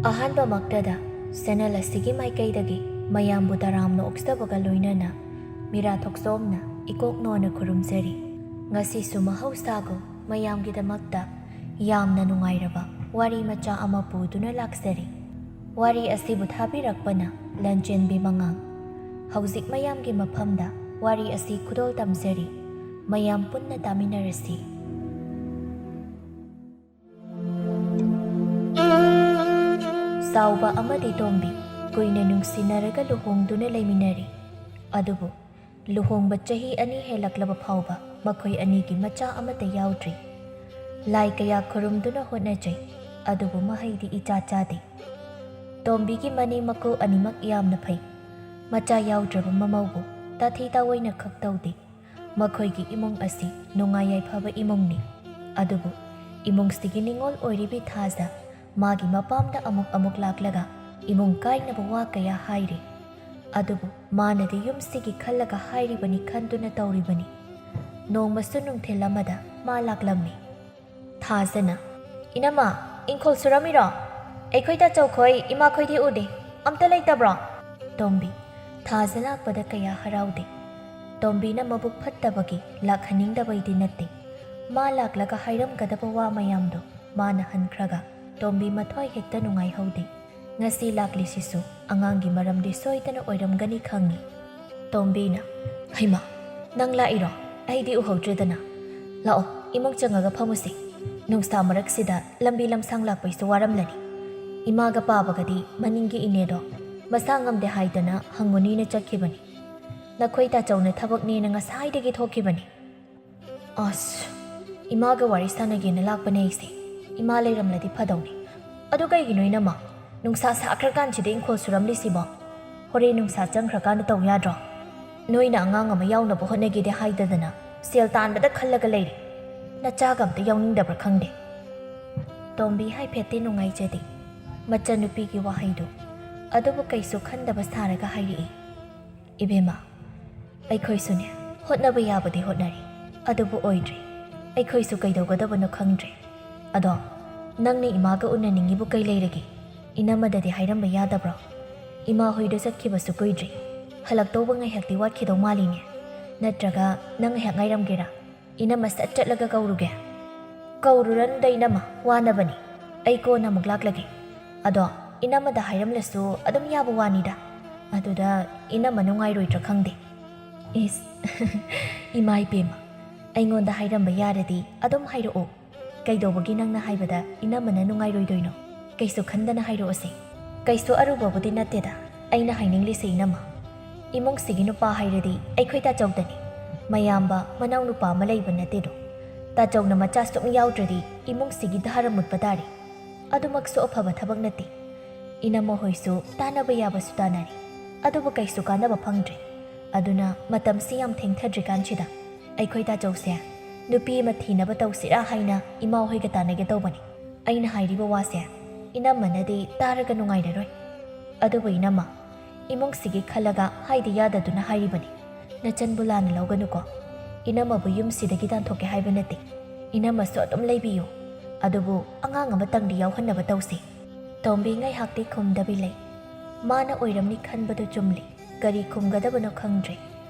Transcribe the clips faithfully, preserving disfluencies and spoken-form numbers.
ꯑꯍꯥꯟꯕꯃꯛꯇꯗ channel ꯑꯁꯤꯒꯤ ꯃꯥꯏꯀꯩꯗꯒꯤ ꯃꯌꯥꯝꯕꯨ ꯇꯔꯥꯝꯅ ꯑꯣꯛꯆꯕꯒ ꯂꯣꯏꯅꯅ ꯃꯤꯔꯥ ꯊꯣꯛꯆꯣꯝꯅ ꯏꯀꯣꯛ ꯅꯣꯟꯅ ꯈꯨꯔꯨꯝꯖꯔꯤ꯫ ꯉꯁꯤꯁꯨ ꯃꯍꯧꯁꯥꯒꯨꯝ ꯃꯌꯥꯝꯒꯤꯗꯃꯛꯇ ꯌꯥꯝꯅ ꯅꯨꯡꯉꯥꯏꯔꯕ ꯋꯥꯔꯤ ꯃꯆꯥ ꯑꯃ ꯄꯨꯗꯨꯅ ꯂꯥꯛꯆꯔꯤ꯫ ꯋꯥꯔꯤ ꯑꯁꯤꯕꯨ ꯊꯥꯕꯤꯔꯛꯄꯅ ꯂꯟꯆꯦꯟꯕꯤ ꯃꯉꯥꯡ꯫ ꯍꯧꯖꯤꯛ ꯃꯌꯥꯝꯒꯤ ꯃꯐꯝꯗ ꯋꯥꯔꯤ ꯑꯁꯤ ꯈꯨꯗꯣꯜ ꯇꯝꯖꯔꯤ꯫ ꯃꯌꯥꯝ ꯄꯨꯟꯅ ꯇꯥꯃꯤꯟꯅꯔꯁꯤ꯫ ꯆꯥꯎꯕ ꯑꯃꯗꯤ ꯇꯣꯝꯕꯤ ꯀꯨꯏꯅ ꯅꯨꯡꯁꯤꯅꯔꯒ ꯂꯨꯍꯣꯡꯗꯨꯅ ꯂꯩꯃꯤꯟꯅꯔꯤ꯫ ꯑꯗꯨꯕꯨ ꯂꯨꯍꯣꯡꯕ ꯆꯍꯤ ꯑꯅꯤ ꯍꯦꯜꯂꯛꯂꯕ ꯐꯥꯎꯕ ꯃꯈꯣꯏ ꯑꯅꯤꯒꯤ ꯃꯆꯥ ꯑꯃꯠꯇ ꯌꯥꯎꯗ꯭ꯔꯤ꯫ ꯂꯥꯏ ꯀꯌꯥ ꯈꯨꯔꯨꯝꯗꯨꯅ ꯍꯣꯠꯅꯖꯩ, ꯑꯗꯨꯕꯨ ꯃꯍꯩꯗꯤ ꯏꯆꯥ ꯆꯥꯗꯦ꯫ ꯇꯣꯝꯕꯤꯒꯤ ꯃꯅꯦꯝ ꯃꯀꯨ ꯑꯅꯤꯃꯛ ꯌꯥꯝꯅ ꯐꯩ꯫ ꯃꯆꯥ ꯌꯥꯎꯗ꯭ꯔꯕ ꯃꯃꯧꯕꯨ ꯇꯥꯊꯤ ꯇꯥꯑꯣꯏꯅ ꯈꯛ ꯇꯧꯗꯦ꯫ ꯃꯈꯣꯏꯒꯤ ꯏꯃꯨꯡ ꯑꯁꯤ ꯅꯨꯡꯉꯥꯏ ꯌꯥꯏꯐꯕ ꯏꯃꯨꯡꯅꯤ꯫ ꯑꯗꯨꯕꯨ ꯏꯃꯨꯡꯁꯤꯒꯤ ꯅꯤꯡꯉꯣꯜ ꯑꯣꯏꯔꯤꯕꯤ ꯊꯥꯖ ꯃꯥꯒꯤ ꯃꯄꯥꯝꯗ ꯑꯃꯨꯛ ꯑꯃꯨꯛ ꯂꯥꯛꯂꯒ ꯏꯃꯨꯡ ꯀꯥꯏꯅꯕ ꯋꯥ ꯀꯌꯥ ꯍꯥꯏꯔꯤ꯫ ꯑꯗꯨꯕꯨ ꯃꯥꯅꯗꯤ ꯌꯨꯝꯁꯤꯒꯤ ꯈꯜꯂꯒ ꯍꯥꯏꯔꯤꯕꯅꯤ ꯈꯟꯗꯨꯅ ꯇꯧꯔꯤꯕꯅꯤ꯫ ꯅꯣꯡꯃꯁꯨ ꯅꯨꯡꯊꯤꯜ ꯑꯃꯗ ꯃꯥ ꯂꯥꯛꯂꯝꯃꯤ꯫ ꯊꯥꯖꯅ, "ꯏꯅꯝꯃ, ꯏꯪꯈꯣꯜ ꯁꯨꯔꯝꯃꯤꯔꯣ? ꯑꯩꯈꯣꯏ ꯇꯥꯆꯧꯈꯣꯏ, ꯏꯃꯥꯈꯣꯏꯗꯤ ꯎꯗꯦ꯫ ꯑꯝꯇ ꯂꯩꯇꯕ꯭ꯔꯣ?" ꯇꯣꯝꯕꯤ, ꯊꯥꯖ ꯂꯥꯛꯄꯗ ꯀꯌꯥ ꯍꯔꯥꯎꯗꯦ꯫ ꯇꯣꯝꯕꯤꯅ ꯃꯕꯨꯛ ꯐꯠꯇꯕꯒꯤ ꯂꯥꯛꯍꯟꯅꯤꯡꯗꯕꯩꯗꯤ ꯅꯠꯇꯦ꯫ ꯃꯥ ꯂꯥꯛꯂꯒ ꯍꯥꯏꯔꯝꯒꯗꯕ ꯋꯥ ꯃꯌꯥꯝꯗꯣ ꯃꯥꯅ ꯍꯟꯈ꯭ꯔꯒ ꯇꯣꯝꯕꯤ ꯃꯊ꯭ꯋꯥꯏ ꯍꯦꯛꯇ ꯅꯨꯡꯉꯥꯏꯍꯧꯗꯦ꯫ ꯉꯁꯤ ꯂꯥꯛꯂꯤꯁꯤꯁꯨ ꯑꯉꯥꯡꯒꯤ ꯃꯔꯝꯗꯤ ꯁꯣꯏꯗꯅ ꯑꯣꯏꯔꯝꯒꯅꯤ ꯈꯪꯉꯤ꯫ ꯇꯣꯝꯕꯤꯅ, "ꯍꯩꯃꯥ, ꯅꯪ ꯂꯥꯛꯏꯔꯣ? ꯑꯩꯗꯤ ꯎꯍꯧꯗ꯭ꯔꯦꯗꯅ꯫ ꯂꯥꯛꯑꯣ, ꯏꯃꯨꯡ ꯆꯪꯉꯒ ꯐꯝꯃꯨꯁꯤ꯫ ꯅꯨꯡꯁꯥ ꯃꯔꯛꯁꯤꯗ ꯂꯝꯕꯤ ꯂꯝꯁꯥꯡ ꯂꯥꯛꯄꯩꯁꯨ ꯋꯥꯔꯝꯂꯅꯤ꯫ ꯏꯃꯥꯒ ꯄꯥꯕꯒꯗꯤ ꯃꯅꯤꯡꯒꯤ ꯏꯅꯦꯗꯣ ꯃꯁꯥ ꯉꯝꯗꯦ ꯍꯥꯏꯗꯅ ꯍꯪꯉꯨꯅꯤꯅ ꯆꯠꯈꯤꯕꯅꯤ꯫ ꯅꯈꯣꯏ ꯇꯥꯆꯧꯅ ꯊꯕꯛꯅꯦꯅ ꯉꯁꯥꯏꯗꯒꯤ ꯊꯣꯛꯈꯤꯕꯅꯤ꯫" "ꯑꯁ, ꯏꯃꯥꯒ ꯋꯥꯔꯤ ꯁꯥꯟꯅꯒꯦꯅ ꯂꯥꯛꯄꯅꯦ ꯑꯩꯁꯦ꯫ ꯏꯃꯥ ꯂꯩꯔꯝꯂꯗꯤ ꯐꯗꯧꯅꯤ꯫ ꯑꯗꯨ ꯀꯩꯒꯤꯅꯣ ꯏꯅꯝꯃ? ꯅꯨꯡꯁꯥ ꯁꯥꯈ꯭ꯔꯀꯥꯟꯁꯤꯗ ꯏꯪꯈꯣꯜ ꯁꯨꯔꯝꯂꯤꯁꯤꯕꯣ? ꯍꯣꯔꯦꯟ ꯅꯨꯡꯁꯥ ꯆꯪꯈ꯭ꯔꯀꯥꯟꯗ ꯇꯧ ꯌꯥꯗ꯭ꯔꯣ? ꯅꯣꯏꯅ ꯑꯉꯥꯡ ꯑꯃ ꯌꯥꯎꯅꯕ ꯍꯣꯠꯅꯒꯦꯗꯤ ꯍꯥꯏꯗꯗꯅ ꯁꯦꯜ ꯇꯥꯟꯕꯗ ꯈꯜꯂꯒ ꯂꯩꯔꯤ꯫ ꯅꯆꯥꯒ ꯑꯝꯇ ꯌꯥꯎꯅꯤꯡꯗꯕ꯭ꯔꯥ ꯈꯪꯗꯦ꯫" ꯇꯣꯝꯕꯤ ꯍꯥꯏꯐꯦꯠꯇꯤ ꯅꯨꯡꯉꯥꯏꯖꯗꯦ ꯃꯆꯟꯅꯨꯄꯤꯒꯤ ꯋꯥꯍꯩꯗꯨ꯫ ꯑꯗꯨꯕꯨ ꯀꯩꯁꯨ ꯈꯟꯗꯕ ꯁꯥꯔꯒ ꯍꯥꯏꯔꯛꯏ, "ꯏꯕꯦꯝꯃ, ꯑꯩꯈꯣꯏꯁꯨꯅꯦ, ꯍꯣꯠꯅꯕ ꯌꯥꯕꯗꯤ ꯍꯣꯠꯅꯔꯤ, ꯑꯗꯨꯕꯨ ꯑꯣꯏꯗ꯭ꯔꯦ꯫ ꯑꯩꯈꯣꯏꯁꯨ ꯀꯩꯗꯧꯒꯗꯕꯅꯣ ꯈꯪꯗ꯭ꯔꯦ꯫ ꯑꯗꯣ ꯅꯪꯅ ꯏꯃꯥꯒ ꯎꯅꯅꯤꯡꯉꯤꯕꯨ ꯀꯩ ꯂꯩꯔꯒꯦ? ꯏꯅꯝꯃꯗꯗꯤ ꯍꯥꯏꯔꯝꯕ ꯌꯥꯗꯕ꯭ꯔꯣ? ꯏꯃꯥ ꯍꯣꯏꯗ ꯆꯠꯈꯤꯕꯁꯨ ꯀꯨꯏꯗ꯭ꯔꯤ꯫ ꯍꯜꯂꯛꯇꯧꯕ ꯉꯥꯏꯍꯥꯛꯇꯤ ꯋꯥꯠꯈꯤꯗꯧ ꯃꯥꯜꯂꯤꯅꯦ꯫ ꯅꯠꯇ꯭ꯔꯒ ꯅꯪ ꯉꯥꯏꯍꯥꯛ ꯉꯥꯏꯔꯝꯒꯦꯔꯥ? ꯏꯅꯝꯃ ꯁꯠ ꯆꯠꯂꯒ ꯀꯧꯔꯨꯒꯦ꯫ ꯀꯧꯔꯨꯔꯅꯨꯗ ꯏꯅꯝꯃ, ꯋꯥꯅꯕꯅꯤ꯫ ꯑꯩ ꯀꯣꯟꯅ ꯑꯃꯨꯛ ꯂꯥꯛꯂꯒꯦ꯫ ꯑꯗꯣ ꯏꯅꯝꯃꯗ ꯍꯥꯏꯔꯝꯂꯁꯨ ꯑꯗꯨꯝ ꯌꯥꯕ ꯋꯥꯅꯤꯗ꯫ ꯑꯗꯨꯗ ꯏꯅꯝꯃ ꯅꯨꯡꯉꯥꯏꯔꯣꯏꯗ꯭ꯔꯥ ꯈꯪꯗꯦ꯫ ꯏꯁ, ꯏꯃꯥ ꯏꯕꯦꯝꯃ, ꯑꯩꯉꯣꯟꯗ ꯍꯥꯏꯔꯝꯕ ꯌꯥꯔꯗꯤ ꯑꯗꯨꯝ ꯍꯥꯏꯔꯛꯑꯣ꯫ ꯀꯩꯗꯧꯕꯒꯤ ꯅꯪꯅ ꯍꯥꯏꯕꯗ ꯏꯅꯝꯃꯅ ꯅꯨꯡꯉꯥꯏꯔꯣꯏꯗꯣꯏꯅꯣ? ꯀꯩꯁꯨ ꯈꯟꯗꯅ ꯍꯥꯏꯔꯛꯑꯣꯁꯦ꯫ ꯀꯩꯁꯨ ꯑꯔꯨꯕꯕꯨꯗꯤ ꯅꯠꯇꯦꯗ ꯑꯩꯅ ꯍꯥꯏꯅꯤꯡꯂꯤꯁꯦ ꯏꯅꯝꯃ꯫ ꯏꯃꯨꯡꯁꯤꯒꯤ ꯅꯨꯄꯥ ꯍꯥꯏꯔꯗꯤ ꯑꯩꯈꯣꯏ ꯇꯥꯆꯧꯗꯅꯤ꯫ ꯃꯌꯥꯝꯕ, ꯃꯅꯥꯎ ꯅꯨꯄꯥ ꯑꯃ ꯂꯩꯕ ꯅꯠꯇꯦꯗꯣ꯫ ꯇꯥꯆꯧꯅ ꯃꯆꯥ ꯁꯨꯝ ꯌꯥꯎꯗ꯭ꯔꯗꯤ ꯏꯃꯨꯡꯁꯤꯒꯤ ꯙꯥꯔ ꯃꯨꯠꯄ ꯇꯥꯔꯦ꯫ ꯑꯗꯨꯃꯛꯁꯨ ꯑꯐꯕ ꯊꯕꯛ ꯅꯠꯇꯦ꯫ ꯏꯅꯝꯃ ꯍꯣꯏꯁꯨ ꯇꯥꯟꯅꯕ ꯌꯥꯕꯁꯨ ꯇꯥꯟꯅꯔꯦ, ꯑꯗꯨꯕꯨ ꯀꯩꯁꯨ ꯀꯥꯟꯅꯕ ꯐꯪꯗ꯭ꯔꯦ꯫ ꯑꯗꯨꯅ ꯃꯇꯝꯁꯤ ꯌꯥꯝ ꯊꯦꯡꯊꯗ꯭ꯔꯤꯀꯥꯟꯁꯤꯗ ꯑꯩꯈꯣꯏ ꯇꯥꯆꯧꯁꯦ ꯅꯨꯄꯤ ꯑꯃ ꯊꯤꯅꯕ ꯇꯧꯁꯤꯔꯥ ꯍꯥꯏꯅ ꯏꯃꯥ ꯍꯣꯏꯒ ꯇꯥꯟꯅꯒꯦ ꯇꯧꯕꯅꯤ꯫ ꯑꯩꯅ ꯍꯥꯏꯔꯤꯕ ꯋꯥꯁꯦ ꯏꯅꯝꯃꯅꯗꯤ ꯇꯥꯔꯒ ꯅꯨꯡꯉꯥꯏꯔꯔꯣꯏ꯫ ꯑꯗꯨꯕꯨ ꯏꯅꯝꯃ, ꯏꯃꯨꯡꯁꯤꯒꯤ ꯈꯜꯂꯒ ꯍꯥꯏꯗ ꯌꯥꯗꯗꯨꯅ ꯍꯥꯏꯔꯤꯕꯅꯤ꯫ ꯅꯆꯟꯕꯨ ꯂꯥꯟꯅ ꯂꯧꯒꯅꯨꯀꯣ꯫ ꯏꯅꯝꯃꯕꯨ ꯌꯨꯝꯁꯤꯗꯒꯤ ꯇꯥꯟꯊꯣꯛꯀꯦ ꯍꯥꯏꯕ ꯅꯠꯇꯦ꯫ ꯏꯅꯝꯃꯁꯨ ꯑꯗꯨꯝ ꯂꯩꯕꯤꯌꯨ꯫ ꯑꯗꯨꯕꯨ ꯑꯉꯥꯡ ꯑꯃꯇꯪꯗꯤ ꯌꯥꯎꯍꯟꯅꯕ ꯇꯧꯁꯤ꯫ ꯇꯣꯝꯕꯤ ꯉꯥꯏꯍꯥꯛꯇꯤ ꯈꯨꯝꯗꯕꯤ ꯂꯩ꯫ ꯃꯥꯅ ꯑꯣꯏꯔꯝꯅꯤ ꯈꯟꯕꯗꯨ ꯆꯨꯝꯂꯤ꯫ ꯀꯔꯤ ꯈꯨꯝꯒꯗꯕꯅꯣ ꯈꯪꯗ꯭ꯔꯦ꯫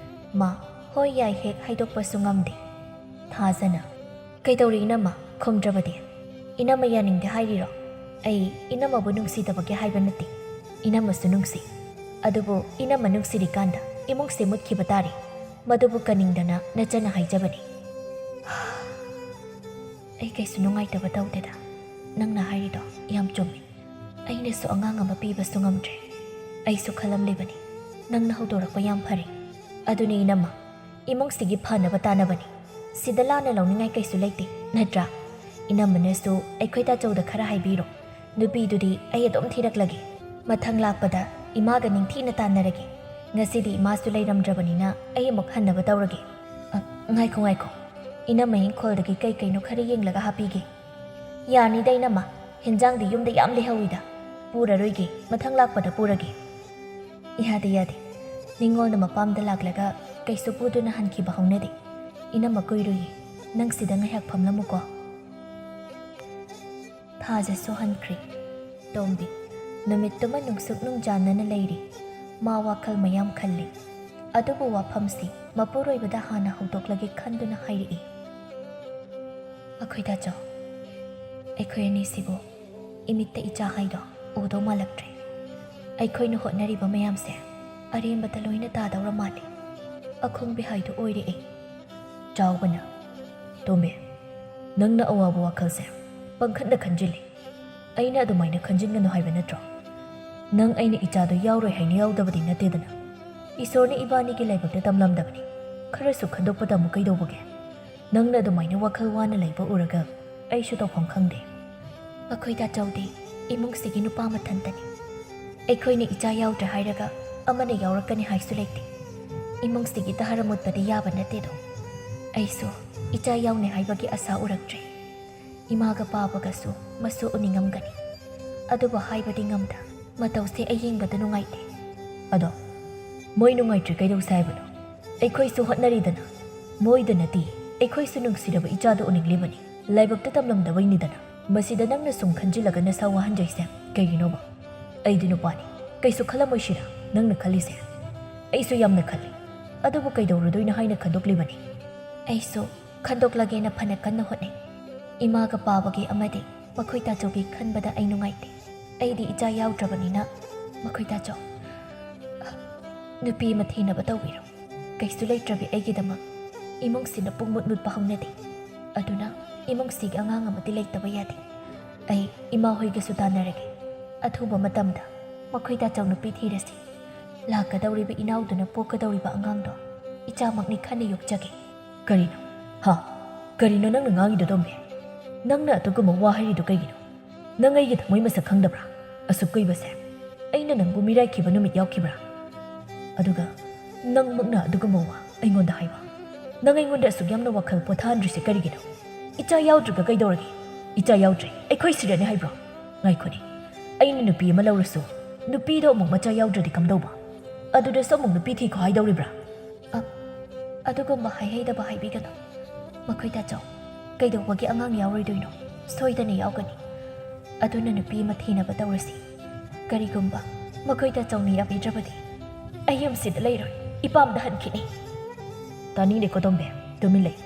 ꯃꯥ, ꯍꯣꯏ ꯌꯥꯏ ꯍꯦꯛ ꯍꯥꯏꯗꯣꯛꯄꯁꯨ ꯉꯝꯗꯦ꯫ ꯊꯥꯖꯅ, "ꯀꯩꯗꯧꯔꯦ ꯏꯅꯝꯃ? ꯈꯨꯝꯗ꯭ꯔꯕꯗꯤ? ꯏꯅꯝꯃ ꯌꯥꯅꯤꯡꯗꯦ ꯍꯥꯏꯔꯤꯔꯣ? ꯑꯩ ꯏꯅꯝꯃꯕꯨ ꯅꯨꯡꯁꯤꯗꯕꯒꯤ ꯍꯥꯏꯕ ꯅꯠꯇꯦ꯫ ꯏꯅꯝꯃꯁꯨ ꯅꯨꯡꯁꯤ꯫ ꯑꯗꯨꯕꯨ ꯏꯅꯝꯃ ꯅꯨꯡꯁꯤꯔꯤꯀꯥꯟꯗ ꯏꯃꯨꯡꯁꯦ ꯃꯨꯠꯈꯤꯕ ꯇꯥꯔꯦ꯫ ꯃꯗꯨꯕꯨ ꯀꯅꯤꯡꯗꯅ ꯅꯆꯟꯅ ꯍꯥꯏꯖꯕꯅꯤ꯫" "ꯑꯩ ꯀꯩꯁꯨ ꯅꯨꯡꯉꯥꯏꯇꯕ ꯇꯧꯗꯦꯗ꯫ ꯅꯪꯅ ꯍꯥꯏꯔꯤꯗꯣ ꯌꯥꯝ ꯆꯨꯝꯃꯤ꯫ ꯑꯩꯅꯁꯨ ꯑꯉꯥꯡ ꯑꯃ ꯄꯤꯕꯁꯨ ꯉꯝꯗ꯭ꯔꯦ꯫ ꯑꯩꯁꯨ ꯈꯜꯂꯝꯂꯤꯕꯅꯤ꯫ ꯅꯪꯅ ꯍꯧꯗꯣꯔꯛꯄ ꯌꯥꯝ ꯐꯔꯦ꯫ ꯑꯗꯨꯅꯤ ꯏꯅꯝꯃ, ꯏꯃꯨꯡꯁꯤꯒꯤ ꯐꯅꯕ ꯇꯥꯟꯅꯕꯅꯤ꯫ ꯁꯤꯗ ꯂꯥꯟꯅ ꯂꯧꯅꯤꯡꯉꯥꯏ ꯀꯩꯁꯨ ꯂꯩꯇꯦ, ꯅꯠꯇ꯭ꯔꯥ? ꯏꯅꯝꯃꯅꯁꯨ ꯑꯩꯈꯣꯏ ꯇꯥꯆꯧꯗ ꯈꯔ ꯍꯥꯏꯕꯤꯔꯣ꯫ ꯅꯨꯄꯤꯗꯨꯗꯤ ꯑꯩ ꯑꯗꯨꯝ ꯊꯤꯔꯛꯂꯒꯦ꯫ ꯃꯊꯪ ꯂꯥꯛꯄꯗ ꯏꯃꯥꯒ ꯅꯤꯡꯊꯤꯅ ꯇꯥꯟꯅꯔꯒꯦ꯫ ꯉꯁꯤꯗꯤ ꯏꯃꯥꯁꯨ ꯂꯩꯔꯝꯗ꯭ꯔꯕꯅꯤꯅ ꯑꯩ ꯑꯃꯨꯛ ꯍꯟꯅꯕ ꯇꯧꯔꯒꯦ꯫ ꯑ, ꯉꯥꯏꯈꯣ, ꯉꯥꯏꯈꯣ꯫ ꯏꯅꯝꯃ ꯏꯪꯈꯣꯜꯗꯒꯤ ꯀꯩ ꯀꯩꯅꯣ ꯈꯔ ꯌꯦꯡꯂꯒ ꯍꯥꯞꯄꯤꯒꯦ꯫" "ꯌꯥꯅꯤꯗ ꯏꯅꯝꯃ, ꯍꯦꯟꯖꯥꯡꯗꯤ ꯌꯨꯝꯗ ꯌꯥꯝ ꯂꯩꯍꯧꯋꯤꯗ꯫ ꯄꯨꯔꯔꯣꯏꯒꯦ, ꯃꯊꯪ ꯂꯥꯛꯄꯗ ꯄꯨꯔꯒꯦ꯫" "ꯌꯥꯗꯦ, ꯌꯥꯗꯦ꯫ ꯅꯤꯡꯉꯣꯜꯅ ꯃꯄꯥꯝꯗ ꯂꯥꯛꯂꯒ ꯀꯩꯁꯨ ꯄꯨꯗꯨꯅ ꯍꯟꯈꯤꯕ ꯍꯧꯅꯗꯦ꯫ ꯏꯅꯝꯃ ꯀꯨꯏꯔꯣꯏꯌꯦ꯫ ꯅꯪ ꯁꯤꯗ ꯉꯥꯏꯍꯥꯛ ꯐꯝꯂꯝꯃꯨꯀꯣ꯫" ꯊꯥꯖꯁꯨ ꯍꯟꯈ꯭ꯔꯦ꯫ ꯇꯣꯝꯕꯤ, ꯅꯨꯃꯤꯠꯇꯨꯃ ꯅꯨꯡꯁꯨꯛ ꯅꯨꯡꯖꯥꯟꯅꯅ ꯂꯩꯔꯤ꯫ ꯃꯥ ꯋꯥꯈꯜ ꯃꯌꯥꯝ ꯈꯜꯂꯤ꯫ ꯑꯗꯨꯕꯨ ꯋꯥꯐꯝꯁꯤ ꯃꯄꯨꯔꯣꯏꯕꯗ ꯍꯥꯟꯅ ꯍꯧꯗꯣꯛꯂꯒꯦ ꯈꯟꯗꯨꯅ ꯍꯥꯏꯔꯛꯏ꯫ "ꯑꯩꯈꯣꯏ ꯗꯥꯆꯧ, ꯑꯩꯈꯣꯏ ꯑꯅꯤꯁꯤꯕꯨ ꯏꯃꯤꯠꯇ ꯏꯆꯥ ꯍꯥꯏꯗꯣ ꯎꯗꯧ ꯃꯥꯜꯂꯛꯇ꯭ꯔꯦ꯫ ꯑꯩꯈꯣꯏꯅ ꯍꯣꯠꯅꯔꯤꯕ ꯃꯌꯥꯝꯁꯦ ꯑꯔꯦꯝꯕꯗ ꯂꯣꯏꯅ ꯇꯥꯗꯧꯔ ꯃꯥꯜꯂꯦ꯫ ꯑꯈꯣꯡꯕꯤ ꯍꯥꯏꯗꯨ ꯑꯣꯏꯔꯦ ꯑꯩ꯫" ꯆꯥꯎꯕꯅ, "ꯇꯣꯝꯕꯤ, ꯅꯪꯅ ꯑꯋꯥꯕ ꯋꯥꯈꯜꯁꯦ ꯄꯪꯈꯟꯗ ꯈꯟꯖꯤꯜꯂꯤ꯫ ꯑꯩꯅ ꯑꯗꯨꯃꯥꯏꯅ ꯈꯟꯖꯤꯟꯒꯅꯨ ꯍꯥꯏꯕ ꯅꯠꯇ꯭ꯔꯣ? ꯅꯪ ꯑꯩꯅ ꯏꯆꯥꯗꯣ ꯌꯥꯎꯔꯣꯏ ꯍꯥꯏꯅ ꯌꯥꯎꯗꯕꯗꯤ ꯅꯠꯇꯦꯗꯅ꯫ ꯏꯁꯣꯔꯅ ꯏꯕꯥꯅꯤꯒꯤ ꯂꯥꯏꯕꯛꯇ ꯇꯝꯂꯝꯗꯕꯅꯤ꯫ ꯈꯔꯁꯨ ꯈꯟꯗꯣꯛꯄ ꯇꯝꯃꯨ ꯀꯩꯗꯧꯕꯒꯦ? ꯅꯪꯅ ꯑꯗꯨꯃꯥꯏꯅ ꯋꯥꯈꯜ ꯋꯥꯅ ꯂꯩꯕ ꯎꯔꯒ ꯑꯩꯁꯨ ꯇꯧꯐꯝ ꯈꯪꯗꯦ꯫" "ꯑꯩꯈꯣꯏ ꯗꯥꯆꯧꯗꯤ ꯏꯃꯨꯡꯁꯤꯒꯤ ꯅꯨꯄꯥ ꯃꯊꯟꯇꯅꯤ꯫ ꯑꯩꯈꯣꯏꯅ ꯏꯆꯥ ꯌꯥꯎꯗ꯭ꯔꯦ ꯍꯥꯏꯔꯒ ꯑꯃꯅ ꯌꯥꯎꯔꯛꯀꯅꯤ ꯍꯥꯏꯁꯨ ꯂꯩꯇꯦ꯫ ꯏꯃꯨꯡꯁꯤꯒꯤ ꯇꯍꯔ ꯃꯨꯠꯄꯗꯤ ꯌꯥꯕ ꯅꯠꯇꯦꯗꯣ꯫ ꯑꯩꯁꯨ ꯏꯆꯥ ꯌꯥꯎꯅꯤ ꯍꯥꯏꯕꯒꯤ ꯑꯁꯥ ꯎꯔꯛꯇ꯭ꯔꯦ꯫ ꯏꯃꯥꯒ ꯄꯥꯕꯒꯁꯨ ꯃꯁꯨ ꯎꯅꯤꯡꯉꯝꯒꯅꯤ꯫ ꯑꯗꯨꯕꯨ ꯍꯥꯏꯕꯗꯤ ꯉꯝꯗ꯫ ꯃꯇꯧꯁꯦ ꯑꯩ ꯌꯦꯡꯕꯗ ꯅꯨꯡꯉꯥꯏꯇꯦ꯫" "ꯑꯗꯣ ꯃꯣꯏ ꯅꯨꯡꯉꯥꯏꯇ꯭ꯔꯦ ꯀꯩꯗꯧꯁꯦ ꯍꯥꯏꯕꯅꯣ? ꯑꯩꯈꯣꯏꯁꯨ ꯍꯣꯠꯅꯔꯤꯗꯅ꯫ ꯃꯣꯏꯗ ꯅꯠꯇꯦ, ꯑꯩꯈꯣꯏꯁꯨ ꯅꯨꯡꯁꯤꯔꯕ ꯏꯆꯥꯗꯣ ꯎꯅꯤꯡꯂꯤꯕꯅꯤ꯫ ꯂꯥꯏꯕꯛꯇ ꯇꯝꯂꯝꯗꯕꯩꯅꯤꯗꯅ꯫ ꯃꯁꯤꯗ ꯅꯪꯅ ꯁꯨꯝ ꯈꯟꯖꯤꯜꯂꯒ ꯅꯁꯥ ꯋꯥꯍꯟꯖꯩꯁꯦ ꯀꯩꯒꯤꯅꯣꯕ? ꯑꯩꯗꯤ ꯅꯨꯄꯥꯅꯤ, ꯀꯩꯁꯨ ꯈꯜꯂꯝꯃꯣꯏꯁꯤꯔ ꯅꯪꯅ ꯈꯜꯂꯤꯁꯦ? ꯑꯩꯁꯨ ꯌꯥꯝꯅ ꯈꯜꯂꯤ꯫ ꯑꯗꯨꯕꯨ ꯀꯩꯗꯧꯔꯨꯗꯣꯏꯅꯣ ꯍꯥꯏꯅ ꯈꯟꯗꯣꯛꯂꯤꯕꯅꯤ꯫" ꯑꯩꯁꯨ ꯈꯟꯗꯣꯛꯂꯒꯦꯅ ꯐꯅ ꯀꯟꯅ ꯍꯣꯠꯅꯩ꯫ ꯏꯃꯥꯒ ꯄꯥꯕꯒꯤ ꯑꯃꯗꯤ ꯃꯈꯣꯏ ꯇꯥꯆꯧꯒꯤ ꯈꯟꯕꯗ ꯑꯩ ꯅꯨꯡꯉꯥꯏꯇꯦ꯫ ꯑꯩꯗꯤ ꯏꯆꯥ ꯌꯥꯎꯗ꯭ꯔꯕꯅꯤꯅ꯫ ꯃꯈꯣꯏ ꯇꯥꯆꯧ, ꯅꯨꯄꯤ ꯑꯃ ꯊꯤꯅꯕ ꯇꯧꯕꯤꯔꯣ꯫ ꯀꯩꯁꯨ ꯂꯩꯇ꯭ꯔꯕꯤ ꯑꯩꯒꯤꯗꯃꯛ ꯏꯃꯨꯡꯁꯤꯅ ꯄꯨꯡ ꯃꯨꯠ ꯃꯨꯠꯄ ꯍꯧꯅꯗꯦ꯫ ꯑꯗꯨꯅ ꯏꯃꯨꯡꯁꯤꯒꯤ ꯑꯉꯥꯡ ꯑꯃꯗꯤ ꯂꯩꯇꯕ ꯌꯥꯗꯦ꯫ ꯑꯩ ꯏꯃꯥ ꯍꯣꯏꯒꯁꯨ ꯇꯥꯟꯅꯔꯒꯦ꯫ ꯑꯊꯨꯕ ꯃꯇꯝꯗ ꯃꯈꯣꯏ ꯇꯥꯆꯧ ꯅꯨꯄꯤ ꯊꯤꯔꯁꯤ꯫ ꯂꯥꯛꯀꯗꯧꯔꯤꯕ ꯏꯅꯥꯎꯗꯨꯅ ꯄꯣꯛꯀꯗꯧꯔꯤꯕ ꯑꯉꯥꯡꯗꯣ ꯏꯆꯥꯃꯛꯅꯤ ꯈꯟꯅ ꯌꯣꯛꯆꯒꯦ꯫ ꯀꯔꯤꯅꯣ? ꯍꯥ? ꯀꯔꯤꯅꯣ ꯅꯪꯅ ꯉꯥꯡꯉꯤꯗꯣ, ꯇꯣꯝꯕꯤ? ꯅꯪꯅ ꯑꯗꯨꯒꯨꯝꯕ ꯋꯥ ꯍꯥꯏꯔꯤꯗꯣ ꯀꯩꯒꯤꯅꯣ? ꯅꯪ ꯑꯩꯒꯤ ꯊꯃꯣꯏ ꯃꯁꯛ ꯈꯪꯗꯕ꯭ꯔꯥ? ꯑꯁꯨꯛ ꯀꯨꯏꯕꯁꯦ ꯑꯩꯅ ꯅꯪꯕꯨ ꯃꯤꯔꯥꯏꯈꯤꯕ ꯅꯨꯃꯤꯠ ꯌꯥꯎꯈꯤꯕ꯭ꯔꯥ? ꯑꯗꯨꯒ ꯅꯪꯃꯛꯅ ꯑꯗꯨꯒꯨꯝꯕ ꯋꯥ ꯑꯩꯉꯣꯟꯗ ꯍꯥꯏꯕ? ꯅꯪ ꯑꯩꯉꯣꯟꯗ ꯑꯁꯨꯛ ꯌꯥꯝꯅ ꯋꯥꯈꯜ ꯄꯣꯊꯥꯍꯟꯗ꯭ꯔꯤꯁꯦ ꯀꯔꯤꯒꯤꯅꯣ? ꯏꯆꯥ ꯌꯥꯎꯗ꯭ꯔꯒ ꯀꯩꯗꯧꯔꯒꯦ? ꯏꯆꯥ ꯌꯥꯎꯗ꯭ꯔꯦ, ꯑꯩꯈꯣꯏ ꯁꯤꯔꯅꯤ ꯍꯥꯏꯕ꯭ꯔꯣ? ꯉꯥꯏꯈꯣꯅꯦ, ꯑꯩꯅ ꯅꯨꯄꯤ ꯑꯃ ꯂꯧꯔꯁꯨ ꯅꯨꯄꯤꯗꯣ ꯑꯃꯨꯛ ꯃꯆꯥ ꯌꯥꯎꯗ꯭ꯔꯗꯤ ꯀꯝꯗꯧꯕ? ꯑꯗꯨꯗꯁꯨ ꯑꯃꯨꯛ ꯅꯨꯄꯤ ꯊꯤꯈꯣ ꯍꯥꯏꯗꯧꯔꯤꯕ꯭ꯔꯥ? ꯑ, ꯑꯗꯨꯒꯨꯝꯕ ꯍꯥꯏꯍꯩꯗꯕ ꯍꯥꯏꯕꯤꯒꯅꯨ꯫ ꯃꯈꯣꯏ ꯇꯥꯆꯧ, ꯀꯩꯗꯧꯕꯒꯤ ꯑꯉꯥꯡ ꯌꯥꯎꯔꯣꯏꯗꯣꯏꯅꯣ? ꯁꯣꯏꯗꯅ ꯌꯥꯎꯒꯅꯤ꯫ ꯑꯗꯨꯅ ꯅꯨꯄꯤ ꯑꯃ ꯊꯤꯅꯕ ꯇꯧꯔꯁꯤ꯫ ꯀꯔꯤꯒꯨꯝꯕ ꯃꯈꯣꯏ ꯇꯥꯆꯧꯅ ꯌꯥꯕꯤꯗ꯭ꯔꯕꯗꯤ ꯑꯩ ꯌꯨꯝꯁꯤꯗ ꯂꯩꯔꯣꯏ, ꯏꯄꯥꯝꯗ ꯍꯟꯈꯤꯅꯤ꯫ ꯇꯥꯅꯤꯡꯗꯦ ꯀꯣꯇꯣꯝꯕꯤ, ꯇꯨꯃꯤꯟ ꯂꯩ꯫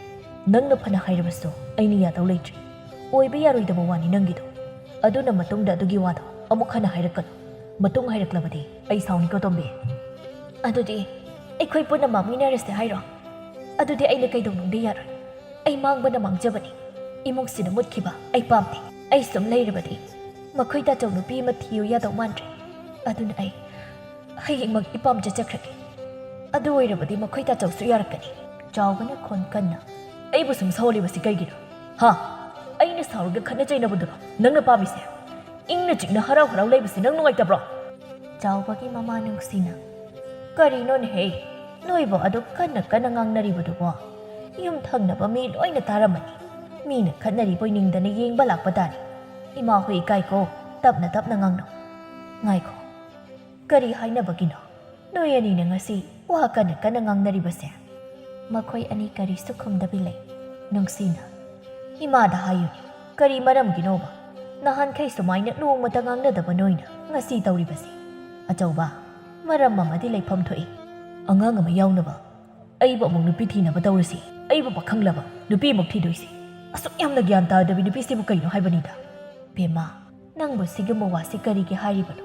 ꯅꯪꯅ ꯐꯅ ꯍꯥꯏꯔꯕꯁꯨ ꯑꯩꯅ ꯌꯥꯗꯧ ꯂꯩꯇ꯭ꯔꯤ꯫ ꯑꯣꯏꯕ ꯌꯥꯔꯣꯏꯗꯕ ꯋꯥꯅꯤ ꯅꯪꯒꯤꯗꯣ꯫ ꯑꯗꯨꯅ ꯃꯇꯨꯡꯗ ꯑꯗꯨꯒꯤ ꯋꯥꯗꯣ ꯑꯃꯨꯛ ꯍꯟꯅ ꯍꯥꯏꯔꯛꯀꯅꯨ꯫ ꯃꯇꯨꯡ ꯍꯥꯏꯔꯛꯂꯕꯗꯤ ꯑꯩ ꯁꯥꯎꯅꯤ ꯀꯣꯇꯣꯝꯕꯤ꯫ ꯑꯗꯨꯗꯤ ꯑꯩꯈꯣꯏ ꯄꯨꯟꯅ ꯃꯥꯡꯃꯤꯟꯅꯔꯁꯦ ꯍꯥꯏꯔꯣ? ꯑꯗꯨꯗꯤ ꯑꯩꯅ ꯀꯩꯗꯧꯅꯨꯡꯗ ꯌꯥꯔꯣꯏ꯫ ꯑꯩ ꯃꯥꯡꯕꯅ ꯃꯥꯡꯖꯕꯅꯤ꯫ ꯏꯃꯨꯡꯁꯤꯗ ꯃꯨꯠꯈꯤꯕ ꯑꯩ ꯄꯥꯝꯗꯦ꯫ ꯑꯩ ꯁꯨꯝ ꯂꯩꯔꯕꯗꯤ ꯃꯈꯣꯏ ꯇꯥꯆꯧ ꯅꯨꯄꯤ ꯑꯃ ꯊꯤꯌꯨ ꯌꯥꯗꯧ ꯃꯥꯟꯗ꯭ꯔꯦ꯫ ꯑꯗꯨꯅ ꯑꯩ ꯍꯌꯦꯡꯃꯛ ꯏꯄꯥꯝ ꯆꯠꯆꯈ꯭ꯔꯒꯦ꯫ ꯑꯗꯨ ꯑꯣꯏꯔꯕꯗꯤ ꯃꯈꯣꯏ ꯇꯥꯆꯧꯁꯨ ꯌꯥꯔꯛꯀꯅꯤ꯫ ꯆꯥꯎꯕꯅ ꯈꯣꯟ ꯀꯟꯅ, "ꯑꯩꯕꯨ ꯁꯨꯝ ꯁꯧꯍꯜꯂꯤꯕꯁꯤ ꯀꯩꯒꯤꯅꯣ? ꯍꯥ? ꯑꯩꯅ ꯁꯥꯎꯔꯒ ꯈꯠꯅ ꯆꯩꯅꯕꯗꯨꯔꯣ ꯅꯪꯅ ꯄꯥꯝꯃꯤꯁꯦ? ꯏꯪꯅ ꯆꯤꯛꯅ ꯍꯔꯥꯎ ꯍꯔꯥꯎ ꯂꯩꯕꯁꯤ ꯅꯪ ꯅꯨꯡꯉꯥꯏꯇꯕ꯭ꯔꯣ?" ꯆꯥꯎꯕꯒꯤ ꯃꯃꯥ ꯅꯨꯡꯁꯤꯅ, "ꯀꯔꯤꯅꯣꯅꯦꯍꯦ? ꯅꯣꯏꯕꯨ ꯑꯗꯨꯛ ꯀꯟꯅ ꯀꯟꯅ ꯉꯥꯡꯅꯔꯤꯕꯗꯨꯕꯣ? ꯌꯨꯝ ꯊꯪꯅꯕ ꯃꯤ ꯂꯣꯏꯅ ꯇꯥꯔꯝꯃꯅꯤ꯫ ꯃꯤꯅ ꯈꯠꯅꯔꯤꯕꯣꯏ ꯅꯤꯡꯗꯅ ꯌꯦꯡꯕ ꯂꯥꯛꯄ ꯇꯥꯔꯦ꯫ ꯏꯃꯥ ꯍꯣꯏ ꯏꯀꯥꯏꯀꯣ, ꯇꯞꯅ ꯇꯞꯅ ꯉꯥꯡꯅꯧ꯫ ꯉꯥꯏꯈꯣ, ꯀꯔꯤ ꯍꯥꯏꯅꯕꯒꯤꯅꯣ ꯅꯣꯏ ꯑꯅꯤꯅ ꯉꯁꯤ ꯋꯥ ꯀꯟꯅ ꯀꯟꯅ ꯉꯥꯡꯅꯔꯤꯕꯁꯦ?" ꯃꯈꯣꯏ ꯑꯅꯤ ꯀꯔꯤꯁꯨ ꯈꯨꯝꯗꯕꯤ ꯂꯩ꯫ ꯅꯨꯡꯁꯤꯅ, "ꯏꯃꯥꯗ ꯍꯥꯏꯌꯨꯅꯦ, ꯀꯔꯤ ꯃꯔꯝꯒꯤꯅꯣꯕ? ꯅꯍꯥꯟꯈꯩ ꯁꯨꯃꯥꯏꯅ ꯅꯣꯡꯃꯇ ꯉꯥꯡꯅꯗꯕ ꯅꯣꯏꯅ ꯉꯁꯤ ꯇꯧꯔꯤꯕꯁꯤ?" "ꯑꯆꯧꯕ, ꯃꯔꯝ ꯑꯃꯗꯤ ꯂꯩꯐꯝ ꯊꯣꯛꯏ꯫ ꯑꯉꯥꯡ ꯑꯃ ꯌꯥꯎꯅꯕ ꯑꯩꯕꯨ ꯑꯃꯨꯛ ꯅꯨꯄꯤ ꯊꯤꯅꯕ ꯇꯧꯔꯁꯤ꯫ ꯑꯩꯕꯨ ꯄꯥꯈꯪꯂꯕ ꯅꯨꯄꯤ ꯑꯃꯨꯛ ꯊꯤꯗꯣꯏꯁꯤ꯫ ꯑꯁꯨꯛ ꯌꯥꯝꯅ ꯒ꯭ꯌꯥꯟ ꯇꯥꯗꯕꯤ ꯅꯨꯄꯤꯁꯤꯕꯨ ꯀꯩꯅꯣ ꯍꯥꯏꯕꯅꯤꯗ?" "ꯕꯦꯝꯃ, ꯅꯪꯕꯨ ꯁꯤꯒꯨꯝꯕ ꯋꯥꯁꯤ ꯀꯔꯤꯒꯤ ꯍꯥꯏꯔꯤꯕꯅꯣ?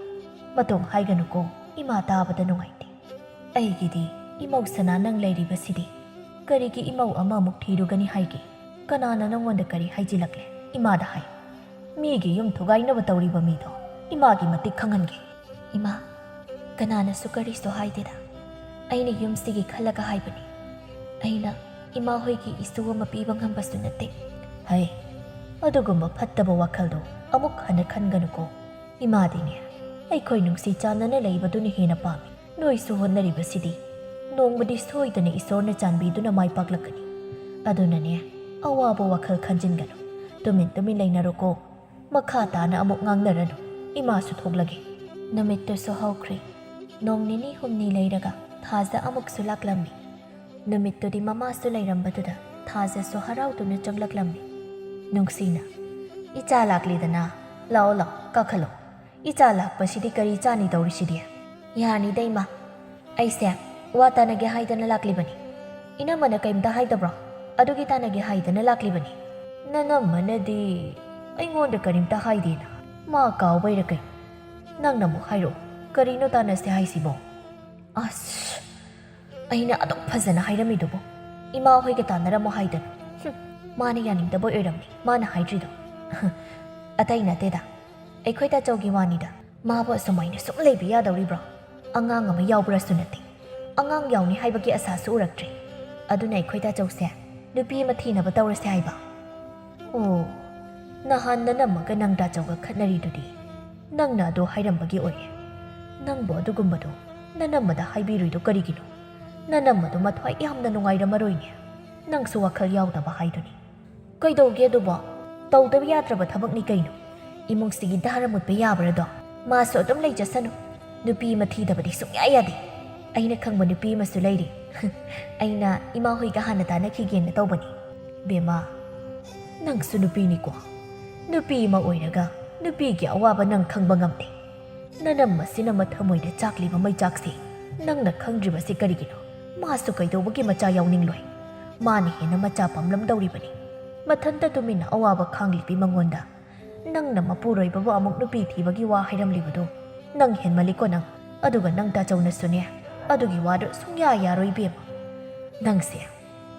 ꯃꯇꯣꯡ ꯍꯥꯏꯒꯅꯨꯀꯣ, ꯏꯃꯥ ꯇꯥꯕꯗ ꯅꯨꯡꯉꯥꯏꯇꯦ꯫ ꯑꯩꯒꯤꯗꯤ ꯏꯃꯧ ꯁꯅꯥ ꯅꯪ ꯂꯩꯔꯤꯕꯁꯤꯗꯤ꯫ ꯀꯔꯤꯒꯤ ꯏꯃꯧ ꯑꯃꯃꯨꯛ ꯊꯤꯔꯨꯒꯅꯤ ꯍꯥꯏꯒꯦ? ꯀꯅꯥꯅ ꯅꯪꯉꯣꯟꯗ ꯀꯔꯤ ꯍꯥꯏꯖꯤꯜꯂꯛꯂꯦ? ꯏꯃꯥꯗ ꯍꯥꯏ꯫ ꯃꯤꯒꯤ ꯌꯨꯝ ꯊꯨꯒꯥꯏꯅꯕ ꯇꯧꯔꯤꯕ ꯃꯤꯗꯣ ꯏꯃꯥꯒꯤ ꯃꯇꯤꯛ ꯈꯪꯍꯟꯒꯦ꯫" "ꯏꯃꯥ, ꯀꯅꯥꯅꯁꯨ ꯀꯔꯤꯁꯨ ꯍꯥꯏꯗꯦꯗ꯫ ꯑꯩꯅ ꯌꯨꯝꯁꯤꯒꯤ ꯈꯜꯂꯒ ꯍꯥꯏꯕꯅꯤ꯫ ꯑꯩꯅ ꯏꯃꯥ ꯍꯣꯏꯒꯤ ꯏꯁꯨ ꯑꯃ ꯄꯤꯕ ꯉꯝꯕꯁꯨ ꯅꯠꯇꯦ꯫" "ꯍꯩ, ꯑꯗꯨꯒꯨꯝꯕ ꯐꯠꯇꯕ ꯋꯥꯈꯜꯗꯣ ꯑꯃꯨꯛ ꯍꯟꯅ ꯈꯟꯒꯅꯨꯀꯣ꯫ ꯏꯃꯥꯗꯤꯅꯦ, ꯑꯩꯈꯣꯏ ꯅꯨꯡꯁꯤ ꯆꯥꯟꯅꯅ ꯂꯩꯕꯗꯨꯅ ꯍꯦꯟꯅ ꯄꯥꯝꯃꯤ꯫ ꯅꯣꯏꯁꯨ ꯍꯣꯠꯅꯔꯤꯕꯁꯤꯗꯤ ꯅꯣꯡꯃꯗꯤ ꯁꯣꯏꯗꯅ ꯏꯁꯣꯔꯅ ꯆꯥꯟꯕꯤꯗꯨꯅ ꯃꯥꯏ ꯄꯥꯛꯂꯛꯀꯅꯤ꯫ ꯑꯗꯨꯅꯅꯦ, ꯑꯋꯥꯕ ꯋꯥꯈꯜ ꯈꯟꯖꯤꯟꯒꯅꯨ꯫ ꯇꯨꯃꯤꯟ ꯇꯨꯃꯤꯟ ꯂꯩꯅꯔꯣꯀꯣ꯫ ꯃꯈꯥ ꯇꯥꯅ ꯑꯃꯨꯛ ꯉꯥꯡꯅꯔꯅꯨ꯫ ꯏꯃꯥꯁꯨ ꯊꯣꯛꯂꯒꯦ꯫" ꯅꯨꯃꯤꯠꯇꯨꯁꯨ ꯍꯧꯈ꯭ꯔꯦ꯫ ꯅꯣꯡ ꯅꯤꯅꯤ ꯍꯨꯝꯅꯤ ꯂꯩꯔꯒ ꯊꯥꯖ ꯑꯃꯨꯛꯁꯨ ꯂꯥꯛꯂꯝꯃꯤ꯫ ꯅꯨꯃꯤꯠꯇꯨꯗꯤ ꯃꯃꯥꯁꯨ ꯂꯩꯔꯝꯕꯗꯨꯗ ꯊꯥꯖꯁꯨ ꯍꯔꯥꯎꯗꯨꯅ ꯆꯪꯂꯛꯂꯝꯃꯤ꯫ ꯅꯨꯡꯁꯤꯅ, "ꯏꯆꯥ ꯂꯥꯛꯂꯤꯗꯅ, ꯂꯥꯛꯑꯣ ꯂꯥꯛꯑꯣ, ꯀꯥꯈꯠꯂꯣ꯫ ꯏꯆꯥ ꯂꯥꯛꯄꯁꯤꯗꯤ ꯀꯔꯤ ꯆꯥꯅꯤ ꯇꯧꯔꯤꯁꯤꯗꯤ? ꯌꯥꯅꯤꯗ ꯏꯃꯥ, ꯑꯩꯁꯦ ꯋꯥ ꯇꯥꯅꯒꯦ ꯍꯥꯏꯗꯅ ꯂꯥꯛꯂꯤꯕꯅꯤ꯫ ꯏꯅꯝꯃꯅ ꯀꯩꯝꯇ ꯍꯥꯏꯗꯕ꯭ꯔꯣ? ꯑꯗꯨꯒꯤ ꯇꯥꯅꯒꯦ ꯍꯥꯏꯗꯅ ꯂꯥꯛꯂꯤꯕꯅꯤ꯫ ꯅꯅꯝꯃꯅꯗꯤ ꯑꯩꯉꯣꯟꯗ ꯀꯔꯤꯝꯇ ꯍꯥꯏꯗꯦꯅ꯫ ꯃꯥ ꯀꯥꯎꯕꯩꯔ ꯀꯩꯅꯣ? ꯅꯪꯅ ꯑꯃꯨꯛ ꯍꯥꯏꯔꯛꯑꯣ, ꯀꯔꯤꯅꯣ ꯇꯥꯅꯁꯦ ꯍꯥꯏꯁꯤꯕꯣ? ꯑꯁ, ꯑꯩꯅ ꯑꯗꯨꯛ ꯐꯖꯅ ꯍꯥꯏꯔꯝꯃꯤꯗꯨꯕꯨ ꯏꯃꯥ ꯍꯣꯏꯒ ꯇꯥꯟꯅꯔꯝꯃꯣ ꯍꯥꯏꯗꯅ꯫ ꯍꯨꯝ, ꯃꯥꯅ ꯌꯥꯅꯤꯡꯗꯕ ꯑꯣꯏꯔꯝꯅꯤ ꯃꯥꯅ ꯍꯥꯏꯗ꯭ꯔꯤꯗꯣ꯫ ꯑꯇꯩ ꯅꯠꯇꯦꯗ, ꯑꯩꯈꯣꯏ ꯇꯥꯆꯧꯒꯤ ꯋꯥꯅꯤꯗ꯫ ꯃꯥꯕꯨ ꯑꯁꯨꯃꯥꯏꯅ ꯁꯨꯝ ꯂꯩꯕ ꯌꯥꯗꯧꯔꯤꯕ꯭ꯔꯣ? ꯑꯉꯥꯡ ꯑꯃ ꯌꯥꯎꯕ꯭ꯔꯁꯨ ꯅꯠꯇꯦ꯫ ꯑꯉꯥꯡ ꯌꯥꯎꯅꯤ ꯍꯥꯏꯕꯒꯤ ꯑꯁꯥꯁꯨ ꯎꯔꯛꯇ꯭ꯔꯦ꯫ ꯑꯗꯨꯅ ꯑꯩꯈꯣꯏ ꯇꯥꯆꯧꯁꯦ ꯅꯨꯄꯤ ꯑꯃ ꯊꯤꯅꯕ ꯇꯧꯔꯁꯦ ꯍꯥꯏꯕ꯫ ꯑꯣ, ꯅꯍꯥꯟ ꯅꯅꯝꯃꯒ ꯅꯪ ꯇꯥꯆꯧꯒ ꯈꯠꯅꯔꯤꯗꯨꯗꯤ ꯅꯪꯅ ꯑꯗꯨ ꯍꯥꯏꯔꯝꯕꯒꯤ ꯑꯣꯏꯔꯦ꯫ ꯅꯪꯕꯨ ꯑꯗꯨꯒꯨꯝꯕꯗꯣ ꯅꯅꯝꯃꯗ ꯍꯥꯏꯕꯤꯔꯨꯏꯗꯣ ꯀꯔꯤꯒꯤꯅꯣ? ꯅꯅꯝꯃꯗꯣ ꯃꯊ꯭ꯋꯥꯏ ꯌꯥꯝꯅ ꯅꯨꯡꯉꯥꯏꯔꯝꯃꯔꯣꯏꯅꯦ꯫ ꯅꯪꯁꯨ ꯋꯥꯈꯜ ꯌꯥꯎꯗꯕ ꯍꯥꯏꯗꯨꯅꯤ꯫ ꯀꯩꯗꯧꯒꯦ ꯑꯗꯨꯕꯣ? ꯇꯧꯗꯕ ꯌꯥꯗ꯭ꯔꯕ ꯊꯕꯛꯅꯤ ꯀꯩꯅꯣ꯫ ꯏꯃꯨꯡꯁꯤꯒꯤ ꯙꯥꯔ ꯃꯨꯠꯄ ꯌꯥꯕ꯭ꯔꯗꯣ? ꯃꯥꯁꯨ ꯑꯗꯨꯝ ꯂꯩꯖꯁꯅꯨ꯫ ꯅꯨꯄꯤ ꯑꯃ ꯊꯤꯗꯕꯗꯤ ꯁꯨꯡꯌꯥ ꯌꯥꯗꯦ꯫ ꯑꯩꯅ ꯈꯪꯕ ꯅꯨꯄꯤ ꯑꯃꯁꯨ ꯂꯩꯔꯤ꯫ ꯑꯩꯅ ꯏꯃꯥ ꯍꯣꯏꯒ ꯍꯥꯟꯅ ꯇꯥꯟꯅꯈꯤꯒꯦꯅ ꯇꯧꯕꯅꯤ꯫ ꯕꯦꯝꯃ, ꯅꯪꯁꯨ ꯅꯨꯄꯤꯅꯤꯀꯣ꯫ ꯅꯨꯄꯤ ꯑꯃ ꯑꯣꯏꯔꯒ ꯅꯨꯄꯤꯒꯤ ꯑꯋꯥꯕ ꯅꯪ ꯈꯪꯕ ꯉꯝꯗꯦ꯫ ꯅꯅꯝꯃꯁꯤꯅ ꯃꯊꯃꯣꯏꯗ ꯆꯥꯛꯂꯤꯕ ꯃꯩꯆꯥꯛꯁꯤ ꯅꯪꯅ ꯈꯪꯗ꯭ꯔꯤꯕꯁꯤ ꯀꯔꯤꯒꯤꯅꯣ? ꯃꯥꯁꯨ ꯀꯩꯗꯧꯕꯒꯤ ꯃꯆꯥ ꯌꯥꯎꯅꯤꯡꯂꯣꯏ? ꯃꯥꯅ ꯍꯦꯟꯅ ꯃꯆꯥ ꯄꯥꯝꯂꯝꯗꯧꯔꯤꯕꯅꯤ꯫ ꯃꯊꯟꯇ ꯇꯨꯃꯤꯟꯅ ꯑꯋꯥꯕ ꯈꯥꯡꯂꯤꯕꯤ ꯃꯉꯣꯟꯗ ꯅꯪꯅ ꯃꯄꯨꯔꯣꯏꯕꯕꯨ ꯑꯃꯨꯛ ꯅꯨꯄꯤ ꯊꯤꯕꯒꯤ ꯋꯥ ꯍꯥꯏꯔꯝꯂꯤꯕꯗꯨ ꯅꯪ ꯍꯦꯟꯃꯜꯂꯤꯀꯣ ꯅꯪ꯫ ꯑꯗꯨꯒ ꯅꯪ ꯇꯥꯆꯧꯅꯁꯨꯅꯦ, ꯑꯗꯨꯒꯤ ꯋꯥꯗꯨ ꯁꯨꯡꯌꯥ ꯌꯥꯔꯣꯏ ꯏꯕꯦꯝꯃ꯫ ꯅꯪꯁꯦ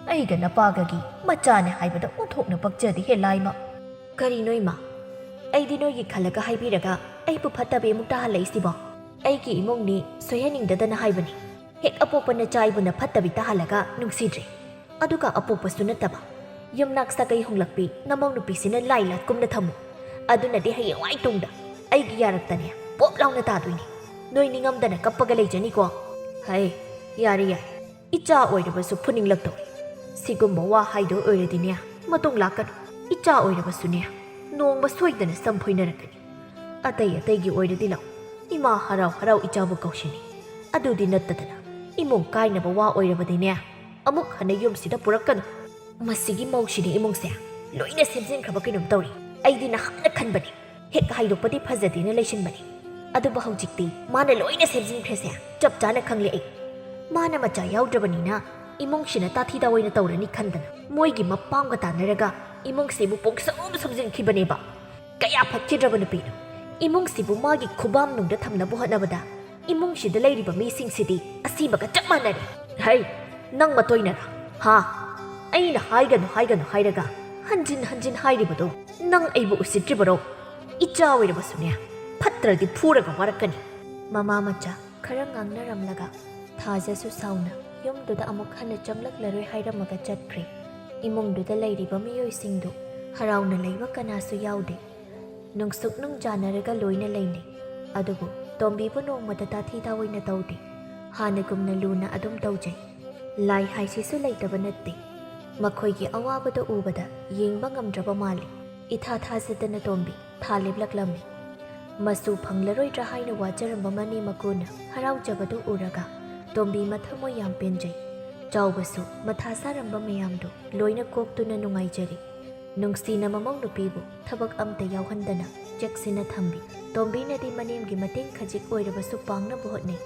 ꯑꯩꯒ ꯅꯄꯥꯒꯒꯤ ꯃꯆꯥꯅꯦ ꯍꯥꯏꯕꯗ ꯑꯣꯟꯊꯣꯛꯅ ꯄꯛꯆꯗꯦ ꯍꯦ ꯂꯥꯏꯃ꯫ ꯀꯔꯤꯅꯣ ꯏꯃꯥ? ꯑꯩꯗꯤ ꯅꯣꯏꯒꯤ ꯈꯜꯂꯒ ꯍꯥꯏꯕꯤꯔꯒ ꯑꯩꯕꯨ ꯐꯠꯇꯕꯤ ꯑꯃꯨꯛ ꯇꯥꯍꯜꯂꯛꯏꯁꯤꯕꯣ? ꯑꯩꯒꯤ ꯏꯃꯨꯡꯅꯤ ꯁꯣꯏꯍꯟꯅꯤꯡꯗꯗꯅ ꯍꯥꯏꯕꯅꯤ꯫ ꯍꯦꯛ ꯑꯄꯣꯛꯄ ꯅꯆꯥ ꯑꯩꯕꯨꯅ ꯐꯠꯇꯕꯤ ꯇꯥꯍꯜꯂꯒ ꯅꯨꯡꯁꯤꯗ꯭ꯔꯦ꯫ ꯑꯗꯨꯒ ꯑꯄꯣꯛꯄꯁꯨ ꯅꯠꯇꯕ, ꯌꯨꯝꯅꯥꯛ ꯁꯥꯒꯩ ꯍꯣꯡꯂꯛꯄꯤ ꯅꯃꯧ ꯅꯨꯄꯤꯁꯤꯅ ꯂꯥꯏ ꯂꯥꯠꯀꯨꯝꯅ ꯊꯝꯃꯨ꯫ ꯑꯗꯨꯅꯗꯤ ꯍꯌꯦꯡꯋꯥꯏ ꯇꯨꯡꯗ ꯑꯩꯒꯤ ꯌꯥꯔꯛꯇꯅꯦ ꯄꯣꯞ ꯂꯥꯎꯅ ꯇꯥꯗꯣꯏꯅꯦ꯫ ꯅꯣꯏ ꯅꯤꯡꯉꯝꯗꯅ ꯀꯞꯄꯒ ꯂꯩꯖꯅꯤꯀꯣ꯫ ꯍꯩ, ꯌꯥꯔꯦ ꯌꯥꯔꯦ, ꯏꯆꯥ ꯑꯣꯏꯔꯕꯁꯨ ꯐꯨꯅꯤꯡꯂꯛꯇꯧꯔꯦ꯫ ꯁꯤꯒꯨꯝꯕ ꯋꯥ ꯍꯥꯏꯗꯣ ꯑꯣꯏꯔꯗꯤꯅꯦ, ꯃꯇꯨꯡ ꯂꯥꯛꯀꯅꯨ꯫ ꯏꯆꯥ ꯑꯣꯏꯔꯕꯁꯨꯅꯦ, ꯅꯣꯡꯃ ꯁꯣꯏꯗꯅ ꯁꯝ ꯐꯣꯏꯅꯔꯛꯀꯅꯤ꯫ ꯑꯇꯩ ꯑꯇꯩꯒꯤ ꯑꯣꯏꯔꯗꯤ ꯂꯥꯎ, ꯏꯃꯥ ꯍꯔꯥꯎ ꯍꯔꯥꯎ ꯏꯆꯥꯕꯨ ꯀꯧꯁꯤꯅꯤ꯫ ꯑꯗꯨꯗꯤ ꯅꯠꯇꯗꯅ ꯏꯃꯨꯡ ꯀꯥꯏꯅꯕ ꯋꯥ ꯑꯣꯏꯔꯕꯗꯤꯅꯦ, ꯑꯃꯨꯛ ꯍꯟꯅ ꯌꯨꯝꯁꯤꯗ ꯄꯨꯔꯛꯀꯅꯨ꯫ ꯃꯁꯤꯒꯤ ꯃꯧꯁꯤꯅ ꯏꯃꯨꯡꯁꯦ ꯂꯣꯏꯅ ꯁꯦꯝꯖꯤꯟꯈ꯭ꯔꯕ ꯀꯩꯅꯣꯝ ꯇꯧꯔꯤ꯫ ꯑꯩꯗꯤ ꯅꯍꯥꯟꯅ ꯈꯟꯕꯅꯤ꯫ ꯍꯦꯛ ꯍꯥꯏꯗꯣꯛꯄꯗꯤ ꯐꯖꯗꯦꯅ ꯂꯩꯁꯤꯟꯕꯅꯤ꯫ ꯑꯗꯨꯕꯨ ꯍꯧꯖꯤꯛꯇꯤ ꯃꯥꯅ ꯂꯣꯏꯅ ꯁꯦꯝꯖꯤꯟꯈ꯭ꯔꯦꯁꯦ꯫ ꯆꯞ ꯆꯥꯅ ꯈꯪꯂꯦ ꯑꯩ꯫ ꯃꯥꯅ ꯃꯆꯥ ꯌꯥꯎꯗ꯭ꯔꯕꯅꯤꯅ ꯏꯃꯨꯡꯁꯤꯅ ꯇꯥꯊꯤ ꯇꯥꯑꯣꯏꯅ ꯇꯧꯔꯅꯤ ꯈꯟꯗꯅ ꯃꯣꯏꯒꯤ ꯃꯄꯥꯝꯒ ꯇꯥꯟꯅꯔꯒ ꯏꯃꯨꯡꯁꯤꯕꯨ ꯄꯨꯡꯁꯨꯝ ꯁꯨꯝꯖꯤꯟꯈꯤꯕꯅꯦꯕ꯫ ꯀꯌꯥ ꯐꯠꯈꯤꯗ꯭ꯔꯕ ꯅꯨꯄꯤꯅꯣ꯫ ꯏꯃꯨꯡꯁꯤꯕꯨ ꯃꯥꯒꯤ ꯈꯨꯕꯥꯝꯅꯨꯡꯗ ꯊꯝꯅꯕ ꯍꯣꯠꯅꯕꯗ ꯏꯃꯨꯡꯁꯤꯗ ꯂꯩꯔꯤꯕ ꯃꯤꯁꯤꯡꯁꯤꯗꯤ ꯑꯁꯤꯕꯒ ꯆꯞ ꯃꯥꯟꯅꯔꯦ꯫ ꯍꯩ, ꯅꯪ ꯃꯇꯣꯏꯅꯔꯥ? ꯍꯥ? ꯑꯩꯅ ꯍꯥꯏꯒꯅꯨ, ꯍꯥꯏꯒꯅꯨ ꯍꯥꯏꯔꯒ ꯍꯟꯖꯤꯟ ꯍꯟꯖꯤꯟ ꯍꯥꯏꯔꯤꯕꯗꯣ ꯅꯪ ꯑꯩꯕꯨ ꯎꯁꯤꯠꯇ꯭ꯔꯤꯕꯔꯣ? ꯏꯆꯥ ꯑꯣꯏꯔꯕꯁꯨꯅꯦ, ꯐꯠꯇ꯭ꯔꯗꯤ ꯐꯨꯔꯒ ꯋꯥꯔꯛꯀꯅꯤ꯫ ꯃꯃꯥ ꯃꯆꯥ ꯈꯔ ꯉꯥꯡꯅꯔꯝꯂꯒ ꯊꯥꯖꯁꯨ ꯁꯥꯎꯅ ꯌꯨꯝꯗꯨꯗ ꯑꯃꯨꯛ ꯍꯟꯅ ꯆꯪꯂꯛꯂꯔꯣꯏ ꯍꯥꯏꯔꯝꯃꯒ ꯆꯠꯈ꯭ꯔꯦ꯫ ꯏꯃꯨꯡꯗꯨꯗ ꯂꯩꯔꯤꯕ ꯃꯤꯑꯣꯏꯁꯤꯡꯗꯨ ꯍꯔꯥꯎꯅ ꯂꯩꯕ ꯀꯅꯥꯁꯨ ꯌꯥꯎꯗꯦ꯫ ꯅꯨꯡꯁꯨꯛ ꯅꯨꯡꯖꯥꯅꯔꯒ ꯂꯣꯏꯅ ꯂꯩꯅꯩ꯫ ꯑꯗꯨꯕꯨ ꯇꯣꯝꯕꯤꯕꯨ ꯅꯣꯡꯃꯇ ꯇꯥꯊꯤ ꯇꯥꯑꯣꯏꯅ ꯇꯧꯗꯦ꯫ ꯍꯥꯟꯅꯒꯨꯝꯅ ꯂꯨꯅ ꯑꯗꯨꯝ ꯇꯧꯖꯩ꯫ ꯂꯥꯏ ꯍꯥꯏꯁꯤꯁꯨ ꯂꯩꯇꯕ ꯅꯠꯇꯦ꯫ ꯃꯈꯣꯏꯒꯤ ꯑꯋꯥꯕꯗ ꯎꯕꯗ ꯌꯦꯡꯕ ꯉꯝꯗ꯭ꯔꯕ ꯃꯥꯜꯂꯤ꯫ ꯏꯊꯥ ꯊꯥꯖꯗꯅ ꯇꯣꯝꯕꯤ ꯊꯥ ꯂꯦꯞꯂꯛꯂꯝꯃꯤ꯫ ꯃꯁꯨ ꯐꯪꯂꯔꯣꯏꯗ꯭ꯔꯥ ꯍꯥꯏꯅ ꯋꯥꯖꯔꯝꯕ ꯃꯅꯦ ꯃꯀꯨꯅ ꯍꯔꯥꯎꯖꯕꯗꯨ ꯎꯔꯒ ꯇꯣꯝꯕꯤ ꯃꯊꯃꯣꯏ ꯌꯥꯝ ꯄꯦꯟꯖꯩ꯫ ꯆꯥꯎꯕꯁꯨ ꯃꯊꯥ ꯁꯥꯔꯝꯕ ꯃꯌꯥꯝꯗꯨ ꯂꯣꯏꯅ ꯀꯣꯛꯇꯨꯅ ꯅꯨꯡꯉꯥꯏꯖꯔꯤ꯫ ꯅꯨꯡꯁꯤꯅ ꯃꯃꯧ ꯅꯨꯄꯤꯕꯨ ꯊꯕꯛ ꯑꯝꯇ ꯌꯥꯎꯍꯟꯗꯅ ꯆꯦꯛꯁꯤꯟꯅ ꯊꯝꯕꯤ꯫ ꯇꯣꯝꯕꯤꯅꯗꯤ ꯃꯅꯦꯝꯒꯤ ꯃꯇꯦꯡ ꯈꯖꯤꯛ ꯑꯣꯏꯔꯕꯁꯨ ꯄꯥꯡꯅꯕ ꯍꯣꯠꯅꯩ꯫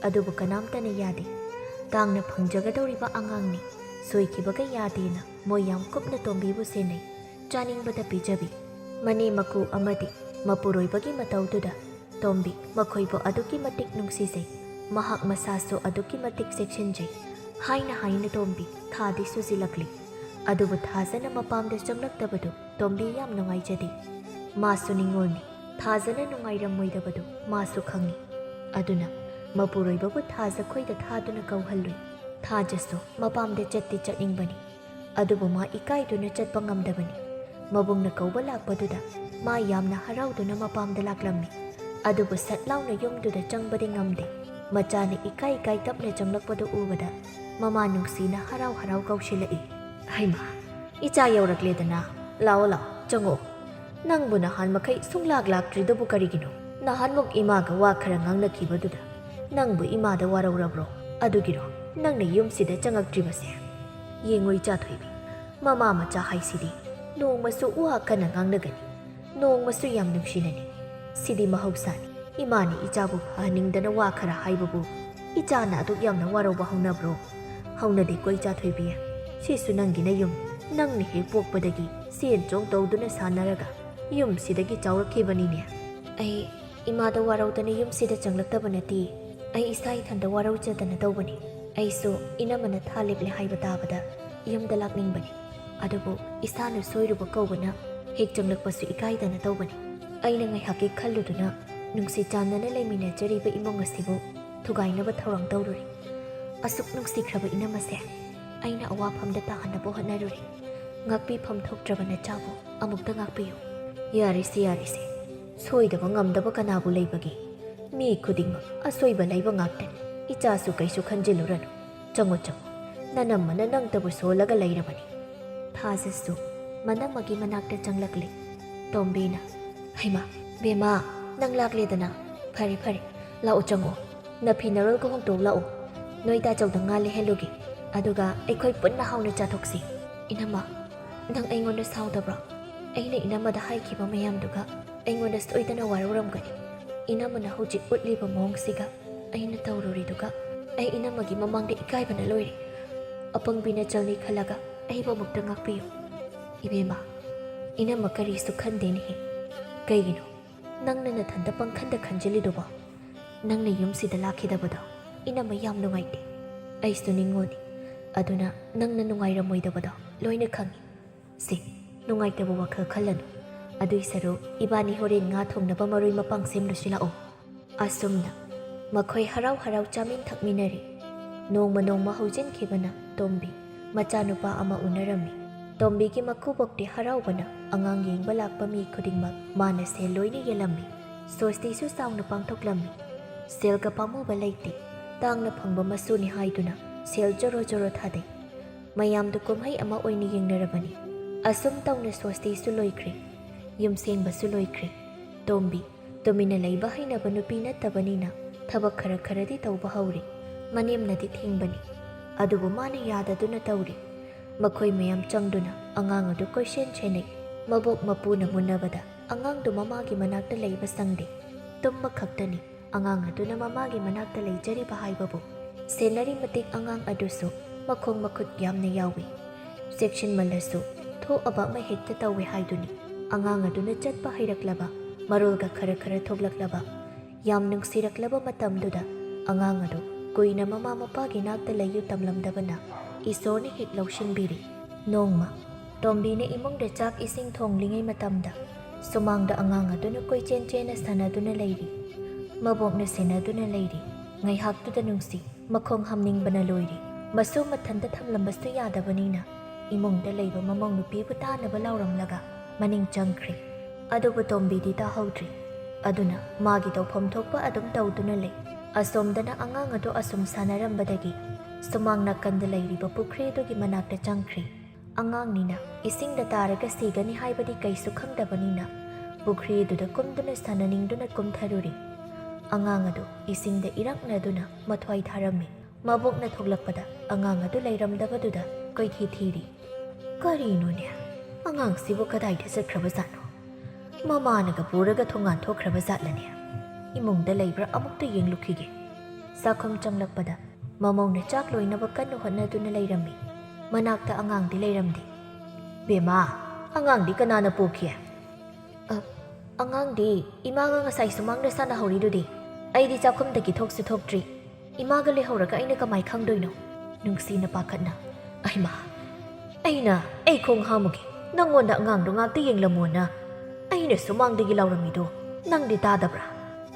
ꯑꯗꯨꯕꯨ ꯀꯅꯥꯝꯇꯅ ꯌꯥꯗꯦ꯫ ꯇꯥꯡꯅ ꯐꯪꯖꯒꯗꯧꯔꯤꯕ ꯑꯉꯥꯡꯅꯤ, ꯁꯣꯏꯈꯤꯕꯒ ꯌꯥꯗꯦꯅ ꯃꯣꯏ ꯌꯥꯝ ꯀꯨꯞꯅ ꯇꯣꯝꯕꯤꯕꯨ ꯁꯦꯟꯅꯩ꯫ ꯆꯥꯅꯤꯡꯕꯗ ꯄꯤꯖꯕꯤ꯫ ꯃꯅꯦ ꯃꯀꯨ ꯑꯃꯗꯤ ꯃꯄꯨꯔꯣꯏꯕꯒꯤ ꯃꯇꯧꯗꯨꯗ ꯇꯣꯝꯕꯤ ꯃꯈꯣꯏꯕꯨ ꯑꯗꯨꯛꯀꯤ ꯃꯇꯤꯛ ꯅꯨꯡꯁꯤꯖꯩ꯫ ꯃꯍꯥꯛ ꯃꯁꯥꯁꯨ ꯑꯗꯨꯛꯀꯤ ꯃꯇꯤꯛ ꯆꯦꯛꯁꯤꯟꯖꯩ꯫ ꯍꯥꯏꯅ ꯍꯥꯏꯅ ꯇꯣꯝꯕꯤ ꯊꯥꯗꯤ ꯁꯨꯖꯤꯜꯂꯛꯂꯤ꯫ ꯑꯗꯨꯕꯨ ꯊꯥꯖꯅ ꯃꯄꯥꯝꯗ ꯆꯪꯂꯛꯇꯕꯗꯨ ꯇꯣꯝꯕꯤ ꯌꯥꯝ ꯅꯨꯡꯉꯥꯏꯖꯗꯦ꯫ ꯃꯥꯁꯨ ꯅꯤꯡꯉꯣꯜꯅꯤ꯫ ꯊꯥꯖꯅ ꯅꯨꯡꯉꯥꯏꯔꯝꯃꯣꯏꯗꯕꯗꯨ ꯃꯥꯁꯨ ꯈꯪꯏ꯫ ꯑꯗꯨꯅ ꯃꯄꯨꯔꯣꯏꯕꯕꯨ ꯊꯥꯖ ꯈꯣꯏꯗ ꯊꯥꯗꯨꯅ ꯀꯧꯍꯜꯂꯨꯏ꯫ ꯊꯥꯖꯁꯨ ꯃꯄꯥꯝꯗ ꯆꯠꯇꯤ ꯆꯠꯅꯤꯡꯕꯅꯤ꯫ ꯑꯗꯨꯕꯨ ꯃꯥ ꯏꯀꯥꯏꯗꯨꯅ ꯆꯠꯄ ꯉꯝꯗꯕꯅꯤ꯫ ꯃꯕꯨꯡꯅ ꯀꯧꯕ ꯂꯥꯛꯄꯗꯨꯗ ꯃꯥ ꯌꯥꯝꯅ ꯍꯔꯥꯎꯗꯨꯅ ꯃꯄꯥꯝꯗ ꯂꯥꯛꯂꯝꯃꯤ꯫ ꯑꯗꯨꯕꯨ ꯁꯠ ꯂꯥꯎꯅ ꯌꯨꯝꯗꯨꯗ ꯆꯪꯕꯗꯤ ꯉꯝꯗꯦ꯫ ꯃꯆꯥꯅ ꯏꯀꯥꯏ ꯏꯀꯥꯏ ꯇꯞꯅ ꯆꯪꯂꯛꯄꯗꯨ ꯎꯕꯗ ꯃꯃꯥ ꯅꯨꯡꯁꯤꯅ ꯍꯔꯥꯎ ꯍꯔꯥꯎ ꯀꯧꯁꯤꯜꯂꯛꯏ꯫ "ꯍꯩꯃꯥ, ꯏꯆꯥ ꯌꯧꯔꯛꯂꯦꯗꯅ꯫ ꯂꯥꯛꯑꯣ, ꯂꯥꯛꯑꯣ, ꯆꯪꯉꯛꯑꯣ꯫ ꯅꯪꯕꯨ ꯅꯍꯥꯟ ꯃꯈꯩ ꯁꯨꯡꯂꯥꯛ ꯂꯥꯛꯇ꯭ꯔꯤꯗꯨꯕꯨ ꯀꯔꯤꯒꯤꯅꯣ? ꯅꯍꯥꯟꯃꯨꯛ ꯏꯃꯥꯒ ꯋꯥ ꯈꯔ ꯉꯥꯡꯅꯈꯤꯕꯗꯨꯗ ꯅꯪꯕꯨ ꯏꯃꯥꯗ ꯋꯥꯔꯧꯔꯕ꯭ꯔꯣ? ꯑꯗꯨꯒꯤꯔꯣ ꯅꯪꯅ ꯌꯨꯝꯁꯤꯗ ꯆꯪꯉꯛꯇ꯭ꯔꯤꯕꯁꯦ?" ꯌꯦꯡꯉꯨ ꯏꯆꯥ ꯊꯣꯏꯕꯤ, ꯃꯃꯥ ꯃꯆꯥ ꯍꯥꯏꯁꯤꯗꯤ ꯅꯣꯡꯃꯁꯨ ꯋꯥ ꯀꯟꯅ ꯉꯥꯡꯅꯒꯅꯤ꯫ ꯅꯣꯡꯃꯁꯨ ꯌꯥꯝ ꯅꯨꯡꯁꯤꯅꯅꯤ꯫ ꯁꯤꯗꯤ ꯃꯍꯧꯁꯥꯅꯤ꯫ ꯏꯃꯥꯅ ꯏꯆꯥꯕꯨ ꯐꯍꯟꯅꯤꯡꯗꯅ ꯋꯥ ꯈꯔ ꯍꯥꯏꯕꯕꯨ ꯏꯆꯥꯅ ꯑꯗꯨꯛ ꯌꯥꯝꯅ ꯋꯥꯔꯧꯕ ꯍꯧꯅꯕ꯭ꯔꯣ? ꯍꯧꯅꯗꯦꯀꯣ ꯏꯆꯥ ꯊꯣꯏꯕꯤ꯫ ꯁꯤꯁꯨ ꯅꯪꯒꯤ ꯅꯌꯨꯝ꯫ ꯅꯪꯅ ꯍꯦꯛ ꯄꯣꯛꯄꯗꯒꯤ ꯆꯦꯟ ꯆꯣꯡ ꯇꯧꯗꯨꯅ ꯁꯥꯟꯅꯔꯒ ꯌꯨꯝꯁꯤꯗꯒꯤ ꯆꯥꯎꯔꯛꯈꯤꯕꯅꯤꯅꯦ꯫ ꯑꯩ ꯏꯃꯥꯗ ꯋꯥꯔꯧꯗꯅ ꯌꯨꯝꯁꯤꯗ ꯆꯪꯂꯛꯇꯕ ꯅꯠꯇꯦ꯫ ꯑꯩ ꯏꯁꯥ ꯏꯊꯟꯇ ꯋꯥꯔꯧꯖꯗꯅ ꯇꯧꯕꯅꯤ꯫ ꯑꯩꯁꯨ ꯏꯅꯝꯃꯅ ꯊꯥ ꯂꯦꯞꯂꯦ ꯍꯥꯏꯕ ꯇꯥꯕꯗ ꯌꯨꯝꯗ ꯂꯥꯛꯅꯤꯡꯕꯅꯤ꯫ ꯑꯗꯨꯕꯨ ꯏꯁꯥꯅ ꯁꯣꯏꯔꯨꯕ ꯀꯧꯕꯅ ꯍꯦꯛ ꯆꯪꯂꯛꯄꯁꯨ ꯏꯀꯥꯏꯗꯅ ꯇꯧꯕꯅꯤ꯫ ꯑꯩꯅ ꯉꯥꯏꯍꯥꯛꯀꯤ ꯈꯜꯂꯨꯗꯨꯅ ꯅꯨꯡꯁꯤ ꯆꯥꯟꯅꯅ ꯂꯩꯃꯤꯟꯅꯖꯔꯤꯕ ꯏꯃꯨꯡ ꯑꯁꯤꯕꯨ ꯊꯨꯒꯥꯏꯅꯕ ꯊꯧꯔꯥꯡ ꯇꯧꯔꯨꯔꯦ꯫ ꯑꯁꯨꯛ ꯅꯨꯡꯁꯤꯈ꯭ꯔꯕ ꯏꯅꯝꯃꯁꯦ ꯑꯩꯅ ꯑꯋꯥꯐꯝꯗ ꯇꯥꯍꯟꯅꯕ ꯍꯣꯠꯅꯔꯨꯔꯦ꯫ ꯉꯥꯛꯄꯤꯐꯝ ꯊꯣꯛꯇ꯭ꯔꯕ ꯅꯆꯥꯕꯨ ꯑꯃꯨꯛꯇ ꯉꯥꯛꯄꯤꯌꯨ꯫ ꯌꯥꯔꯦꯁꯦ, ꯌꯥꯔꯦꯁꯦ꯫ ꯁꯣꯏꯗꯕ ꯉꯝꯗꯕ ꯀꯅꯥꯕꯨ ꯂꯩꯕꯒꯦ? ꯃꯤ ꯈꯨꯗꯤꯡꯃꯛ ꯑꯁꯣꯏꯕ ꯂꯩꯕ ꯉꯥꯛꯇꯅꯤ꯫ ꯏꯆꯥꯁꯨ ꯀꯩꯁꯨ ꯈꯟꯖꯤꯜꯂꯨꯔꯅꯨ꯫ ꯆꯪꯉꯣ, ꯆꯪꯉꯣ꯫ ꯅꯅꯝꯃꯅ ꯅꯪꯇꯕꯨ ꯁꯣꯜꯂꯒ ꯂꯩꯔꯕꯅꯤ꯫ ꯊꯥꯖꯁꯨ ꯃꯅꯝꯃꯒꯤ ꯃꯅꯥꯛꯇ ꯆꯪꯂꯛꯂꯦ꯫ ꯇꯣꯝꯕꯤꯅ, "ꯍꯩꯃꯥ, ꯕꯦꯝꯃ, ꯅꯪ ꯂꯥꯛꯂꯦꯗꯅ꯫ ꯐꯔꯦ, ꯐꯔꯦ, ꯂꯥꯛꯑꯣ, ꯆꯪꯉꯣ꯫ ꯅꯐꯤ ꯅꯔꯣꯜꯒ ꯍꯣꯡꯗꯣꯛ ꯂꯥꯛꯑꯣ꯫ ꯅꯣꯏ ꯇꯥꯆꯧꯗ ꯉꯥ ꯂꯩꯍꯜꯂꯨꯒꯦ꯫ ꯑꯗꯨꯒ ꯑꯩꯈꯣꯏ ꯄꯨꯟꯅ ꯍꯥꯎꯅ ꯆꯥꯊꯣꯛꯁꯤ꯫" "ꯏꯅꯝꯃ, ꯅꯪ ꯑꯩꯉꯣꯟꯗ ꯁꯥꯎꯗꯕ꯭ꯔꯣ? ꯑꯩꯅ ꯏꯅꯝꯃꯗ ꯍꯥꯏꯈꯤꯕ ꯃꯌꯥꯝꯗꯨꯒ ꯑꯩꯉꯣꯟꯗ ꯁꯣꯏꯗꯅ ꯋꯥꯔꯧꯔꯝꯒꯅꯤ꯫ ꯏꯅꯝꯃꯅ ꯍꯧꯖꯤꯛ ꯎꯠꯂꯤꯕ ꯃꯑꯣꯡꯁꯤꯒ ꯑꯩꯅ ꯇꯧꯔꯨꯔꯤꯗꯨꯒ ꯑꯩ ꯏꯅꯝꯃꯒꯤ ꯃꯃꯥꯡꯗ ꯏꯀꯥꯏꯕꯅ ꯂꯣꯏꯔꯦ꯫ ꯑꯄꯪꯕꯤ ꯅꯆꯜꯅꯤ ꯈꯜꯂꯒ ꯑꯩꯕꯨ ꯑꯃꯨꯛꯇ ꯉꯥꯛꯄꯤꯌꯨ꯫" "ꯏꯕꯦꯝꯃ, ꯏꯅꯝꯃ ꯀꯔꯤꯁꯨ ꯈꯟꯗꯦꯅꯦꯍꯦ꯫ ꯀꯩꯒꯤꯅꯣ ꯅꯪꯅ ꯅꯊꯟꯇ ꯄꯪꯈꯟꯗ ꯈꯟꯖꯤꯜꯂꯤꯗꯨꯕꯣ? ꯅꯪꯅ ꯌꯨꯝꯁꯤꯗ ꯂꯥꯛꯈꯤꯗꯕꯗꯣ ꯏꯅꯝꯃ ꯌꯥꯝ ꯅꯨꯡꯉꯥꯏꯇꯦ꯫ ꯑꯩꯁꯨ ꯅꯤꯡꯉꯣꯅꯤ꯫ ꯑꯗꯨꯅ ꯅꯪꯅ ꯅꯨꯡꯉꯥꯏꯔꯝꯃꯣꯏꯗꯕꯗꯣ ꯂꯣꯏꯅ ꯈꯪꯉꯤ꯫ ꯁꯦ, ꯅꯨꯡꯉꯥꯏꯇꯕ ꯋꯥꯈꯜ ꯈꯜꯂꯅꯨ꯫ ꯑꯗꯨꯏ ꯁꯔꯨꯛ ꯏꯕꯥꯅꯤ ꯍꯣꯔꯦꯟ ꯉꯥ ꯊꯣꯡꯅꯕ ꯃꯔꯣꯏ ꯃꯄꯥꯡ ꯁꯦꯝꯂꯨꯁꯤ ꯂꯥꯛꯑꯣ꯫" ꯑꯁꯨꯝꯅ ꯃꯈꯣꯏ ꯍꯔꯥꯎ ꯍꯔꯥꯎ ꯆꯥꯃꯤꯟ ꯊꯛꯃꯤꯟꯅꯔꯤ꯫ ꯅꯣꯡꯃ ꯅꯣꯡꯃ ꯍꯧꯖꯤꯟꯈꯤꯕꯅ ꯇꯣꯝꯕꯤ ꯃꯆꯥꯅꯨꯄꯥ ꯑꯃ ꯎꯅꯔꯝꯃꯤ꯫ ꯇꯣꯝꯕꯤꯒꯤ ꯃꯀꯨꯕꯣꯛꯇꯤ ꯍꯔꯥꯎꯕꯅ ꯑꯉꯥꯡ ꯌꯦꯡꯕ ꯂꯥꯛꯄ ꯃꯤ ꯈꯨꯗꯤꯡꯃꯛ ꯃꯥꯅ ꯁꯦꯜ ꯂꯣꯏꯅ ꯌꯦꯜꯂꯝꯃꯤ꯫ ꯁꯣꯁꯇꯤꯁꯨ ꯆꯥꯎꯅ ꯄꯥꯡꯊꯣꯛꯂꯝꯃꯤ꯫ ꯁꯦꯜꯒ ꯄꯥꯝꯃꯨꯕ ꯂꯩꯇꯦ꯫ ꯇꯥꯡꯅ ꯐꯪꯕ ꯃꯁꯨꯅꯤ ꯍꯥꯏꯗꯨꯅ ꯁꯦꯜ ꯖꯣꯔꯣ ꯖꯣꯔꯣ ꯊꯥꯗꯩ꯫ ꯃꯌꯥꯝꯗꯨ ꯀꯨꯝꯍꯩ ꯑꯃ ꯑꯣꯏꯅ ꯌꯦꯡꯅꯔꯕꯅꯤ꯫ ꯑꯁꯨꯝ ꯇꯧꯅ ꯁꯣꯁꯇꯤꯁꯨ ꯂꯣꯏꯈ꯭ꯔꯦ꯫ ꯌꯨꯝ ꯁꯦꯡꯕꯁꯨ ꯂꯣꯏꯈ꯭ꯔꯦ꯫ ꯇꯣꯝꯕꯤ ꯇꯨꯃꯤꯟꯅ ꯂꯩꯕ ꯍꯩꯅꯕ ꯅꯨꯄꯤ ꯅꯠꯇꯕꯅꯤꯅ ꯊꯕꯛ ꯈꯔ ꯈꯔꯗꯤ ꯇꯧꯕ ꯍꯧꯔꯦ꯫ ꯃꯅꯦꯝꯅꯗꯤ ꯊꯤꯡꯕꯅꯤ꯫ ꯑꯗꯨꯕꯨ ꯃꯥꯅ ꯌꯥꯗꯗꯨꯅ ꯇꯧꯔꯦ꯫ ꯃꯈꯣꯏ ꯃꯌꯥꯝ ꯆꯪꯗꯨꯅ ꯑꯉꯥꯡ ꯑꯗꯨ ꯀꯣꯏꯁꯦꯟ ꯁꯦꯟꯅꯩ꯫ ꯃꯕꯣꯛ ꯃꯄꯨꯅ ꯃꯨꯟꯅꯕꯗ ꯑꯉꯥꯡꯗꯨ ꯃꯃꯥꯒꯤ ꯃꯅꯥꯛꯇ ꯂꯩꯕ ꯁꯪꯗꯦ, ꯇꯨꯝꯕ ꯈꯛꯇꯅꯤ꯫ ꯑꯉꯥꯡ ꯑꯗꯨꯅ ꯃꯃꯥꯒꯤ ꯃꯅꯥꯛꯇ ꯂꯩꯖꯔꯤꯕ ꯍꯥꯏꯕꯕꯨ ꯁꯦꯟꯅꯔꯤ ꯃꯇꯤꯛ ꯑꯉꯥꯡ ꯑꯗꯨꯁꯨ ꯃꯈꯣꯡ ꯃꯈꯨꯠ ꯌꯥꯝꯅ ꯌꯥꯎꯏ꯫ ꯆꯦꯛꯁꯤꯟꯃꯜꯂꯁꯨ ꯊꯣꯛꯑꯕ ꯑꯃ ꯍꯦꯛꯇ ꯇꯧꯏ ꯍꯥꯏꯗꯨꯅꯤ꯫ ꯑꯉꯥꯡ ꯑꯗꯨꯅ ꯆꯠꯄ ꯍꯩꯔꯛꯂꯕ, ꯃꯔꯣꯜꯒ ꯈꯔ ꯈꯔ ꯊꯣꯛꯂꯛꯂꯕ, ꯌꯥꯝ ꯅꯨꯡꯁꯤꯔꯛꯂꯕ ꯃꯇꯝꯗꯨꯗ ꯑꯉꯥꯡ ꯑꯗꯨ ꯀꯨꯏꯅ ꯃꯃꯥ ꯃꯄꯥꯒꯤ ꯅꯥꯛꯇ ꯂꯩꯌꯨ ꯇꯝꯂꯝꯗꯕꯅ ꯏꯁꯣꯔꯅ ꯍꯦꯛ ꯂꯧꯁꯤꯟꯕꯤꯔꯤ꯫ ꯅꯣꯡꯃ ꯇꯣꯝꯕꯤꯅ ꯏꯃꯨꯡꯗ ꯆꯥꯛ ꯏꯁꯤꯡ ꯊꯣꯡꯂꯤꯉꯩ ꯃꯇꯝꯗ ꯁꯨꯃꯥꯡꯗ ꯑꯉꯥꯡ ꯑꯗꯨꯅ ꯀꯣꯏꯆꯦꯟ ꯆꯦꯟꯅ ꯁꯥꯟꯅꯗꯨꯅ ꯂꯩꯔꯤ꯫ ꯃꯕꯣꯛꯅ ꯁꯦꯟꯅꯗꯨꯅ ꯂꯩꯔꯤ꯫ ꯉꯥꯏꯍꯥꯛꯇꯨꯗ ꯅꯨꯡꯁꯤ, ꯃꯈꯣꯡ ꯍꯥꯝꯅꯤꯡꯕꯅ ꯂꯣꯏꯔꯤ꯫ ꯃꯁꯨ ꯃꯊꯟꯇ ꯊꯝꯂꯝꯕꯁꯨ ꯌꯥꯗꯕꯅꯤꯅ ꯏꯃꯨꯡꯗ ꯂꯩꯕ ꯃꯃꯧ ꯅꯨꯄꯤꯕꯨ ꯇꯥꯅꯕ ꯂꯥꯎꯔꯝꯂꯒ ꯃꯅꯤꯡ ꯆꯪꯈ꯭ꯔꯦ꯫ ꯑꯗꯨꯕꯨ ꯇꯣꯝꯕꯤꯗꯤ ꯇꯥꯍꯧꯗ꯭ꯔꯤ꯫ ꯑꯗꯨꯅ ꯃꯥꯒꯤ ꯇꯧꯐꯝ ꯊꯣꯛꯄ ꯑꯗꯨꯝ ꯇꯧꯗꯨꯅ ꯂꯩ꯫ ꯑꯁꯣꯝꯗꯅ ꯑꯉꯥꯡ ꯑꯗꯨ ꯑꯁꯨꯝ ꯁꯥꯟꯅꯔꯝꯕꯗꯒꯤ ꯁꯨꯃꯥꯡ ꯅꯥꯀꯟꯗ ꯂꯩꯔꯤꯕ ꯄꯨꯈ꯭ꯔꯤ ꯑꯗꯨꯒꯤ ꯃꯅꯥꯛꯇ ꯆꯪꯈ꯭ꯔꯤ꯫ ꯑꯉꯥꯡꯅꯤꯅ ꯏꯁꯤꯡꯗ ꯇꯥꯔꯒ ꯁꯤꯒꯅꯤ ꯍꯥꯏꯕꯗꯤ ꯀꯩꯁꯨ ꯈꯪꯗꯕꯅꯤꯅ ꯄꯨꯈ꯭ꯔꯤ ꯑꯗꯨꯗ ꯀꯨꯝꯗꯨꯅ ꯁꯥꯟꯅꯅꯤꯡꯗꯨꯅ ꯀꯨꯝꯊꯔꯨꯔꯤ꯫ ꯑꯉꯥꯡ ꯑꯗꯨ ꯏꯁꯤꯡꯗ ꯏꯔꯛꯅꯗꯨꯅ ꯃꯊ꯭ꯋꯥꯏ ꯊꯥꯔꯝꯃꯤ꯫ ꯃꯕꯣꯛꯅ ꯊꯣꯛꯂꯛꯄꯗ ꯑꯉꯥꯡ ꯑꯗꯨ ꯂꯩꯔꯝꯗꯕꯗꯨꯗ ꯀꯣꯏꯊꯤ ꯊꯤꯔꯤ꯫ "ꯀꯔꯤꯅꯣꯅꯦ? ꯑꯉꯥꯡꯁꯤꯕꯨ ꯀꯗꯥꯏꯗ ꯆꯠꯈ꯭ꯔꯕꯖꯥꯠꯅꯣ? ꯃꯃꯥꯅꯒ ꯄꯨꯔꯒ ꯊꯣꯡꯒꯥꯟ ꯊꯣꯛꯈ꯭ꯔꯕ ꯖꯥꯠꯂꯅꯦ? ꯏꯃꯨꯡꯗ ꯂꯩꯕ꯭ꯔꯥ ꯑꯃꯨꯛꯇ ꯌꯦꯡꯂꯨꯈꯤꯒꯦ꯫" ꯆꯥꯛꯈꯨꯝ ꯆꯪꯂꯛꯄꯗ ꯃꯃꯧꯅ ꯆꯥꯛ ꯂꯣꯏꯅꯕ ꯀꯟꯅ ꯍꯣꯠꯅꯗꯨꯅ ꯂꯩꯔꯝꯃꯤ꯫ ꯃꯅꯥꯛꯇ ꯑꯉꯥꯡꯗꯤ ꯂꯩꯔꯝꯗꯦ꯫ "ꯕꯦꯝꯃꯥ, ꯑꯉꯥꯡꯗꯤ ꯀꯅꯥꯅ ꯄꯨꯈꯤ?" "ꯑ, ꯑꯉꯥꯡꯗꯤ ꯏꯃꯥꯒ ꯉꯁꯥꯏ ꯁꯨꯃꯥꯡꯗ ꯁꯥꯟꯅꯍꯧꯔꯤꯗꯨꯗꯤ꯫ ꯑꯩꯗꯤ ꯆꯥꯛꯈꯨꯝꯗꯒꯤ ꯊꯣꯛꯁꯨ ꯊꯣꯛꯇ꯭ꯔꯤ꯫ ꯏꯃꯥꯒ ꯂꯩꯍꯧꯔꯒ ꯑꯩꯅ ꯀꯃꯥꯏ ꯈꯪꯗꯣꯏꯅꯣ?" ꯅꯨꯡꯁꯤꯅ ꯄꯥꯈꯠꯅ꯫ "ꯑꯩꯃꯥ, ꯑꯩꯅ ꯑꯩ ꯈꯣꯡ ꯍꯥꯝꯃꯨꯒꯦ, ꯅꯪꯉꯣꯟꯗ ꯑꯉꯥꯡꯗꯣ ꯉꯥꯛꯇ ꯌꯦꯡꯂꯝꯃꯣꯅ ꯑꯩꯅ ꯁꯨꯃꯥꯡꯗꯒꯤ ꯂꯥꯎꯔꯝꯃꯤꯗꯣ ꯅꯪꯗꯤ ꯇꯥꯗꯕ꯭ꯔꯥ?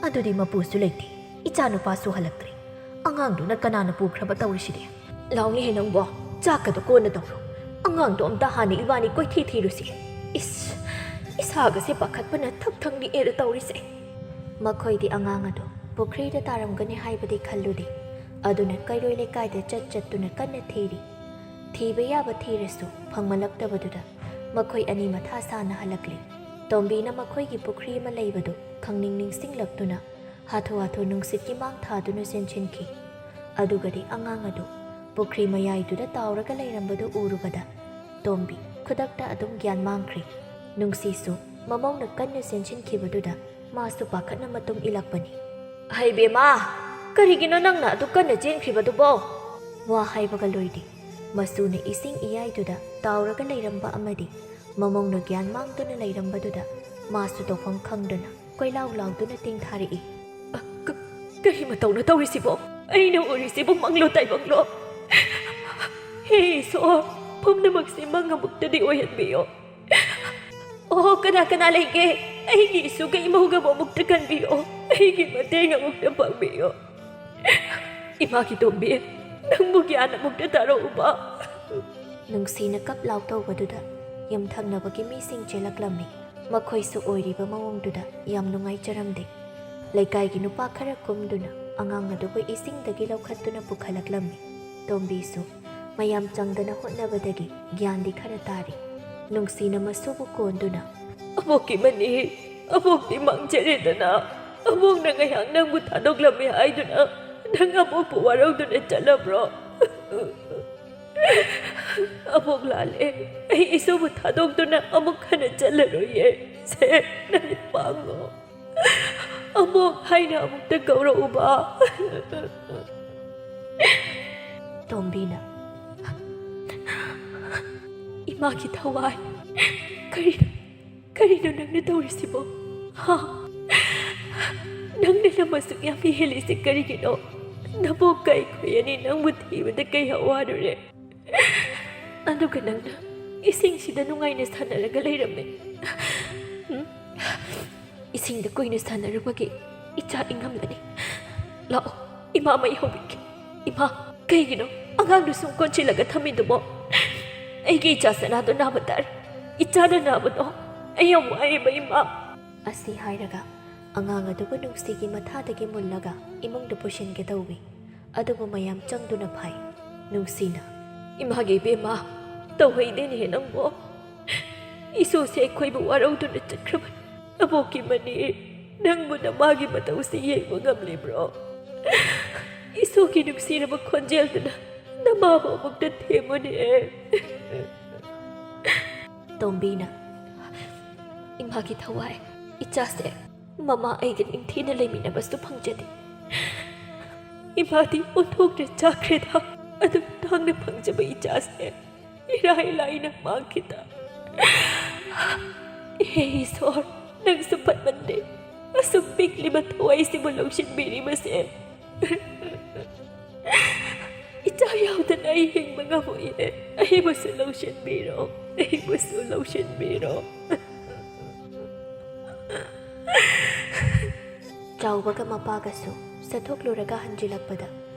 ꯑꯗꯨꯗꯤ ꯃꯄꯨꯁꯨ ꯂꯩꯇꯦ, ꯏꯆꯥꯅꯨꯄꯥꯁꯨ ꯍꯜꯂꯛꯇ꯭ꯔꯦ꯫ ꯑꯉꯥꯡꯗꯨꯅ ꯀꯅꯥꯅ ꯄꯨꯈ꯭ꯔꯕ ꯇꯧꯔꯤꯁꯤꯗꯤ?" "ꯂꯥꯎꯅꯦꯍꯦ ꯅꯪꯕꯣ, ꯆꯥꯛꯀꯗꯣ ꯀꯣꯟꯅ ꯇꯧꯔꯣ꯫ ꯑꯉꯥꯡꯗꯣ ꯑꯝꯇ ꯍꯥꯟꯅ ꯏꯕꯥꯅꯤ ꯀꯣꯏꯊꯤ ꯊꯤꯔꯨꯁꯤ꯫ ꯏꯁ, ꯏꯁꯥꯒꯁꯦ ꯄꯥꯈꯠꯄꯅ ꯊꯛ ꯊꯛ ꯅꯤꯛꯑꯦꯗ ꯇꯧꯔꯤꯁꯦ꯫" ꯃꯈꯣꯏꯗꯤ ꯑꯉꯥꯡ ꯑꯗꯨ ꯄꯨꯈ꯭ꯔꯤꯗ ꯇꯥꯔꯝꯒꯅꯤ ꯍꯥꯏꯕꯗꯤ ꯈꯜꯂꯨꯗꯦ꯫ ꯑꯗꯨꯅ ꯀꯩꯔꯣꯏ ꯂꯩꯀꯥꯏꯗ ꯆꯠ ꯆꯠꯇꯨꯅ ꯀꯟꯅ ꯊꯤꯔꯤ꯫ ꯊꯤꯕ ꯌꯥꯕ ꯊꯤꯔꯁꯨ ꯐꯪꯃꯜꯂꯛꯇꯕꯗꯨꯗ ꯃꯈꯣꯏ ꯑꯅꯤ ꯃꯊꯥ ꯁꯥꯅ ꯍꯜꯂꯛꯂꯤ꯫ ꯇꯣꯝꯕꯤꯅ ꯃꯈꯣꯏꯒꯤ ꯄꯨꯈ꯭ꯔꯤ ꯑꯃ ꯂꯩꯕꯗꯨ ꯈꯪꯅꯤꯡ ꯅꯤꯡꯁꯤꯡꯂꯛꯇꯨꯅ ꯍꯥꯊꯨ ꯍꯥꯊꯨ ꯅꯨꯡꯁꯤꯠꯀꯤ ꯃꯥꯡ ꯊꯥꯗꯨꯅ ꯆꯦꯟꯁꯤꯟꯈꯤ꯫ ꯑꯗꯨꯒꯗꯤ ꯑꯉꯥꯡ ꯑꯗꯨ ꯄꯨꯈ꯭ꯔꯤ ꯃꯌꯥꯏꯗꯨꯗ ꯇꯥꯎꯔꯒ ꯂꯩꯔꯝꯕꯗꯨ ꯎꯔꯨꯕꯗ ꯇꯣꯝꯕꯤ ꯈꯨꯗꯛꯇ ꯑꯗꯨꯝ ꯒ꯭ꯌꯥꯟ ꯃꯥꯡꯈ꯭ꯔꯦ꯫ ꯅꯨꯡꯁꯤꯁꯨ ꯃꯃꯧꯅ ꯀꯟꯅ ꯆꯦꯟꯁꯤꯟꯈꯤꯕꯗꯨꯗ ꯃꯥꯁꯨ ꯄꯥꯈꯠꯅ ꯃꯇꯨꯡ ꯏꯜꯂꯛꯄꯅꯤ꯫ "ꯍꯩꯕꯦꯝꯃ, ꯀꯔꯤꯒꯤꯅꯣ ꯅꯪꯅ ꯑꯗꯨ ꯀꯟꯅ ꯆꯦꯟꯈ꯭ꯔꯤꯕꯗꯨꯕꯣ?" ꯋꯥ ꯍꯥꯏꯕꯒ ꯂꯣꯏꯗꯦ꯫ ꯃꯆꯨꯅ ꯏꯁꯤꯡ ꯏꯌꯥꯏꯗꯨꯗ ꯇꯥꯎꯔꯒ ꯂꯩꯔꯝꯕ ꯑꯃꯗꯤ ꯃꯃꯧꯅ ꯒ꯭ꯌꯥꯟ ꯃꯥꯡꯗꯨꯅ ꯂꯩꯔꯝꯕꯗꯨꯗ ꯃꯥꯁꯨ ꯇꯧꯐꯝ ꯈꯪꯗꯅ ꯀꯣꯏꯂꯥꯎ ꯂꯥꯎꯗꯨꯅ ꯇꯦꯡꯊꯥꯔꯛꯏ꯫ "ꯑ, ꯀ-, ꯀꯔꯤ ꯃꯇꯧꯅꯣ ꯇꯧꯔꯤꯁꯤꯕꯣ? ꯑꯩꯅ ꯎꯔꯤꯁꯤꯕꯨ ꯃꯪꯂꯣ ꯇꯥꯏꯕꯪꯂꯣ? ꯍꯦ ꯏꯁꯣꯔ, ꯄꯨꯝꯅꯃꯛꯁꯤ ꯃꯪ ꯑꯃꯨꯛꯇꯗꯤ ꯑꯣꯏꯍꯟꯕꯤꯌꯣ꯫ ꯑꯣ, ꯀꯅꯥ ꯀꯅꯥ ꯂꯩꯒꯦ? ꯑꯩꯒꯤ ꯏꯁꯨꯒ ꯏꯃꯧꯒꯕꯨ ꯑꯃꯨꯛꯇ ꯀꯟꯕꯤꯌꯣ꯫ ꯑꯩꯒꯤ ꯃꯇꯦꯡ ꯑꯃꯨꯛꯇ ꯄꯥꯡꯕꯤꯌꯣ꯫ ꯏꯃꯥꯒꯤ ꯇꯣꯝꯕꯤ, ꯅꯪꯕꯨ ꯒ꯭ꯌꯥꯟ ꯑꯃꯨꯛꯇ ꯇꯥꯔꯛꯎꯕ꯫" ꯅꯨꯡꯁꯤꯅ ꯀꯞ ꯂꯥꯎ ꯇꯧꯕꯗꯨꯗ ꯌꯨꯝꯊꯪꯅꯕꯒꯤ ꯃꯤꯁꯤꯡ ꯆꯦꯜꯂꯛꯂꯝꯃꯤ꯫ ꯃꯈꯣꯏꯁꯨ ꯑꯣꯏꯔꯤꯕ ꯃꯑꯣꯡꯗꯨꯗ ꯌꯥꯝ ꯅꯨꯡꯉꯥꯏꯖꯔꯝꯗꯦ꯫ ꯂꯩꯀꯥꯏꯒꯤ ꯅꯨꯄꯥ ꯈꯔ ꯀꯨꯝꯗꯨꯅ ꯑꯉꯥꯡ ꯑꯗꯨꯕꯨ ꯏꯁꯤꯡꯗꯒꯤ ꯂꯧꯈꯠꯇꯨꯅ ꯄꯨꯈꯠꯂꯛꯂꯝꯃꯤ꯫ ꯇꯣꯝꯕꯤꯁꯨ ꯃꯌꯥꯝ ꯆꯪꯗꯅ ꯍꯣꯠꯅꯕꯗꯒꯤ ꯒ꯭ꯌꯥꯟꯗꯤ ꯈꯔ ꯇꯥꯔꯤ꯫ ꯅꯨꯡꯁꯤꯅ ꯃꯁꯨꯕꯨ ꯀꯣꯟꯗꯨꯅ, "ꯑꯕꯣꯛꯀꯤ ꯃꯅꯤ, ꯑꯕꯣꯛꯇꯤ ꯃꯥꯡꯖꯔꯦꯗꯅ꯫ ꯑꯕꯣꯛꯅ ꯉꯥꯏꯍꯥꯛ ꯅꯪꯕꯨ ꯊꯥꯗꯣꯛꯂꯝꯃꯦ ꯍꯥꯏꯗꯨꯅ ꯅꯪ ꯑꯕꯣꯛꯄꯨ ꯋꯥꯔꯧꯗꯨꯅ ꯆꯠꯂꯕ꯭ꯔꯣ?" "ꯑꯕꯣꯛ ꯂꯥꯜꯂꯦ꯫ ꯑꯩ ꯏꯁꯨꯕꯨ ꯊꯥꯗꯣꯛꯇꯨꯅ ꯑꯃꯨꯛ ꯍꯟꯅ ꯆꯠꯂꯔꯣꯏꯌꯦ꯫ ꯁꯦ, ꯅꯪ ꯄꯥꯡꯉꯣ꯫ ꯑꯕꯣꯛ ꯍꯥꯏꯅ ꯑꯃꯨꯛꯇ ꯀꯧꯔꯛꯎꯕ꯫" ꯇꯣꯝꯕꯤꯅ, "ꯏꯃꯥꯒꯤ ꯊꯋꯥꯏ, ꯀꯔꯤꯅꯣ, ꯀꯔꯤꯅꯣ ꯅꯪꯅ ꯇꯧꯔꯤꯁꯤꯕꯣ? ꯍꯥ? ꯅꯪꯅ ꯂꯝ ꯑꯁꯨꯛ ꯌꯥꯝꯅ ꯍꯦꯜꯂꯤꯁꯤ ꯀꯔꯤꯒꯤꯅꯣ? ꯅꯕꯣꯛꯀ ꯑꯩꯈꯣꯏ ꯑꯅꯤ ꯅꯪꯕꯨ ꯊꯤꯕꯗ ꯀꯩ ꯋꯥꯔꯨꯔꯦ? ꯑꯗꯨꯒ ꯅꯪꯅ ꯏꯁꯤꯡꯁꯤꯗ ꯅꯨꯡꯉꯥꯏꯅ ꯁꯥꯟꯅꯔꯒ ꯂꯩꯔꯝꯃꯦ꯫ ꯎꯝ? ꯏꯁꯤꯡꯗ ꯀꯨꯏꯅ ꯁꯥꯟꯅꯔꯨꯕꯒꯤ ꯏꯆꯥ ꯏꯪꯉꯝꯂꯅꯤ꯫ ꯂꯥꯛꯑꯣ, ꯏꯃꯥ ꯃꯩ ꯍꯧꯕꯤꯒꯦ꯫ ꯏꯃꯥ, ꯀꯩꯒꯤꯅꯣ ꯑꯉꯥꯡꯗꯨ ꯁꯨꯝ ꯀꯣꯟꯁꯤꯜꯂꯒ ꯊꯝꯃꯤꯗꯨꯕꯣ? ꯑꯩꯒꯤ ꯏꯆꯥ ꯁꯅꯥꯗꯣ ꯅꯥꯕ ꯇꯥꯔꯦ꯫ ꯏꯆꯥꯗꯣ ꯅꯥꯕꯗꯣ ꯑꯩ ꯌꯥꯝ ꯋꯥꯏꯌꯦꯕ, ꯏꯃꯥ꯫" ꯑꯁꯤ ꯍꯥꯏꯔꯒ ꯑꯉꯥꯡ ꯑꯗꯨꯕꯨ ꯅꯨꯡꯁꯤꯒꯤ ꯃꯊꯥꯗꯒꯤ ꯃꯨꯜꯂꯒ ꯏꯃꯨꯡꯗ ꯄꯨꯁꯤꯟꯒꯦ ꯇꯧꯏ꯫ ꯑꯗꯨꯕꯨ ꯃꯌꯥꯝ ꯆꯪꯗꯨꯅ ꯐꯥꯏ꯫ ꯅꯨꯡꯁꯤꯅ, "ꯏꯃꯥꯒꯤ ꯏꯕꯦꯝꯃ, ꯇꯧꯍꯩꯗꯦꯅꯦ ꯅꯪꯕꯣ꯫ ꯏꯁꯨꯁꯦ ꯑꯩꯈꯣꯏꯕꯨ ꯋꯥꯔꯧꯗꯨꯅ ꯆꯠꯈ꯭ꯔꯕꯅꯤ꯫ ꯑꯕꯣꯛꯀꯤ ꯃꯅꯤ, ꯅꯪꯕꯨ ꯅꯃꯥꯒꯤ ꯃꯇꯧꯁꯤ ꯌꯦꯡꯕ ꯉꯝꯂꯤꯕ꯭ꯔꯣ? ꯏꯁꯨꯒꯤ ꯅꯨꯡꯁꯤꯔꯕ ꯈꯣꯟꯖꯦꯜꯗꯨꯅ ꯅꯃꯥꯕꯨ ꯑꯃꯨꯛꯇ ꯊꯦꯝꯃꯨꯅꯦ꯫" ꯇꯣꯝꯕꯤꯅ, ꯏꯃꯥꯒꯤ ꯊꯋꯥꯏ, ꯏꯆꯥꯁꯦ ꯃꯃꯥ ꯑꯩꯒ ꯅꯤꯡꯊꯤꯅ ꯂꯩꯃꯤꯟꯅꯕꯁꯨ ꯐꯪꯖꯗꯦ꯫ ꯏꯃꯥꯗꯤ ꯑꯣꯟꯊꯣꯛꯅ ꯆꯥꯈ꯭ꯔꯦꯗ꯫ ꯑꯗꯨꯛ ꯇꯥꯡꯅ ꯐꯪꯖꯕ ꯏꯆꯥꯁꯦ ꯏꯔꯥꯏ ꯂꯥꯏꯅ ꯃꯥꯡꯈꯤꯗ꯫ ꯍꯦ ꯏꯁꯣꯔ, ꯅꯪꯁꯨ ꯐꯠꯃꯟꯗꯦ꯫ ꯑꯁꯨꯛ ꯄꯤꯛꯂꯤꯕ ꯊꯋꯥꯏꯁꯤꯕꯨ ꯂꯧꯁꯤꯟꯕꯤꯔꯤꯕꯁꯦ꯫ ꯏꯆꯥ ꯌꯥꯎꯗꯅ ꯑꯩ ꯍꯤꯡꯕ ꯉꯝꯃꯣꯏꯌꯦ꯫ ꯑꯩꯕꯨꯁꯨ ꯂꯧꯁꯤꯟꯕꯤꯔꯣ, ꯑꯩꯕꯨꯁꯨ ꯂꯧꯁꯤꯟꯕꯤꯔꯣ꯫ ꯆꯥꯎꯕꯒ ꯃꯄꯥꯒꯁꯨ ꯆꯠꯊꯣꯛꯂꯨꯔꯒ ꯍꯟꯖꯤꯜꯂꯛꯄꯗ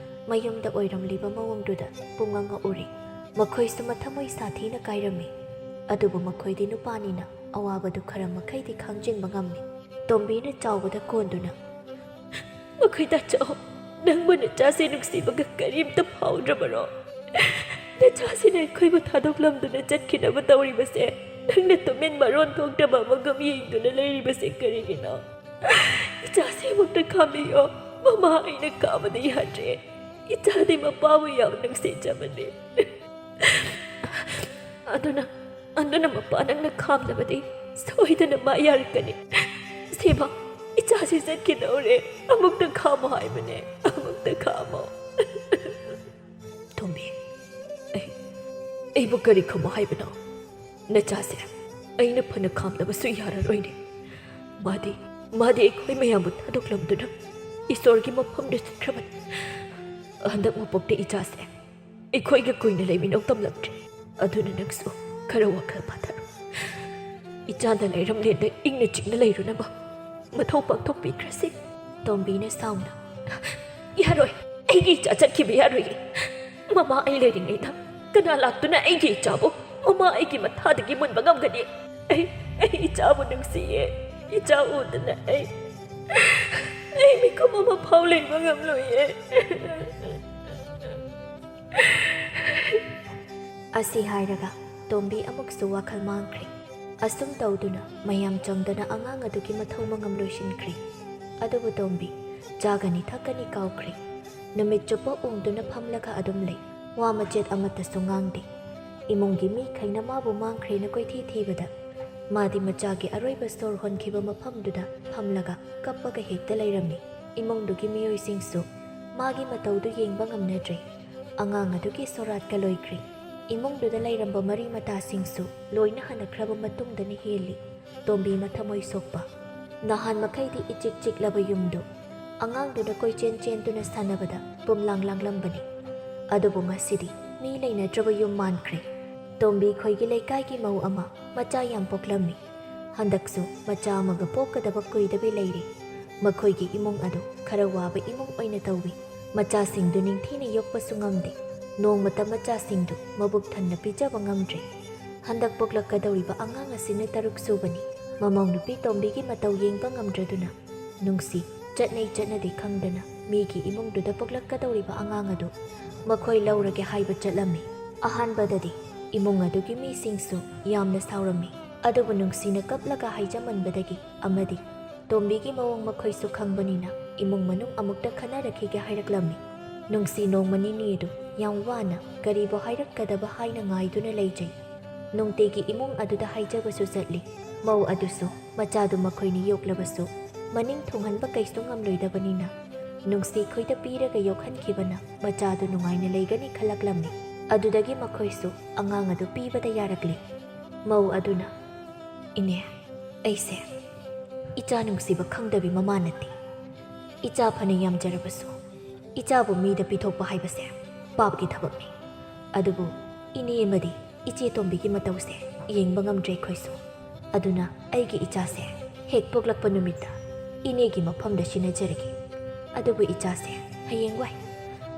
ꯃꯌꯨꯝꯗ ꯑꯣꯏꯔꯝꯂꯤꯕ ꯃꯑꯣꯡꯗꯨꯗ ꯄꯨꯡꯉꯛ ꯉꯛꯎꯔꯤ꯫ ꯃꯈꯣꯏꯁꯨ ꯃꯊꯃꯣꯏ ꯁꯥꯊꯤꯅ ꯀꯥꯏꯔꯝꯃꯤ꯫ ꯑꯗꯨꯕꯨ ꯃꯈꯣꯏꯗꯤ ꯅꯨꯄꯥꯅꯤꯅ ꯑꯋꯥꯕꯗꯨ ꯈꯔ ꯃꯈꯩꯗꯤ ꯈꯥꯡꯖꯤꯟꯕ ꯉꯝꯃꯤ꯫ ꯇꯣꯝꯕꯤꯅ ꯆꯥꯎꯕꯗ ꯀꯣꯟꯗꯨꯅ, "ꯃꯈꯣꯏ ꯇꯥꯆꯧ, ꯅꯪꯕꯨ ꯅꯆꯥꯁꯦ ꯅꯨꯡꯁꯤꯕꯒ ꯀꯔꯤꯝꯇ ꯐꯥꯎꯗ꯭ꯔꯕꯔꯣ? ꯅꯆꯥꯁꯤꯅ ꯑꯩꯈꯣꯏꯕꯨ ꯊꯥꯗꯣꯛꯂꯝꯗꯨꯅ ꯆꯠꯈꯤꯅꯕ ꯇꯧꯔꯤꯕꯁꯦ ꯅꯪꯅ ꯇꯨꯃꯤꯟ ꯃꯔꯣꯟ ꯊꯣꯛꯇꯕ ꯑꯃꯒꯝ ꯌꯦꯡꯗꯨꯅ ꯂꯩꯔꯤꯕꯁꯦ ꯀꯔꯤꯒꯤꯅꯣ? ꯏꯆꯥꯁꯦ ꯑꯃꯨꯛꯇ ꯈꯥꯝꯕꯤꯌꯣ꯫ ꯃꯃꯥ ꯑꯩꯅ ꯈꯥꯝꯕꯗꯤ ꯌꯥꯗ꯭ꯔꯦ꯫ ꯏꯆꯥꯗꯤ ꯃꯄꯥꯕꯨ ꯌꯥꯝ ꯅꯨꯡꯁꯤꯖꯕꯅꯤ꯫ ꯑꯗꯨꯅ, ꯑꯗꯨꯅ ꯃꯄꯥ ꯅꯪꯅ ꯈꯥꯝꯗꯕꯗꯤ ꯁꯣꯏꯗꯅ ꯃꯥ ꯌꯥꯔꯛꯀꯅꯤ꯫ ꯁꯤꯃ, ꯏꯆꯥꯁꯤ ꯆꯠꯈꯤꯗꯧꯔꯦ꯫ ꯑꯃꯨꯛꯇ ꯈꯥꯝꯃꯣ ꯍꯥꯏꯕꯅꯦ, ꯑꯃꯨꯛꯇ ꯈꯥꯝꯃꯣ꯫" "ꯇꯣꯝꯕꯤ, ꯑꯩ, ꯑꯩꯕꯨ ꯀꯔꯤ ꯈꯨꯝꯃꯣ ꯍꯥꯏꯕꯅꯣ? ꯅꯆꯥꯁꯦ ꯑꯩꯅ ꯐꯅ ꯈꯥꯝꯗꯕꯁꯨ ꯌꯥꯔꯔꯣꯏꯅꯦ꯫ ꯃꯥꯗꯤ, ꯃꯥꯗꯤ ꯑꯩꯈꯣꯏ ꯃꯌꯥꯝꯕꯨ ꯊꯥꯗꯣꯛꯂꯝꯗꯨꯅ ꯏꯁꯣꯔꯒꯤ ꯃꯐꯝꯗ ꯆꯠꯈ꯭ꯔꯕꯅꯤ꯫ ꯍꯟꯗꯛ ꯃꯄꯣꯛꯇ ꯏꯆꯥꯁꯦ ꯑꯩꯈꯣꯏꯒ ꯀꯨꯏꯅ ꯂꯩꯃꯤꯟꯅꯧ ꯇꯝꯂꯝꯗ꯭ꯔꯦ꯫ ꯑꯗꯨꯅ ꯅꯪꯁꯨ ꯈꯔ ꯋꯥꯈꯜ ꯐꯥꯊꯔꯣ꯫ ꯏꯆꯥꯅ ꯂꯩꯔꯝꯂꯦꯅ ꯏꯪꯅ ꯆꯤꯛꯅ ꯂꯩꯔꯨꯅꯕ ꯃꯊꯧ ꯄꯥꯡꯊꯣꯛꯄꯤꯈ꯭ꯔꯁꯤ꯫" ꯇꯣꯝꯕꯤꯅ ꯁꯥꯎꯅ, "ꯌꯥꯔꯣꯏ, ꯑꯩꯒꯤ ꯏꯆꯥ ꯆꯠꯈꯤꯕ ꯌꯥꯔꯣꯏꯌꯦ꯫ ꯃꯃꯥ ꯑꯩ ꯂꯩꯔꯤꯉꯩꯗ ꯀꯅꯥ ꯂꯥꯛꯇꯨꯅ ꯑꯩꯒꯤ ꯏꯆꯥꯕꯨ ꯃꯃꯥ ꯑꯩꯒꯤ ꯃꯊꯥꯗꯒꯤ ꯃꯨꯟꯕ ꯉꯝꯒꯅꯤ? ꯑꯩ, ꯑꯩ ꯏꯆꯥꯕꯨ ꯅꯨꯡꯁꯤꯌꯦ꯫ ꯏꯆꯥ ꯎꯗꯅ ꯑꯩ, ꯑꯩ ꯃꯤꯀꯨꯞ ꯑꯃ ꯐꯥꯎ ꯂꯩꯕ ꯉꯝꯂꯣꯏꯌꯦ꯫" ꯑꯁꯤ ꯍꯥꯏꯔꯒ ꯇꯣꯝꯕꯤ ꯑꯃꯨꯛꯁꯨ ꯋꯥꯈꯜ ꯃꯥꯡꯈ꯭ꯔꯦ꯫ ꯑꯁꯨꯝ ꯇꯧꯗꯨꯅ ꯃꯌꯥꯝ ꯆꯪꯗꯅ ꯑꯉꯥꯡ ꯑꯗꯨꯒꯤ ꯃꯊꯧ ꯃꯉꯝ ꯂꯣꯏꯁꯤꯟꯈ꯭ꯔꯦ꯫ ꯑꯗꯨꯕꯨ ꯇꯣꯝꯕꯤ ꯆꯥꯒꯅꯤ ꯊꯛꯀꯅꯤ ꯀꯥꯎꯈ꯭ꯔꯦ꯫ ꯅꯨꯃꯤꯠ ꯆꯨꯞꯄ ꯎꯪꯗꯨꯅ ꯐꯝꯂꯒ ꯑꯗꯨꯝ ꯂꯩ꯫ ꯋꯥ ꯃꯆꯦꯠ ꯑꯃꯠꯇꯁꯨ ꯉꯥꯡꯗꯦ꯫ ꯏꯃꯨꯡꯒꯤ ꯃꯤꯈꯩꯅ ꯃꯥꯕꯨ ꯃꯥꯡꯈ꯭ꯔꯦꯅ ꯀꯣꯏꯊꯤ ꯊꯤꯕꯗ ꯃꯥꯗꯤ ꯃꯆꯥꯒꯤ ꯑꯔꯣꯏꯕ ꯁꯣꯔ ꯍꯣꯟꯈꯤꯕ ꯃꯐꯝꯗꯨꯗ ꯐꯝꯂꯒ ꯀꯞꯄꯒ ꯍꯦꯛꯇ ꯂꯩꯔꯝꯃꯤ꯫ ꯏꯃꯨꯡꯗꯨꯒꯤ ꯃꯤꯑꯣꯏꯁꯤꯡꯁꯨ ꯃꯥꯒꯤ ꯃꯇꯧꯗꯨ ꯌꯦꯡꯕ ꯉꯝꯅꯗ꯭ꯔꯦ꯫ ꯑꯉꯥꯡ ꯑꯗꯨꯒꯤ ꯁꯣꯔꯥꯠꯀ ꯂꯣꯏꯈ꯭ꯔꯦ꯫ ꯏꯃꯨꯡꯗꯨꯗ ꯂꯩꯔꯝꯕ ꯃꯔꯤ ꯃꯇꯥꯁꯤꯡꯁꯨ ꯂꯣꯏꯅ ꯍꯟꯅꯈ꯭ꯔꯕ ꯃꯇꯨꯡꯗꯅ ꯍꯦꯜꯂꯤ ꯇꯣꯝꯕꯤ ꯃꯊꯃꯣꯏ ꯁꯣꯛꯄ꯫ ꯅꯍꯥꯟ ꯃꯈꯩꯗꯤ ꯏꯆꯤꯛ ꯆꯤꯛꯂꯕ ꯌꯨꯝꯗꯨ ꯑꯉꯥꯡꯗꯨꯅ ꯀꯣꯏꯆꯦꯟ ꯆꯦꯟꯗꯨꯅ ꯁꯥꯟꯅꯕꯗ ꯄꯨꯝꯂꯥꯡ ꯂꯥꯡꯂꯝꯕꯅꯤ꯫ ꯑꯗꯨꯕꯨ ꯉꯁꯤꯗꯤ ꯃꯤ ꯂꯩꯅꯗ꯭ꯔꯕ ꯌꯨꯝ ꯃꯥꯟꯈ꯭ꯔꯦ꯫ ꯇꯣꯝꯕꯤ ꯈꯣꯏꯒꯤ ꯂꯩꯀꯥꯏꯒꯤ ꯃꯧ ꯑꯃ ꯃꯆꯥ ꯌꯥꯝ ꯄꯣꯛꯂꯝꯃꯤ꯫ ꯍꯟꯗꯛꯁꯨ ꯃꯆꯥ ꯑꯃꯒ ꯄꯣꯛꯀꯗꯕ ꯀꯨꯏꯗꯕꯤ ꯂꯩꯔꯦ꯫ ꯃꯈꯣꯏꯒꯤ ꯏꯃꯨꯡ ꯑꯗꯨ ꯈꯔ ꯋꯥꯕ ꯏꯃꯨꯡ ꯑꯣꯏꯅ ꯇꯧꯏ꯫ ꯃꯆꯥꯁꯤꯡꯗꯨ ꯅꯤꯡꯊꯤꯅ ꯌꯣꯛꯄꯁꯨ ꯉꯝꯗꯦ꯫ ꯅꯣꯡꯃꯇ ꯃꯆꯥꯁꯤꯡꯗꯨ ꯃꯕꯨꯛ ꯊꯟꯅ ꯄꯤꯖꯕ ꯉꯝꯗ꯭ꯔꯦ꯫ ꯍꯟꯗꯛ ꯄꯣꯛꯂꯛꯀꯗꯧꯔꯤꯕ ꯑꯉꯥꯡ ꯑꯁꯤꯅ ꯇꯔꯨꯛ ꯁꯨꯕꯅꯤ꯫ ꯃꯃꯧ ꯅꯨꯄꯤ ꯇꯣꯝꯕꯤꯒꯤ ꯃꯇꯧ ꯌꯦꯡꯕ ꯉꯝꯗ꯭ꯔꯗꯨꯅ ꯅꯨꯡꯁꯤ ꯆꯠꯅꯩ ꯆꯠꯅꯗꯦ ꯈꯪꯗꯅ ꯃꯤꯒꯤ ꯏꯃꯨꯡꯗꯨꯗ ꯄꯣꯛꯂꯛꯀꯗꯧꯔꯤꯕ ꯑꯉꯥꯡ ꯑꯗꯨ ꯃꯈꯣꯏ ꯂꯧꯔꯒꯦ ꯍꯥꯏꯕ ꯆꯠꯂꯝꯃꯤ꯫ ꯑꯍꯥꯟꯕꯗꯗꯤ ꯏꯃꯨꯡ ꯑꯗꯨꯒꯤ ꯃꯤꯁꯤꯡꯁꯨ ꯌꯥꯝꯅ ꯁꯥꯎꯔꯝꯃꯤ꯫ ꯑꯗꯨꯕꯨ ꯅꯨꯡꯁꯤꯅ ꯀꯞꯂꯒ ꯍꯥꯏꯖꯃꯟꯕꯗꯒꯤ ꯑꯃꯗꯤ ꯇꯣꯝꯕꯤꯒꯤ ꯃꯑꯣꯡ ꯃꯈꯣꯏꯁꯨ ꯈꯪꯕꯅꯤꯅ ꯏꯃꯨꯡ ꯃꯅꯨꯡ ꯑꯃꯨꯛꯇ ꯈꯟꯅꯔꯛꯈꯤꯒꯦ ꯍꯥꯏꯔꯛꯂꯝꯃꯤ꯫ ꯅꯨꯡꯁꯤ ꯅꯣꯡꯃ ꯅꯤꯅꯤ ꯑꯗꯨ ꯌꯥꯝ ꯋꯥꯅ ꯀꯔꯤꯕꯨ ꯍꯥꯏꯔꯛꯀꯗꯕ ꯍꯥꯏꯅ ꯉꯥꯏꯗꯨꯅ ꯂꯩꯖꯩ꯫ ꯅꯨꯡꯇꯤꯒꯤ ꯏꯃꯨꯡ ꯑꯗꯨꯗ ꯍꯥꯏꯖꯕꯁꯨ ꯆꯠꯂꯤ꯫ ꯃꯧ ꯑꯗꯨꯁꯨ ꯃꯆꯥꯗꯨ ꯃꯈꯣꯏꯅ ꯌꯣꯛꯂꯕꯁꯨ ꯃꯅꯤꯡ ꯊꯨꯡꯍꯟꯕ ꯀꯩꯁꯨ ꯉꯝꯂꯣꯏꯗꯕꯅꯤꯅ ꯅꯨꯡꯁꯤ ꯈꯣꯏꯗ ꯄꯤꯔꯒ ꯌꯣꯛꯍꯟꯈꯤꯕꯅ ꯃꯆꯥꯗꯨ ꯅꯨꯡꯉꯥꯏꯅ ꯂꯩꯒꯅꯤ ꯈꯜꯂꯛꯂꯝꯃꯤ꯫ ꯑꯗꯨꯗꯒꯤ ꯃꯈꯣꯏꯁꯨ ꯑꯉꯥꯡ ꯑꯗꯨ ꯄꯤꯕꯗ ꯌꯥꯔꯛꯂꯤ꯫ ꯃꯧ ꯑꯗꯨꯅ, "ꯏꯅꯦ, ꯑꯩꯁꯦ ꯏꯆꯥ ꯅꯨꯡꯁꯤꯕ ꯈꯪꯗꯕꯤ ꯃꯃꯥ ꯅꯠꯇꯦ꯫ ꯏꯆꯥ ꯐꯅ ꯌꯥꯝꯖꯔꯕꯁꯨ ꯏꯆꯥꯕꯨ ꯃꯤꯗ ꯄꯤꯊꯣꯛꯄ ꯍꯥꯏꯕꯁꯦ ꯄꯥꯞꯀꯤ ꯊꯕꯛꯅꯤ꯫ ꯑꯗꯨꯕꯨ ꯏꯅꯦ ꯑꯃꯗꯤ ꯏꯆꯦ ꯇꯣꯝꯕꯤꯒꯤ ꯃꯇꯧꯁꯦ ꯌꯦꯡꯕ ꯉꯝꯗ꯭ꯔꯦ ꯑꯩꯈꯣꯏꯁꯨ꯫ ꯑꯗꯨꯅ ꯑꯩꯒꯤ ꯏꯆꯥꯁꯦ ꯍꯦꯛ ꯄꯣꯛꯂꯛꯄ ꯅꯨꯃꯤꯠꯇ ꯏꯅꯦꯒꯤ ꯃꯐꯝꯗ ꯁꯤꯟꯅꯖꯔꯒꯦ꯫ ꯑꯗꯨꯕꯨ ꯏꯆꯥꯁꯦ ꯍꯌꯦꯡꯋꯥꯏ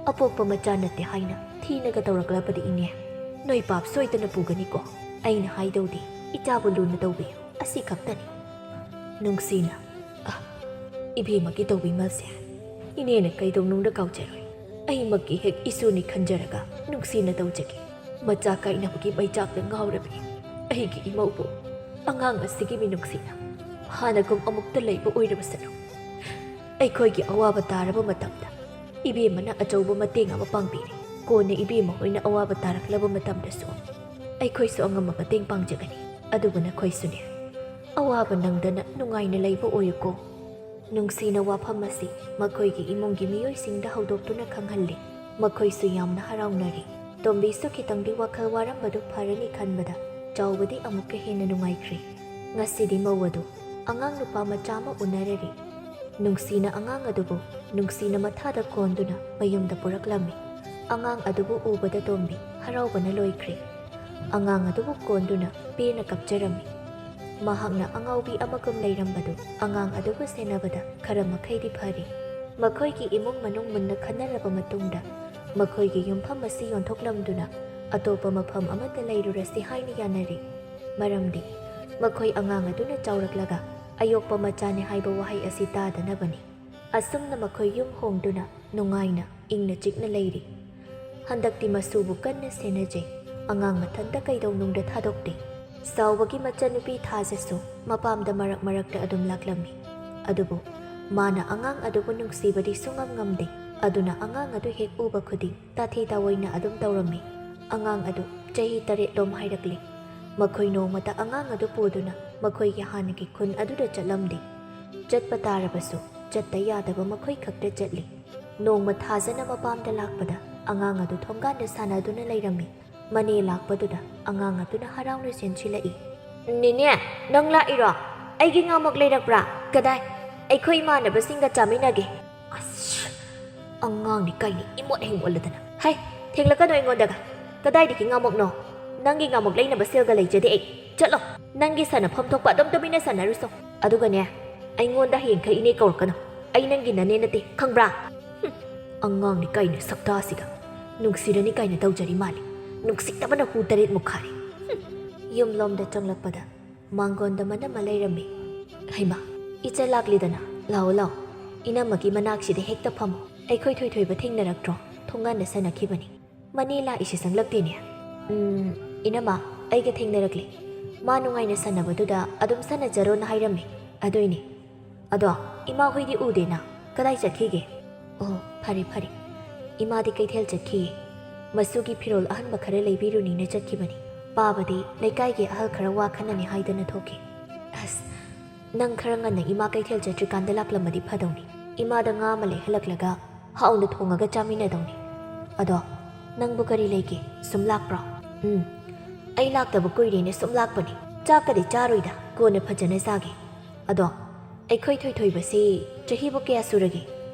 ꯑꯄꯣꯛꯄ ꯃꯆꯥ ꯅꯠꯇꯦ ꯍꯥꯏꯅ ꯊꯤꯅꯒ ꯇꯧꯔꯛꯂꯕꯗꯤ ꯏꯅꯦ, ꯅꯣꯏ ꯄꯥꯞ ꯁꯣꯏꯗꯅ ꯄꯨꯒꯅꯤꯀꯣ꯫ ꯑꯩꯅ ꯍꯥꯏꯗꯧꯗꯤ ꯏꯆꯥꯕꯨ ꯂꯨꯅ ꯇꯧꯕꯤꯌꯨ, ꯑꯁꯤ ꯈꯛꯇꯅꯤ꯫" ꯅꯨꯡꯁꯤꯅ, "ꯑ, ꯏꯕꯦꯝꯃꯒꯤ ꯇꯧꯕꯤꯃꯜꯁꯦ ꯏꯅꯦꯅ ꯀꯩꯗꯧꯅꯨꯡꯗ ꯀꯥꯎꯖꯔꯣꯏ꯫ ꯑꯩꯃꯛꯀꯤ ꯍꯦꯛ ꯏꯁꯨꯅꯤ ꯈꯟꯖꯔꯒ ꯅꯨꯡꯁꯤꯅ ꯇꯧꯖꯒꯦ꯫ ꯃꯆꯥ ꯀꯥꯏꯅꯕꯒꯤ ꯃꯩꯆꯥꯛꯇ ꯉꯥꯎꯔꯕꯤ ꯑꯩꯒꯤ ꯏꯃꯧꯕꯨ ꯑꯉꯥꯡ ꯑꯁꯤꯒꯤ ꯃꯤꯅꯨꯡꯁꯤꯅ ꯍꯥꯟꯅꯒꯨꯝ ꯑꯃꯨꯛꯇ ꯂꯩꯕ ꯑꯣꯏꯔꯕꯁꯅꯨ꯫ ꯑꯩꯈꯣꯏꯒꯤ ꯑꯋꯥꯕ ꯇꯥꯔꯕ ꯃꯇꯝꯗ ꯏꯕꯦꯝꯃꯅ ꯑꯆꯧꯕ ꯃꯇꯦꯡ ꯑꯃ ꯄꯥꯡꯕꯤꯔꯦ꯫ ꯀꯣꯟꯅ ꯏꯕꯦꯝꯃ ꯍꯣꯏꯅ ꯑꯋꯥꯕ ꯇꯥꯔꯛꯂꯕ ꯃꯇꯝꯗꯁꯨ ꯑꯩꯈꯣꯏꯁꯨ ꯑꯉꯝꯕ ꯃꯇꯦꯡ ꯄꯥꯡꯖꯒꯅꯤ꯫ ꯑꯗꯨꯕꯨ ꯅꯈꯣꯏꯁꯨꯅꯦ, ꯑꯋꯥꯕ ꯅꯪꯗꯅ ꯅꯨꯡꯉꯥꯏꯅ ꯂꯩꯕ ꯑꯣꯏꯌꯨꯀꯣ꯫ ꯅꯨꯡꯁꯤꯅ ꯋꯥꯐꯝ ꯑꯁꯤ ꯃꯈꯣꯏꯒꯤ ꯏꯃꯨꯡꯒꯤ ꯃꯤꯑꯣꯏꯁꯤꯡꯗ ꯍꯧꯗꯣꯛꯇꯨꯅ ꯈꯪꯍꯜꯂꯤ꯫ ꯃꯈꯣꯏꯁꯨ ꯌꯥꯝꯅ ꯍꯔꯥꯎꯅꯔꯤ꯫ ꯇꯣꯝꯕꯤꯁꯨ ꯈꯤꯇꯪꯗꯤ ꯋꯥꯈꯜ ꯋꯥꯔꯝꯕꯗꯨ ꯐꯔꯅꯤ ꯈꯟꯕꯗ ꯆꯥꯎꯕꯗꯤ ꯑꯃꯨꯛꯀ ꯍꯦꯟꯅ ꯅꯨꯡꯉꯥꯏꯈ꯭ꯔꯦ꯫ ꯉꯁꯤꯗꯤ ꯃꯧ ꯑꯗꯨ ꯑꯉꯥꯡ ꯅꯨꯄꯥ ꯃꯆꯥ ꯑꯃ ꯎꯅꯔꯔꯤ꯫ ꯅꯨꯡꯁꯤꯅ ꯑꯉꯥꯡ ꯑꯗꯨꯕꯨ ꯅꯨꯡꯁꯤꯅ ꯃꯊꯥꯗ ꯀꯣꯟꯗꯨꯅ ꯃꯌꯨꯝꯗ ꯄꯨꯔꯛꯂꯝꯃꯤ꯫ ꯑꯉꯥꯡ ꯑꯗꯨꯕꯨ ꯎꯕꯗ ꯇꯣꯝꯕꯤ ꯍꯔꯥꯎꯕꯅ ꯂꯣꯏꯈ꯭ꯔꯦ꯫ ꯑꯉꯥꯡ ꯑꯗꯨꯕꯨ ꯀꯣꯟꯗꯨꯅ ꯄꯦꯟꯅ ꯀꯞꯆꯔꯝꯃꯤ꯫ ꯃꯍꯥꯛꯅ ꯑꯉꯥꯎꯕꯤ ꯑꯃꯒꯨꯝ ꯂꯩꯔꯝꯕꯗꯨ ꯑꯉꯥꯡ ꯑꯗꯨꯕꯨ ꯁꯦꯟꯅꯕꯗ ꯈꯔ ꯃꯈꯩꯗꯤ ꯐꯔꯤ꯫ ꯃꯈꯣꯏꯒꯤ ꯏꯃꯨꯡ ꯃꯅꯨꯡ ꯃꯨꯟꯅ ꯈꯟꯅꯔꯕ ꯃꯇꯨꯡꯗ ꯃꯈꯣꯏꯒꯤ ꯌꯨꯝꯐꯝ ꯑꯁꯤ ꯌꯣꯟꯊꯣꯛꯂꯝꯗꯨꯅ ꯑꯇꯣꯞꯄ ꯃꯐꯝ ꯑꯃꯗ ꯂꯩꯔꯨꯔꯁꯤ ꯍꯥꯏꯅ ꯌꯥꯅꯔꯤ꯫ ꯃꯔꯝꯗꯤ ꯃꯈꯣꯏ ꯑꯉꯥꯡ ꯑꯗꯨꯅ ꯆꯥꯎꯔꯛꯂꯒ ꯑꯌꯣꯛꯄ ꯃꯆꯥꯅꯤ ꯍꯥꯏꯕ ꯋꯥꯍꯩ ꯑꯁꯤ ꯇꯥꯗꯅꯕꯅꯤ꯫ ꯑꯁꯨꯝꯅ ꯃꯈꯣꯏ ꯌꯨꯝ ꯍꯣꯡꯗꯨꯅ ꯅꯨꯡꯉꯥꯏꯅ ꯏꯪꯅ ꯆꯤꯛꯅ ꯂꯩꯔꯤ꯫ ꯍꯟꯗꯛꯇꯤ ꯃꯁꯨꯕꯨ ꯀꯟꯅ ꯁꯦꯟꯅꯖꯩ꯫ ꯑꯉꯥꯡ ꯃꯊꯟꯇ ꯀꯩꯗꯧꯅꯨꯡꯗ ꯊꯥꯗꯣꯛꯇꯦ꯫ ꯆꯥꯎꯕꯒꯤ ꯃꯆꯟꯅꯨꯄꯤ ꯊꯥꯖꯁꯨ ꯃꯄꯥꯝꯗ ꯃꯔꯛ ꯃꯔꯛꯇ ꯑꯗꯨꯝ ꯂꯥꯛꯂꯝꯃꯤ꯫ ꯑꯗꯨꯕꯨ ꯃꯥꯅ ꯑꯉꯥꯡ ꯑꯗꯨꯕꯨ ꯅꯨꯡꯁꯤꯕꯗꯤ ꯁꯨꯡꯉꯝ ꯉꯝꯗꯦ꯫ ꯑꯗꯨꯅ ꯑꯉꯥꯡ ꯑꯗꯨ ꯍꯦꯛ ꯎꯕ ꯈꯨꯗꯤꯡ ꯇꯥꯊꯤ ꯇꯥꯑꯣꯏꯅ ꯑꯗꯨꯝ ꯇꯧꯔꯝꯃꯤ꯫ ꯑꯉꯥꯡ ꯑꯗꯨ ꯆꯍꯤ ꯇꯔꯦꯠꯂꯣꯝ ꯍꯥꯏꯔꯛꯂꯤ꯫ ꯃꯈꯣꯏ ꯅꯣꯡꯃꯇ ꯑꯉꯥꯡ ꯑꯗꯨ ꯄꯨꯗꯨꯅ ꯃꯈꯣꯏꯒꯤ ꯍꯥꯟꯅꯒꯤ ꯈꯨꯟ ꯑꯗꯨꯗ ꯆꯠꯂꯝꯗꯦ꯫ ꯆꯠꯄ ꯇꯥꯔꯕꯁꯨ ꯆꯠꯇ ꯌꯥꯗꯕ ꯃꯈꯣꯏ ꯈꯛꯇ ꯆꯠꯂꯤ꯫ ꯅꯣꯡꯃ ꯊꯥꯖꯅ ꯃꯄꯥꯝꯗ ꯂꯥꯛꯄꯗ ꯑꯉꯥꯡ ꯑꯗꯨ ꯊꯣꯡꯒꯥꯟꯗ ꯁꯥꯟꯅꯗꯨꯅ ꯂꯩꯔꯝꯃꯤ꯫ ꯃꯅꯦ ꯂꯥꯛꯄꯗꯨꯗ ꯑꯉꯥꯡ ꯑꯗꯨꯅ ꯍꯔꯥꯎꯅ ꯆꯦꯟꯁꯤꯜꯂꯛꯏ꯫ "ꯅꯦꯅꯦ, ꯅꯪ ꯂꯥꯛꯏꯔꯣ? ꯑꯩꯒꯤ ꯉꯥꯃꯣꯛ ꯂꯩꯔꯛꯄ꯭ꯔꯥ? ꯀꯗꯥꯏ? ꯑꯩꯈꯣꯏ ꯏꯃꯥꯟꯅꯕꯁꯤꯡꯒ ꯆꯥꯃꯤꯟꯅꯒꯦ꯫" ꯑꯁ! ꯑꯉꯥꯡꯅꯤ ꯀꯩꯅꯤ ꯏꯃꯣꯠ ꯍꯦꯛ ꯃꯣꯠꯂꯗꯅ꯫ "ꯍꯩ, ꯊꯦꯡꯂꯛꯀꯅꯨ ꯑꯩꯉꯣꯟꯗꯒ꯫ ꯀꯗꯥꯏꯗꯒꯤ ꯉꯥꯃꯣꯛꯅꯣ? ꯅꯪꯒꯤ ꯉꯥꯃꯣꯛ ꯂꯩꯅꯕ ꯁꯦꯜꯒ ꯂꯩꯖꯗꯦ ꯑꯩ꯫ ꯆꯠꯂꯣ꯫ ꯅꯪꯒꯤ ꯁꯥꯟꯅꯐꯝ ꯊꯣꯛꯄ ꯑꯗꯨꯝ ꯇꯨꯃꯤꯟꯅ ꯁꯥꯟꯅꯔꯨꯁꯣ꯫ ꯑꯗꯨꯒꯅꯦ, ꯑꯩꯉꯣꯟꯗ ꯍꯌꯦꯡꯈꯩ ꯏꯅꯦ ꯀꯧꯔꯛꯀꯅꯨ꯫ ꯑꯩ ꯅꯪꯒꯤ ꯅꯅꯦ ꯅꯠꯇꯦ, ꯈꯪꯕ꯭ꯔꯥ?" ꯍꯨꯝ, ꯑꯉꯥꯡꯅꯤ ꯀꯩꯅ ꯁꯛꯇꯥꯁꯤꯒ꯫ ꯅꯨꯡꯁꯤꯔꯅꯤ ꯀꯥꯏꯅ ꯇꯧꯖꯔꯤ ꯃꯥꯜꯂꯤ꯫ ꯅꯨꯡꯁꯤꯗꯕꯅ ꯍꯨ ꯇꯔꯦꯠꯃꯨꯛ ꯈꯥꯔꯦ꯫ ꯍꯨꯝ, ꯌꯨꯝꯂꯣꯝꯗ ꯆꯪꯂꯛꯄꯗ ꯃꯥꯡꯒꯣꯟꯗ ꯃꯅꯝꯃ ꯂꯩꯔꯝꯃꯤ꯫ "ꯍꯩꯃꯥ, ꯏꯆꯜ ꯂꯥꯛꯂꯤꯗꯅ꯫ ꯂꯥꯛꯑꯣ, ꯂꯥꯛꯑꯣ꯫ ꯏꯅꯝꯃꯒꯤ ꯃꯅꯥꯛꯁꯤꯗ ꯍꯦꯛꯇ ꯐꯝꯃꯣ꯫ ꯑꯩꯈꯣꯏ ꯊꯣꯏꯊꯣꯏꯕ ꯊꯦꯡꯅꯔꯛꯇ꯭ꯔꯣ? ꯊꯣꯡꯒꯥꯟꯗ ꯁꯥꯟꯅꯈꯤꯕꯅꯤ꯫ ꯃꯅꯦ ꯂꯥꯛꯏꯁꯤ ꯆꯪꯂꯛꯇꯦꯅꯦ꯫" "ꯎꯝ, ꯏꯅꯝꯃ, ꯑꯩꯒ ꯊꯦꯡꯅꯔꯛꯂꯦ꯫ ꯃꯥ ꯅꯨꯡꯉꯥꯏꯅ ꯁꯥꯟꯅꯕꯗꯨꯗ ꯑꯗꯨꯝ ꯁꯥꯟꯅꯖꯔꯣꯅ ꯍꯥꯏꯔꯝꯃꯦ꯫ ꯑꯗꯨꯏꯅꯦ꯫ ꯑꯗꯣ, ꯏꯃꯥ ꯍꯣꯏꯗꯤ ꯎꯗꯦꯅ꯫ ꯀꯗꯥꯏ ꯆꯠꯈꯤꯒꯦ?" "ꯑꯣ, ꯐꯔꯦ, ꯐꯔꯦ꯫ ꯏꯃꯥꯗꯤ ꯀꯩꯊꯦꯜ ꯆꯠꯈꯤꯌꯦ꯫ ꯃꯁꯨꯒꯤ ꯐꯤꯔꯣꯜ ꯑꯍꯟꯕ ꯈꯔ ꯂꯩꯕꯤꯔꯨꯅꯤꯅ ꯆꯠꯈꯤꯕꯅꯤ꯫ ꯄꯥꯕꯗꯤ ꯂꯩꯀꯥꯏꯒꯤ ꯑꯍꯜ ꯈꯔ ꯋꯥ ꯈꯟꯅꯅꯤ ꯍꯥꯏꯗꯅ ꯊꯣꯛꯈꯤ꯫ ꯑꯁ, ꯅꯪ ꯈꯔ ꯉꯟꯅ ꯏꯃꯥ ꯀꯩꯊꯦꯜ ꯆꯠꯇ꯭ꯔꯤꯀꯥꯟꯗ ꯂꯥꯛꯂꯝꯃꯗꯤ ꯐꯗꯧꯅꯤ꯫ ꯏꯃꯥꯗ ꯉꯥ ꯑꯃ ꯂꯩꯍꯜꯂꯛꯂꯒ ꯍꯥꯎꯅ ꯊꯣꯡꯉꯒ ꯆꯥꯃꯤꯟꯅꯗꯧꯅꯤ꯫ ꯑꯗꯣ, ꯅꯪꯕꯨ ꯀꯔꯤ ꯂꯩꯒꯦ? ꯁꯨꯝ ꯂꯥꯛꯄ꯭ꯔꯣ? ꯎꯝ, ꯑꯩ ꯂꯥꯛꯇꯕ ꯀꯨꯏꯔꯦꯅ ꯁꯨꯝ ꯂꯥꯛꯄꯅꯤ꯫ ꯆꯥꯛꯀꯗꯤ ꯆꯥꯔꯣꯏꯗ, ꯀꯣꯟꯅ ꯐꯖꯅ ꯆꯥꯒꯦ꯫ ꯑꯗꯣ, ꯑꯩꯈꯣꯏ ꯊꯣꯏꯊꯣꯏꯕꯁꯤ ꯆꯍꯤꯕꯨ ꯀꯌꯥ ꯁꯨꯔꯒꯦ?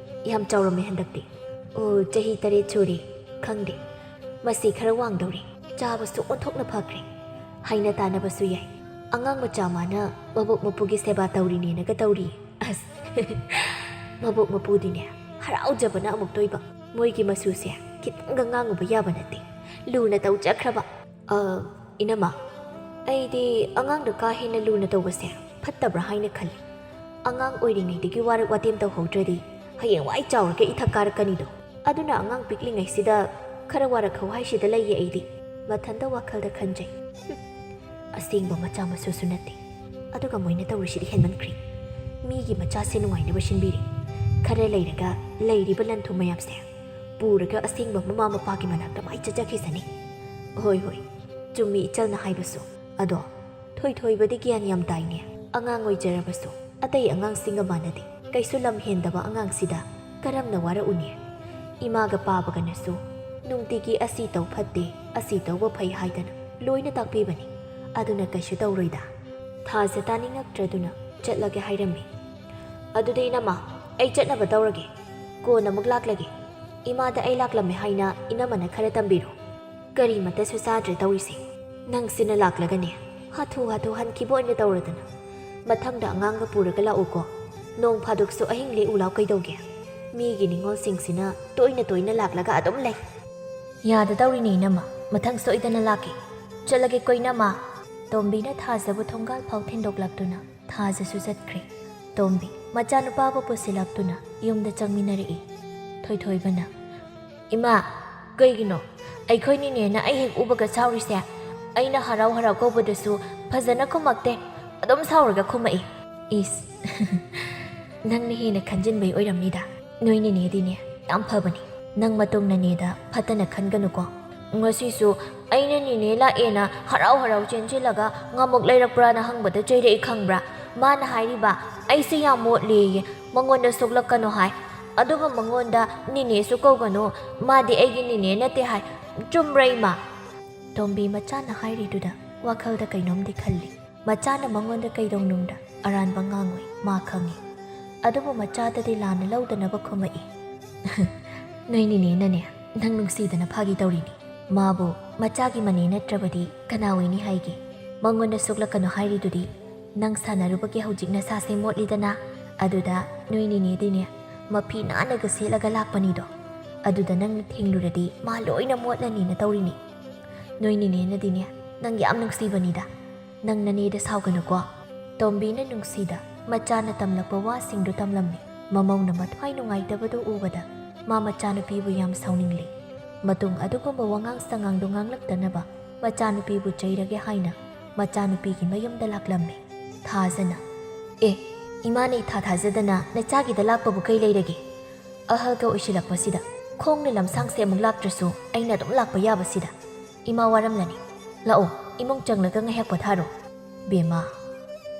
ꯌꯥꯝ ꯆꯥꯎꯔꯝꯃꯦ ꯍꯟꯗꯛꯇꯤ꯫ ꯑꯣ, ꯆꯍꯤ ꯇꯔꯦꯠ ꯁꯨꯔꯦ꯫ ꯈꯪꯗꯦ, ꯃꯁꯤ ꯈꯔ ꯋꯥꯡꯗꯧꯔꯦ꯫ ꯆꯥꯕꯁꯨ ꯑꯣꯟꯊꯣꯛꯅ ꯐꯈ꯭ꯔꯦ꯫ ꯍꯥꯏꯅ ꯇꯥꯟꯅꯕꯁꯨ ꯌꯥꯏ꯫ ꯑꯉꯥꯡ ꯃꯆꯥ ꯃꯥꯅ ꯃꯕꯣꯛ ꯃꯄꯨꯒꯤ ꯁꯦꯕꯥ ꯇꯧꯔꯤꯅꯦꯅꯒ ꯇꯧꯔꯤ꯫ ꯑꯁ, ꯃꯕꯣꯛ ꯃꯄꯨꯗꯤꯅꯦ, ꯍꯔꯥꯎꯖꯕꯅ ꯑꯃꯨꯛꯇꯣꯏꯕ꯫ ꯃꯣꯏꯒꯤ ꯃꯆꯨꯁꯦ ꯈꯤꯇꯪꯒ ꯉꯥꯡꯉꯨꯕ ꯌꯥꯕ ꯅꯠꯇꯦ꯫ ꯂꯨꯅ ꯇꯧꯖꯈ꯭ꯔꯕ꯫ ꯑ, ꯏꯅꯝꯃ, ꯑꯩꯗꯤ ꯑꯉꯥꯡꯗ ꯀꯥ ꯍꯦꯟꯅ ꯂꯨꯅ ꯇꯧꯕꯁꯦ ꯐꯠꯇꯕ꯭ꯔꯥ ꯍꯥꯏꯅ ꯈꯜꯂꯤ꯫ ꯑꯉꯥꯡ ꯑꯣꯏꯔꯤꯉꯩꯗꯒꯤ ꯋꯥꯔꯛ ꯋꯥꯇꯦꯝ ꯇꯧꯍꯧꯗ꯭ꯔꯗꯤ ꯍꯌꯦꯡꯋꯥꯏ ꯆꯥꯎꯔꯒ ꯏꯊꯛ ꯀꯥꯔꯛꯀꯅꯤꯗꯣ꯫ ꯑꯗꯨꯅ ꯑꯉꯥꯡ ꯄꯤꯛꯂꯤꯉꯩꯁꯤꯗ ꯈꯔ ꯋꯥꯔꯛꯍꯧ ꯍꯥꯏꯁꯤꯗ ꯂꯩꯌꯦ ꯑꯩꯗꯤ꯫ ꯃꯊꯟꯇ ꯋꯥꯈꯜꯗ ꯈꯟꯖꯩ꯫ "ꯍꯨꯝ, ꯑꯁꯦꯡꯕ ꯃꯆꯥ ꯃꯁꯨꯁꯨ ꯅꯠꯇꯦ꯫ ꯑꯗꯨꯒ ꯃꯣꯏꯅ ꯇꯧꯔꯤꯁꯤꯗꯤ ꯍꯦꯟꯃꯟꯈ꯭ꯔꯦ꯫ ꯃꯤꯒꯤ ꯃꯆꯥꯁꯦ ꯅꯨꯡꯉꯥꯏꯅꯕ ꯁꯤꯟꯕꯤꯔꯦ꯫ ꯈꯔ ꯂꯩꯔꯒ ꯂꯩꯔꯤꯕ ꯂꯟ ꯊꯨꯝ ꯃꯌꯥꯝꯁꯦ ꯄꯨꯔꯒ ꯑꯁꯦꯡꯕ ꯃꯃꯥ ꯃꯄꯥꯒꯤ ꯃꯅꯥꯛꯇ ꯃꯥꯏ ꯆꯠꯆꯈꯤꯁꯅꯤ꯫" "ꯍꯣꯏ, ꯍꯣꯏ, ꯆꯨꯝꯃꯤ ꯏꯆꯜꯅ ꯍꯥꯏꯕꯁꯨ꯫ ꯑꯗꯣ ꯊꯣꯏꯊꯣꯏꯕꯗꯤ ꯒ꯭ꯌꯥꯟ ꯌꯥꯝ ꯇꯥꯏꯅꯦ꯫ ꯑꯉꯥꯡ ꯑꯣꯏꯖꯔꯕꯁꯨ ꯑꯇꯩ ꯑꯉꯥꯡꯁꯤꯡꯒ ꯃꯥꯟꯅꯗꯦ꯫ ꯀꯩꯁꯨ ꯂꯝ ꯍꯦꯟꯗꯕ ꯑꯉꯥꯡꯁꯤꯗ ꯀꯔꯝꯅ ꯋꯥꯔꯛꯎꯅꯤ? ꯏꯃꯥꯒ ꯄꯥꯕꯒꯅꯁꯨ ꯅꯨꯡꯇꯤꯒꯤ ꯑꯁꯤ ꯇꯧ ꯐꯠꯇꯦ, ꯑꯁꯤ ꯇꯧꯕ ꯐꯩ ꯍꯥꯏꯗꯅ ꯂꯣꯏꯅ ꯇꯥꯛꯄꯤꯕꯅꯤ꯫ ꯑꯗꯨꯅ ꯀꯩꯁꯨ ꯇꯧꯔꯣꯏꯗ꯫" ꯊꯥꯖ ꯇꯥꯅꯤꯡꯉꯛꯇ꯭ꯔꯗꯨꯅ ꯆꯠꯂꯒꯦ ꯍꯥꯏꯔꯝꯃꯤ꯫ "ꯑꯗꯨꯗꯤ ꯏꯅꯝꯃ, ꯑꯩ ꯆꯠꯅꯕ ꯇꯧꯔꯒꯦ꯫ ꯀꯣꯟꯅ ꯑꯃꯨꯛ ꯂꯥꯛꯂꯒꯦ꯫ ꯏꯃꯥꯗ ꯑꯩ ꯂꯥꯛꯂꯝꯃꯦ ꯍꯥꯏꯅ ꯏꯅꯝꯃꯅ ꯈꯔ ꯇꯝꯕꯤꯔꯣ꯫" ꯀꯔꯤꯃꯠꯇꯁꯨ ꯆꯥꯗ꯭ꯔꯦ ꯇꯧꯔꯤꯁꯦ꯫ ꯅꯪꯁꯤꯅ ꯂꯥꯛꯂꯒꯅꯦ, ꯍꯥꯊꯨ ꯍꯥꯊꯨ ꯍꯟꯈꯤꯕ ꯑꯣꯏꯅ ꯇꯧꯔꯗꯅ꯫ ꯃꯊꯪꯗ ꯑꯉꯥꯡꯒ ꯄꯨꯔꯒ ꯂꯥꯛꯎꯀꯣ꯫ ꯅꯣꯡ ꯐꯥꯗꯣꯛꯁꯨ ꯑꯍꯤꯡ ꯂꯦꯛꯎ ꯂꯥꯎ ꯀꯩꯗꯧꯒꯦ? ꯃꯤꯒꯤ ꯅꯤꯉꯣꯜꯁꯤꯡꯁꯤꯅ ꯇꯣꯏꯅ ꯇꯣꯏꯅ ꯂꯥꯛꯂꯒ ꯑꯗꯨꯝ ꯂꯩ꯫ ꯌꯥꯗ ꯇꯧꯔꯤꯅꯦ ꯏꯅꯝꯃ, ꯃꯊꯪ ꯁꯣꯏꯗꯅ ꯂꯥꯛꯀꯦ꯫ ꯆꯠꯂꯒꯦꯀꯣ ꯏꯅꯝꯃ꯫ ꯇꯣꯝꯕꯤꯅ ꯊꯥꯖꯕꯨ ꯊꯣꯡꯒꯥꯜ ꯐꯥꯎ ꯊꯤꯟꯗꯣꯛꯂꯛꯇꯨꯅ ꯊꯥꯖꯁꯨ ꯆꯠꯈ꯭ꯔꯦ꯫ ꯇꯣꯝꯕꯤ ꯃꯆꯥꯅꯨꯄꯥꯕꯨ ꯄꯨꯁꯤꯜꯂꯛꯇꯨꯅ ꯌꯨꯝꯗ ꯆꯪꯃꯤꯟꯅꯔꯛꯏ꯫ ꯊꯣꯏꯊꯣꯏꯕꯅ, "ꯏꯃꯥ, ꯀꯩꯒꯤꯅꯣ? ꯑꯩꯈꯣꯏ ꯅꯤꯅꯦꯅ ꯑꯩ ꯍꯦꯛ ꯎꯕꯒ ꯁꯥꯎꯔꯤꯁꯦ?" ꯑꯩꯅ ꯍꯔꯥꯎ ꯍꯔꯥꯎ ꯀꯧꯕꯗꯁꯨ ꯐꯖꯅ ꯈꯨꯝꯃꯛꯇꯦ, ꯑꯗꯨꯝ ꯁꯥꯎꯔꯒ ꯈꯨꯝꯃꯛꯏ꯫ "ꯏꯁ, ꯅꯪꯅ ꯍꯦꯟꯅ ꯈꯟꯖꯤꯟꯕꯩ ꯑꯣꯏꯔꯝꯅꯤꯗ꯫ ꯅꯣꯏ ꯅꯤꯅꯦꯗꯤꯅꯦ ꯌꯥꯝ ꯐꯕꯅꯤ꯫ ꯅꯪ ꯃꯇꯨꯡ ꯅꯅꯦꯗ ꯐꯠꯇꯅ ꯈꯟꯒꯅꯨꯀꯣ꯫ ꯉꯁꯤꯁꯨ ꯑꯩꯅ ꯅꯦꯅꯦ ꯂꯥꯛꯑꯦꯅ ꯍꯔꯥꯎ ꯍꯔꯥꯎ ꯆꯦꯟꯁꯤꯜꯂꯒ ꯉꯥꯃꯨꯛ ꯂꯩꯔꯛꯄ꯭ꯔꯥꯅ ꯍꯪꯕꯗ ꯆꯩꯔꯛꯏ ꯈꯪꯕ꯭ꯔꯥ? ꯃꯥꯅ ꯍꯥꯏꯔꯤꯕ, "ꯑꯩꯁꯦ ꯌꯥꯝ ꯃꯣꯠꯂꯦꯌꯦ, ꯃꯉꯣꯟꯗ ꯁꯣꯛꯂꯛꯀꯅꯣ" ꯍꯥꯏ꯫ ꯑꯗꯨꯒ ꯃꯉꯣꯟꯗ "ꯅꯦꯅꯦꯁꯨ ꯀꯧꯒꯅꯨ, ꯃꯥꯗꯤ ꯑꯩꯒꯤ ꯅꯦꯅꯦ ꯅꯠꯇꯦ" ꯍꯥꯏ꯫ ꯆꯨꯝꯕ꯭ꯔꯥ, ꯏꯃꯥ? ꯇꯣꯝꯕꯤ ꯃꯆꯥꯅ ꯍꯥꯏꯔꯤꯗꯨꯗ ꯋꯥꯈꯜꯗ ꯀꯩꯅꯣꯝꯗꯤ ꯈꯜꯂꯤ꯫ ꯃꯆꯥꯅ ꯃꯉꯣꯟꯗ ꯀꯩꯗꯧꯅꯨꯡꯗ ꯑꯔꯥꯟꯕ ꯉꯥꯡꯉꯣꯏ, ꯃꯥ ꯈꯪꯉꯤ꯫ ꯑꯗꯨꯕꯨ ꯃꯆꯥꯗꯗꯤ ꯂꯥꯟꯅ ꯂꯧꯗꯅꯕ ꯈꯨꯝꯃꯛꯏ꯫ "ꯅꯣꯏ ꯅꯦꯅꯦꯅꯅꯦ, ꯅꯪ ꯅꯨꯡꯁꯤꯗꯅ ꯐꯥꯒꯤ ꯇꯧꯔꯤꯅꯤ꯫ ꯃꯥꯕꯨ ꯃꯆꯥꯒꯤ ꯃꯅꯦ ꯅꯠꯇ꯭ꯔꯕꯗꯤ ꯀꯅꯥ ꯑꯣꯏꯅꯤ ꯍꯥꯏꯒꯦ? ꯃꯉꯣꯟꯗ ꯁꯣꯛꯂꯛꯀꯅꯨ ꯍꯥꯏꯔꯤꯗꯨꯗꯤ ꯅꯪ ꯁꯥꯟꯅꯔꯨꯕꯒꯤ ꯍꯧꯖꯤꯛ ꯅꯁꯥꯁꯦ ꯃꯣꯠꯂꯤꯗꯅ꯫ ꯑꯗꯨꯗ ꯅꯣꯏ ꯅꯦꯅꯦꯗꯤꯅꯦ ꯃꯐꯤ ꯅꯥꯟꯅꯒ ꯁꯦꯠꯂꯒ ꯂꯥꯛꯄꯅꯤꯗꯣ꯫ ꯑꯗꯨꯗ ꯅꯪꯅ ꯊꯦꯡꯂꯨꯔꯗꯤ ꯃꯥ ꯂꯣꯏꯅ ꯃꯣꯠꯂꯅꯤꯅ ꯇꯧꯔꯤꯅꯤ꯫ ꯅꯣꯏ ꯅꯦꯅꯦꯅꯗꯤꯅꯦ ꯅꯪ ꯌꯥꯝ ꯅꯨꯡꯁꯤꯕꯅꯤꯗ꯫ ꯅꯪ ꯅꯅꯦꯗ ꯁꯥꯎꯒꯅꯨꯀꯣ꯫" ꯇꯣꯝꯕꯤꯅ ꯅꯨꯡꯁꯤꯗ ꯃꯆꯥꯅ ꯇꯝꯂꯛꯄ ꯋꯥꯁꯤꯡꯗꯨ ꯇꯝꯂꯝꯃꯤ꯫ ꯃꯃꯧꯅ ꯃꯊ꯭ꯋꯥꯏ ꯅꯨꯡꯉꯥꯏꯇꯕꯗꯨ ꯎꯕꯗ ꯃꯥ ꯃꯆꯥꯅꯨꯄꯤꯕꯨ ꯌꯥꯝ ꯁꯥꯎꯅꯤꯡꯂꯤ꯫ ꯃꯇꯨꯡ ꯑꯗꯨꯒꯨꯝꯕ ꯋꯥꯉꯥꯡ ꯁꯉꯥꯡꯗꯨ ꯉꯥꯡꯂꯛꯇꯅꯕ ꯃꯆꯥꯅꯨꯄꯤꯕꯨ ꯆꯩꯔꯒꯦ ꯍꯥꯏꯅ ꯃꯆꯥꯅꯨꯄꯤꯒꯤ ꯃꯌꯨꯝꯗ ꯂꯥꯛꯂꯝꯃꯤ꯫ ꯊꯥꯖꯅ, "ꯑꯦ, ꯏꯃꯥꯅ ꯏꯊꯥ ꯊꯥꯖꯗꯅ ꯅꯆꯥꯒꯤꯗ ꯂꯥꯛꯄꯕꯨ ꯀꯩ ꯂꯩꯔꯒꯦ? ꯑꯍꯜꯒ ꯑꯣꯏꯁꯤꯜꯂꯛꯄꯁꯤꯗ ꯈꯣꯡꯅ ꯂꯝꯁꯥꯡꯁꯦ ꯑꯃꯨꯛ ꯂꯥꯛꯇ꯭ꯔꯁꯨ ꯑꯩꯅ ꯑꯗꯨꯝ ꯂꯥꯛꯄ ꯌꯥꯕꯁꯤꯗ꯫ ꯏꯃꯥ ꯋꯥꯔꯝꯂꯅꯤ꯫ ꯂꯥꯛꯑꯣ, ꯏꯃꯨꯡ ꯆꯪꯂꯒ ꯉꯥꯏꯍꯥꯛ ꯄꯣꯊꯥꯔꯣ꯫" "ꯕꯦꯝꯃ,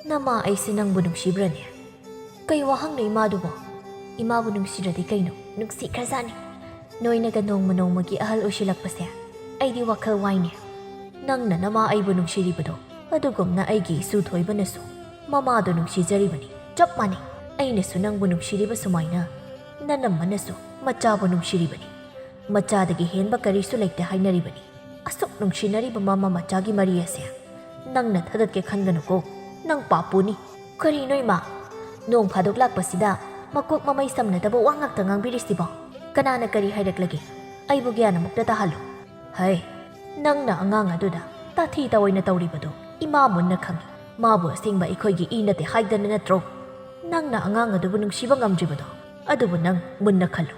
ꯅꯃꯥ ꯑꯩꯁꯦ ꯅꯪꯕꯨ ꯅꯨꯡꯁꯤꯕ꯭ꯔꯅꯦ?" "ꯀꯩ ꯋꯥꯍꯪꯅꯣ ꯏꯃꯥꯗꯨꯕꯣ? ꯏꯃꯥꯕꯨ ꯅꯨꯡꯁꯤꯔꯗꯤ ꯀꯩꯅꯣ, ꯅꯨꯡꯁꯤꯈ꯭ꯔꯖꯥꯠꯅꯤ꯫ ꯅꯣꯏꯅꯒ ꯅꯣꯡꯃ ꯅꯣꯡꯃꯒꯤ ꯑꯍꯜ ꯑꯣꯏꯁꯤꯜꯂꯛꯄꯁꯦ ꯑꯩꯗꯤ ꯋꯥꯈꯜ ꯋꯥꯏꯅꯦ꯫ ꯅꯪꯅ ꯅꯃꯥ ꯑꯩꯕꯨ ꯅꯨꯡꯁꯤꯔꯤꯕꯗꯣ ꯑꯗꯨꯒꯨꯝꯅ ꯑꯩꯒꯤ ꯏꯁꯨ ꯊꯣꯏꯕꯅꯁꯨ ꯃꯃꯥꯗꯣ ꯅꯨꯡꯁꯤꯖꯔꯤꯕꯅꯤ꯫ ꯆꯞ ꯃꯥꯟꯅꯩ꯫ ꯑꯩꯅꯁꯨ ꯅꯪꯕꯨ ꯅꯨꯡꯁꯤꯔꯤꯕ ꯁꯨꯃꯥꯏꯅ ꯅꯅꯝꯃꯅꯁꯨ ꯃꯆꯥꯕꯨ ꯅꯨꯡꯁꯤꯔꯤꯕꯅꯤ꯫ ꯃꯆꯥꯗꯒꯤ ꯍꯦꯟꯕ ꯀꯔꯤꯁꯨ ꯂꯩꯇꯦ ꯍꯥꯏꯅꯔꯤꯕꯅꯤ꯫ ꯑꯁꯨꯛ ꯅꯨꯡꯁꯤꯅꯔꯤꯕ ꯃꯃꯥ ꯃꯆꯥꯒꯤ ꯃꯔꯤ ꯑꯁꯦ ꯅꯪꯅ ꯊꯗꯠꯀꯦ ꯈꯟꯒꯅꯨꯀꯣ꯫ ꯅꯪ ꯄꯥꯞ ꯄꯨꯅꯤ꯫" "ꯀꯔꯤꯅꯣ ꯏꯃꯥ? ꯅꯣꯡ ꯐꯥꯗꯣꯛ ꯂꯥꯛꯄꯁꯤꯗ ꯃꯀꯣꯛ ꯃꯃꯩ ꯁꯝꯅꯗꯕ ꯋꯥ ꯉꯥꯛꯇ ꯉꯥꯡꯕꯤꯔꯤꯁꯤꯕꯣ? ꯀꯅꯥꯅ ꯀꯔꯤ ꯍꯥꯏꯔꯛꯂꯒꯦ? ꯑꯩꯕꯨ ꯒ꯭ꯌꯥꯟ ꯑꯃꯨꯛꯇ ꯇꯥꯍꯜꯂꯨ꯫" "ꯍꯩ, ꯅꯪꯅ ꯑꯉꯥꯡ ꯑꯗꯨꯗ ꯇꯥꯊꯤ ꯇꯥꯑꯣꯏꯅ ꯇꯧꯔꯤꯕꯗꯣ ꯏꯃꯥ ꯃꯨꯟꯅ ꯈꯪꯏ꯫ ꯃꯥꯕꯨ ꯑꯁꯦꯡꯕ ꯑꯩꯈꯣꯏꯒꯤ ꯏ ꯅꯠꯇꯦ ꯍꯥꯏꯗꯅ ꯅꯠꯇ꯭ꯔꯣ? ꯅꯪꯅ ꯑꯉꯥꯡ ꯑꯗꯨꯕꯨ ꯅꯨꯡꯁꯤꯕ ꯉꯝꯗ꯭ꯔꯤꯕꯗꯣ, ꯑꯗꯨꯕꯨ ꯅꯪ ꯃꯨꯟꯅ ꯈꯜꯂꯨ꯫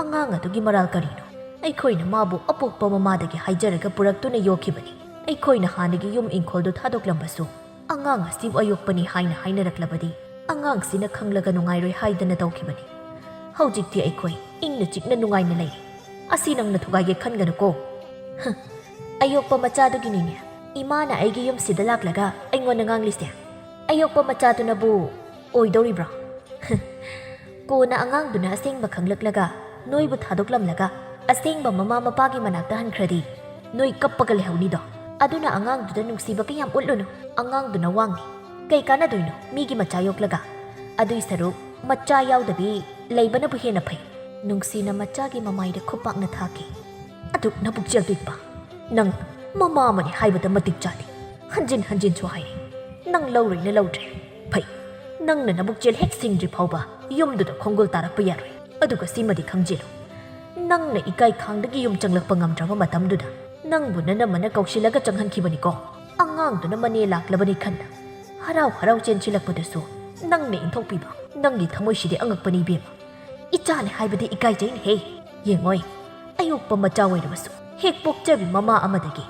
ꯑꯉꯥꯡ ꯑꯗꯨꯒꯤ ꯃꯔꯥꯜ ꯀꯔꯤꯅꯣ? ꯑꯩꯈꯣꯏꯅ ꯃꯥꯕꯨ ꯑꯄꯣꯛꯄ ꯃꯃꯥꯗꯒꯤ ꯍꯥꯏꯖꯔꯒ ꯄꯨꯔꯛꯇꯨꯅ ꯌꯣꯛꯈꯤꯕꯅꯤ꯫ ꯑꯩꯈꯣꯏꯅ ꯍꯥꯟꯅꯒꯤ ꯌꯨꯝ ꯏꯪꯈꯣꯜꯗꯨ ꯊꯥꯗꯣꯛꯂꯝꯕꯁꯨ ꯑꯉꯥꯡ ꯑꯁꯤꯕꯨ ꯑꯌꯣꯛꯄꯅꯤ ꯍꯥꯏꯅ ꯍꯥꯏꯅꯔꯛꯂꯕꯗꯤ ꯑꯉꯥꯡꯁꯤꯅ ꯈꯪꯂꯒ ꯅꯨꯡꯉꯥꯏꯔꯣꯏ ꯍꯥꯏꯗꯅ ꯇꯧꯈꯤꯕꯅꯤ꯫ ꯍꯧꯖꯤꯛꯇꯤ ꯑꯩꯈꯣꯏ ꯏꯪꯅ ꯆꯤꯛꯅ ꯅꯨꯡꯉꯥꯏꯅ ꯂꯩꯔꯤ꯫ ꯑꯁꯤ ꯅꯪꯅ ꯊꯨꯒꯥꯏꯒꯦ ꯈꯟꯒꯅꯨꯀꯣ꯫" ꯑꯌꯣꯛꯄ ꯃꯆꯥꯗꯨꯒꯤꯅꯤꯅꯦ ꯏꯃꯥꯅ ꯑꯩꯒꯤ ꯌꯨꯝꯁꯤꯗ ꯂꯥꯛꯂꯒ ꯑꯩꯉꯣꯟꯗ ꯉꯥꯡꯂꯤꯁꯦ꯫ ꯑꯌꯣꯛꯄ ꯃꯆꯥꯗꯨꯅꯕꯨ ꯑꯣꯏꯗꯧꯔꯤꯕ꯭ꯔꯣ? ꯀꯣꯟꯅ ꯑꯉꯥꯡꯗꯨꯅ ꯑꯁꯦꯡꯕ ꯈꯪꯂꯛꯂꯒ ꯅꯣꯏꯕꯨ ꯊꯥꯗꯣꯛꯂꯝꯂꯒ ꯑꯁꯦꯡꯕ ꯃꯃꯥ ꯃꯄꯥꯒꯤ ꯃꯅꯥꯛꯇ ꯍꯟꯈ꯭ꯔꯗꯤ ꯅꯣꯏ ꯀꯞꯄꯒ ꯂꯩꯍꯧꯅꯤꯗꯣ꯫ ꯑꯗꯨꯅ ꯑꯉꯥꯡꯗꯨꯗ ꯅꯨꯡꯁꯤꯕ ꯀꯌꯥꯝ ꯎꯠꯂꯨꯅꯨ꯫ ꯑꯉꯥꯡꯗꯨꯅ ꯋꯥꯡꯅꯤ꯫ ꯀꯩ ꯀꯥꯟꯅꯗꯣꯏꯅꯣ ꯃꯤꯒꯤ ꯃꯆꯥ ꯌꯣꯛꯂꯒ? ꯑꯗꯨꯏ ꯁꯔꯨꯛ ꯃꯆꯥ ꯌꯥꯎꯗꯕꯤ ꯂꯩꯕꯅꯕꯨ ꯍꯦꯟꯅ ꯐꯩ꯫ ꯅꯨꯡꯁꯤꯅ ꯃꯆꯥꯒꯤ ꯃꯃꯥꯏꯗ ꯈꯨꯄꯥꯛꯅ ꯊꯥꯈꯤ꯫ ꯑꯗꯨꯛ ꯅꯕꯨꯛ ꯆꯦꯜ ꯄꯤꯛꯄ꯫ ꯅꯪ ꯃꯃꯥ ꯑꯃꯅꯤ ꯍꯥꯏꯕꯗ ꯃꯇꯤꯛ ꯆꯥꯗꯦ꯫ ꯍꯟꯖꯤꯟ ꯍꯟꯖꯤꯟꯁꯨ ꯍꯥꯏꯔꯦ꯫ ꯅꯪ ꯂꯧꯔꯣꯏꯅ ꯂꯧꯗ꯭ꯔꯦ꯫ ꯐꯩ꯫ ꯅꯪꯅ ꯅꯕꯨꯛ ꯆꯦꯜ ꯍꯦꯛ ꯁꯤꯡꯗ꯭ꯔꯤ ꯐꯥꯎꯕ ꯌꯨꯝꯗꯨꯗ ꯈꯣꯡꯒꯨꯜ ꯇꯥꯔꯛꯄ ꯌꯥꯔꯣꯏ꯫ ꯑꯗꯨꯒ ꯁꯤꯃꯗꯤ ꯈꯪꯖꯤꯜꯂꯨ꯫ ꯅꯪꯅ ꯏꯀꯥꯏ ꯈꯥꯡꯗꯒꯤ ꯌꯨꯝ ꯆꯪꯂꯛꯄ ꯉꯝꯗ꯭ꯔꯕ ꯃꯇꯝꯗꯨꯗ ꯅꯪꯕꯨ ꯅꯅꯝꯃꯅ ꯀꯧꯁꯤꯜꯂꯒ ꯆꯪꯍꯟꯈꯤꯕꯅꯤꯀꯣ꯫ ꯑꯉꯥꯡꯗꯨꯅ ꯃꯅꯦ ꯂꯥꯛꯂꯕꯅꯤ ꯈꯟꯅ ꯍꯔꯥꯎ ꯍꯔꯥꯎ ꯆꯦꯟꯁꯤꯜꯂꯛꯄꯗꯨꯁꯨ ꯅꯪꯅ ꯏꯟꯊꯣꯛꯄꯤꯕ꯫ ꯅꯪꯒꯤ ꯊꯃꯣꯏꯁꯤꯗꯤ ꯑꯉꯛꯄꯅꯤ ꯏꯕꯦꯝꯃ꯫ ꯏꯆꯥꯅꯦ ꯍꯥꯏꯕꯗꯤ ꯏꯀꯥꯏꯖꯩꯅꯦꯍꯦ꯫ ꯌꯦꯡꯉꯣꯏ, ꯑꯌꯣꯛꯄ ꯃꯆꯥ ꯑꯣꯏꯔꯕꯁꯨ ꯍꯦꯛ ꯄꯣꯛꯆꯕꯤ ꯃꯃꯥ ꯑꯃꯗꯒꯤ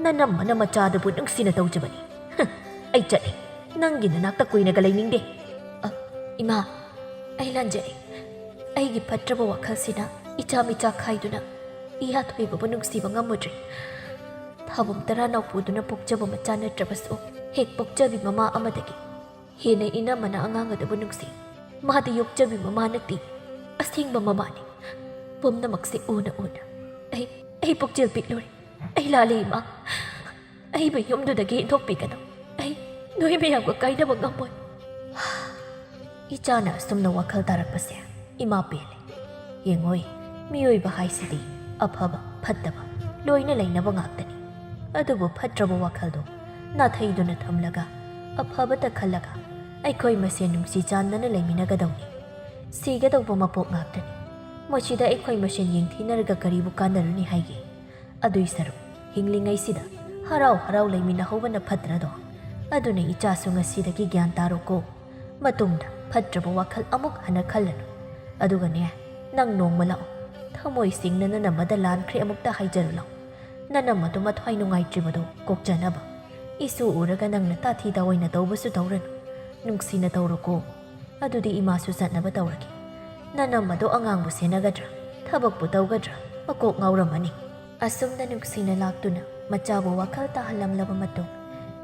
ꯅꯅꯝꯃꯅ ꯃꯆꯥꯗꯨꯕꯨ ꯅꯨꯡꯁꯤꯅ ꯇꯧꯖꯕꯅꯤ꯫ ꯍ, ꯑꯩ ꯆꯠꯂꯦ꯫ ꯅꯪꯒꯤ ꯅꯅꯥꯛꯇ ꯀꯨꯏꯅꯒ ꯂꯩꯅꯤꯡꯗꯦ꯫ ꯑ, ꯏꯃꯥ, ꯑꯩ ꯂꯥꯟꯖꯔꯦ꯫ ꯑꯩꯒꯤ ꯐꯠꯇ꯭ꯔꯕ ꯋꯥꯈꯜꯁꯤꯅ ꯏꯆꯥ ꯃꯤꯆꯥ ꯈꯥꯏꯗꯨꯅ ꯏꯌꯥ ꯊꯣꯏꯕꯕꯨ ꯅꯨꯡꯁꯤꯕ ꯉꯝꯃꯨꯗ꯭ꯔꯦ꯫ ꯊꯥꯕꯨꯡ ꯇꯔꯥ ꯅꯥꯎꯄꯨꯗꯨꯅ ꯄꯣꯛꯆꯕ ꯃꯆꯥ ꯅꯠꯇ꯭ꯔꯕꯁꯨ ꯍꯦꯛ ꯄꯣꯛꯆꯕꯤ ꯃꯃꯥ ꯑꯃꯗꯒꯤ ꯍꯦꯟꯅ ꯏꯅꯝꯃꯅ ꯑꯉꯥꯡ ꯑꯗꯨꯕꯨ ꯅꯨꯡꯁꯤ꯫ ꯃꯥꯗꯤ ꯌꯣꯛꯆꯕꯤ ꯃꯃꯥ ꯅꯠꯇꯦ, ꯑꯁꯦꯡꯕ ꯃꯃꯥꯅꯤ꯫ ꯄꯨꯝꯅꯃꯛꯁꯦ ꯎꯅ ꯎꯅ ꯑꯩ, ꯑꯩ ꯄꯨꯛꯆꯦꯜ ꯄꯤꯛꯂꯨꯔꯦ꯫ ꯑꯩ ꯂꯥꯜꯂꯦ ꯏꯃꯥ꯫ ꯑꯩꯕꯨ ꯌꯨꯝꯗꯨꯗꯒꯤ ꯏꯟꯊꯣꯛꯄꯤꯒꯅꯨ꯫ ꯑꯩ ꯅꯣꯏ ꯃꯌꯥꯝꯒ ꯀꯥꯏꯅꯕ ꯉꯝꯃꯣꯏ꯫ ꯏꯆꯥꯅ ꯑꯁꯨꯝꯅ ꯋꯥꯈꯜ ꯇꯥꯔꯛꯄꯁꯦ ꯏꯃꯥ ꯄꯦꯜꯂꯦ꯫ ꯌꯦꯡꯉꯣꯏ, ꯃꯤꯑꯣꯏꯕ ꯍꯥꯏꯁꯤꯗꯤ ꯑꯐꯕ, ꯐꯠꯇꯕ ꯂꯣꯏꯅ ꯂꯩꯅꯕ ꯉꯥꯛꯇꯅꯤ꯫ ꯑꯗꯨꯕꯨ ꯐꯠꯇ꯭ꯔꯕ ꯋꯥꯈꯜꯗꯣ ꯅꯥꯊꯩꯗꯨꯅ ꯊꯝꯂꯒ ꯑꯐꯕꯇ ꯈꯜꯂꯒ ꯑꯩꯈꯣꯏ ꯃꯁꯦꯟ ꯅꯨꯡꯁꯤ ꯆꯥꯟꯅꯅ ꯂꯩꯃꯤꯟꯅꯒꯗꯧꯅꯤ꯫ ꯁꯤꯒꯗꯧꯕ ꯃꯄꯣꯛ ꯉꯥꯛꯇꯅꯤ꯫ ꯃꯁꯤꯗ ꯑꯩꯈꯣꯏ ꯃꯁꯦꯟ ꯌꯦꯡꯊꯤꯅꯔꯒ ꯀꯔꯤꯕꯨ ꯀꯥꯟꯅꯔꯨꯅꯤ ꯍꯥꯏꯒꯦ? ꯑꯗꯨꯏ ꯁꯔꯨꯛ ꯍꯤꯡꯂꯤꯉꯩꯁꯤꯗ ꯍꯔꯥꯎ ꯍꯔꯥꯎ ꯂꯩꯃꯤꯟꯅꯍꯧꯕꯅ ꯐꯠꯇ꯭ꯔꯗꯣ? ꯑꯗꯨꯅ ꯏꯆꯥꯁꯨ ꯉꯁꯤꯗꯒꯤ ꯒ꯭ꯌꯥꯟ ꯇꯥꯔꯣꯀꯣ꯫ ꯃꯇꯨꯡꯗ ꯐꯠꯇ꯭ꯔꯕ ꯋꯥꯈꯜ ꯑꯃꯨꯛ ꯍꯟꯅ ꯈꯜꯂꯅꯨ꯫ ꯑꯗꯨꯒꯅꯦ, ꯅꯪ ꯅꯣꯡꯃ ꯂꯥꯛꯑꯣ꯫ ꯊꯃꯣꯏ ꯁꯦꯡꯅ ꯅꯅꯝꯃꯗ ꯂꯥꯟꯈ꯭ꯔꯦ ꯑꯃꯨꯛꯇ ꯍꯥꯏꯖꯔꯨ ꯂꯥꯛꯑꯣ꯫ ꯅꯅꯝꯃꯗꯣ ꯃꯊ꯭ꯋꯥꯏ ꯅꯨꯡꯉꯥꯏꯇ꯭ꯔꯤꯕꯗꯣ ꯀꯣꯛꯆꯅꯕ꯫ ꯏꯁꯨ ꯎꯔꯒ ꯅꯪꯅ ꯇꯥꯊꯤ ꯇꯥꯑꯣꯏꯅ ꯇꯧꯕꯁꯨ ꯇꯧꯔꯅꯨ꯫ ꯅꯨꯡꯁꯤꯅ ꯇꯧꯔꯣꯀꯣ꯫ ꯑꯗꯨꯗꯤ ꯏꯃꯥꯁꯨ ꯆꯠꯅꯕ ꯇꯧꯔꯒꯦ꯫ ꯅꯅꯝꯃꯗꯣ ꯑꯉꯥꯡꯕꯨ ꯁꯦꯟꯅꯒꯗ꯭ꯔꯥ, ꯊꯕꯛꯄꯨ ꯇꯧꯒꯗ꯭ꯔꯥ, ꯃꯀꯣꯛ ꯉꯥꯎꯔꯝꯃꯅꯤ꯫ ꯑꯁꯨꯝꯅ ꯅꯨꯡꯁꯤꯅ ꯂꯥꯛꯇꯨꯅ ꯃꯆꯥꯕꯨ ꯋꯥꯈꯜ ꯇꯥꯍꯜꯂꯝꯂꯕ ꯃꯇꯨꯡ,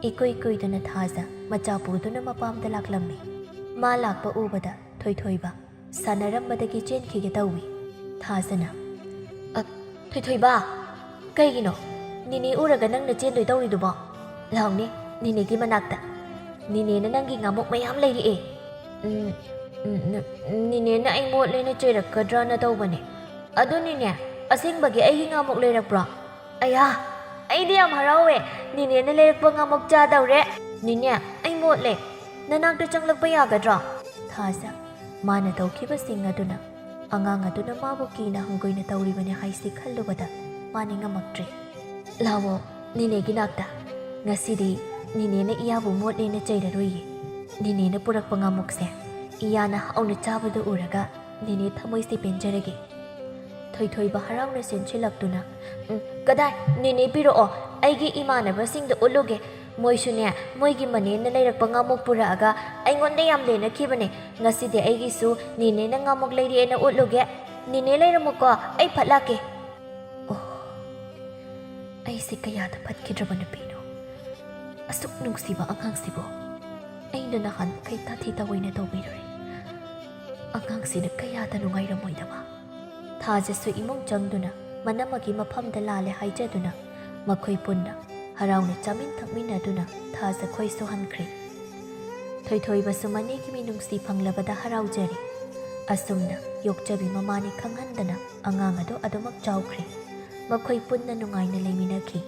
ꯏꯀꯨꯏ ꯀꯨꯏꯗꯅ ꯊꯥꯖ ꯃꯆꯥ ꯄꯨꯗꯨꯅ ꯃꯄꯥꯝꯗ ꯂꯥꯛꯂꯝꯃꯤ꯫ ꯃꯥ ꯂꯥꯛꯄ ꯎꯕꯗ ꯊꯣꯏꯊꯣꯏꯕ ꯁꯥꯟꯅꯔꯝꯕꯗꯒꯤ ꯆꯦꯟꯈꯤꯒꯦ ꯇꯧꯏ꯫ ꯊꯥꯖꯅ, "ꯑ, ꯊꯣꯏꯊꯣꯏꯕ, ꯀꯩꯒꯤꯅꯣ? ꯅꯤꯅꯦ ꯎꯔꯒ ꯅꯪꯅ ꯆꯦꯟꯗꯣꯏ ꯇꯧꯔꯤꯗꯨꯕꯣ? ꯂꯥꯎꯅꯦ, ꯅꯤꯅꯦꯒꯤ ꯃꯅꯥꯛꯇ꯫ ꯅꯤꯅꯦꯅ ꯅꯪꯒꯤ ꯉꯥꯃꯨꯛ ꯃꯌꯥꯝ ꯂꯩꯔꯛꯑꯦ꯫ ꯎꯝ, ꯎꯝ, ꯎꯝ, ꯅꯤꯅꯦꯅ ꯑꯩ ꯃꯣꯠꯂꯦꯅ ꯆꯩꯔꯛꯀꯗ꯭ꯔꯅ ꯇꯧꯕꯅꯦ꯫ ꯑꯗꯨꯅꯤꯅꯦ, ꯑꯁꯦꯡꯕꯒꯤ ꯑꯩꯒꯤ ꯉꯥꯃꯨꯛ ꯂꯩꯔꯛꯄ꯭ꯔꯣ? ꯑꯌꯥ, ꯑꯩꯗꯤ ꯌꯥꯝ ꯍꯔꯥꯎꯋꯦ꯫ ꯅꯤꯅꯦꯅ ꯂꯩꯔꯛꯄ ꯉꯥꯃꯨꯛ ꯆꯥꯗꯧꯔꯦ꯫ ꯅꯤꯅꯦ, ꯑꯩ ꯃꯣꯠꯂꯦ꯫ ꯅꯅꯥꯛꯇ ꯆꯪꯂꯛꯄ ꯌꯥꯒꯗ꯭ꯔꯣ?" ꯊꯥꯖ, ꯃꯥꯅ ꯇꯧꯈꯤꯕꯁꯤꯡ ꯑꯗꯨꯅ ꯑꯉꯥꯡ ꯑꯗꯨꯅ ꯃꯥꯕꯨ ꯀꯤꯅ ꯍꯪꯒꯣꯏꯅ ꯇꯧꯔꯤꯕꯅꯤ ꯍꯥꯏꯁꯤ ꯈꯜꯂꯨꯕꯗ ꯃꯥ ꯅꯤꯡꯉꯝꯃꯛꯇ꯭ꯔꯦ꯫ "ꯂꯥꯛꯑꯣ, ꯅꯤꯅꯦꯒꯤ ꯅꯥꯛꯇ꯫ ꯉꯁꯤꯗꯤ ꯅꯤꯅꯦꯅ ꯏꯌꯥꯕꯨ ꯃꯣꯠꯂꯦꯅ ꯆꯩꯔꯔꯣꯏꯌꯦ꯫ ꯅꯤꯅꯦꯅ ꯄꯨꯔꯛꯄ ꯉꯥꯃꯨꯛꯁꯦ ꯏꯌꯥꯅ ꯍꯥꯎꯅ ꯆꯥꯕꯗꯨ ꯎꯔꯒ ꯅꯤꯅꯦ ꯊꯃꯣꯏꯁꯦ ꯄꯦꯟꯖꯔꯒꯦ꯫" ꯊꯣꯏꯊꯣꯏꯕ ꯍꯔꯥꯎꯅ ꯆꯦꯟꯁꯤꯜꯂꯛꯇꯨꯅ, "ꯎꯝ, ꯀꯗꯥꯏ? ꯅꯤꯅꯦ ꯄꯤꯔꯛꯑꯣ, ꯑꯩꯒꯤ ꯏꯃꯥꯟꯅꯕꯁꯤꯡꯗ ꯎꯠꯂꯨꯒꯦ꯫ ꯃꯣꯏꯁꯨꯅꯦ, ꯃꯣꯏꯒꯤ ꯃꯅꯦꯅ ꯂꯩꯔꯛꯄ ꯉꯥꯃꯨꯛ ꯄꯨꯔꯛꯑꯒ ꯑꯩꯉꯣꯟꯗ ꯌꯥꯝ ꯂꯦꯟꯅꯈꯤꯕꯅꯦ꯫ ꯉꯁꯤꯗꯤ ꯑꯩꯒꯤꯁꯨ ꯅꯤꯅꯦꯅ ꯉꯥꯃꯨꯛ ꯂꯩꯔꯛꯑꯦꯅ ꯎꯠꯂꯨꯒꯦ꯫ ꯅꯤꯅꯦ ꯂꯩꯔꯝꯃꯨꯀꯣ, ꯑꯩ ꯐꯠ ꯂꯥꯛꯀꯦ꯫" ꯑꯣ, ꯑꯩꯁꯦ ꯀꯌꯥꯗ ꯐꯠꯈꯤꯗ꯭ꯔꯕ ꯅꯨꯄꯤꯅꯣ! ꯑꯁꯨꯛ ꯅꯨꯡꯁꯤꯕ ꯑꯉꯥꯡꯁꯤꯕꯨ ꯑꯩꯅ ꯅꯍꯥꯟꯃꯈꯩ ꯇꯥꯊꯤ ꯇꯥꯑꯣꯏꯅ ꯇꯧꯕꯤꯔꯨꯔꯦ꯫ ꯑꯉꯥꯡꯁꯤꯅ ꯀꯌꯥꯗ ꯅꯨꯡꯉꯥꯏꯔꯝꯃꯣꯏꯗꯕ! ꯊꯥꯖꯁꯨ ꯏꯃꯨꯡ ꯆꯪꯗꯨꯅ ꯃꯅꯝꯃꯒꯤ ꯃꯐꯝꯗ ꯂꯥꯜꯂꯦ ꯍꯥꯏꯖꯗꯨꯅ ꯃꯈꯣꯏ ꯄꯨꯟꯅ ꯍꯔꯥꯎꯅ ꯆꯥꯃꯤꯟ ꯊꯛꯃꯤꯟꯅꯗꯨꯅ ꯊꯥꯖ ꯈꯣꯏ ꯁꯨꯍꯟꯈ꯭ꯔꯦ꯫ ꯊꯣꯏꯊꯣꯏꯕꯁꯨ ꯃꯅꯦꯒꯤ ꯃꯤꯅꯨꯡꯁꯤ ꯐꯪꯂꯕꯗ ꯍꯔꯥꯎꯖꯔꯤ꯫ ꯑꯁꯨꯝꯅ ꯌꯣꯛꯆꯕꯤ ꯃꯃꯥꯅꯤ ꯈꯪꯍꯟꯗꯅ ꯑꯉꯥꯡ ꯑꯗꯨ ꯑꯗꯨꯃꯛ ꯆꯥꯎꯈ꯭ꯔꯦ꯫ ꯃꯈꯣꯏ ꯄꯨꯟꯅ ꯅꯨꯡꯉꯥꯏꯅ ꯂꯩꯃꯤꯟꯅꯈꯤ꯫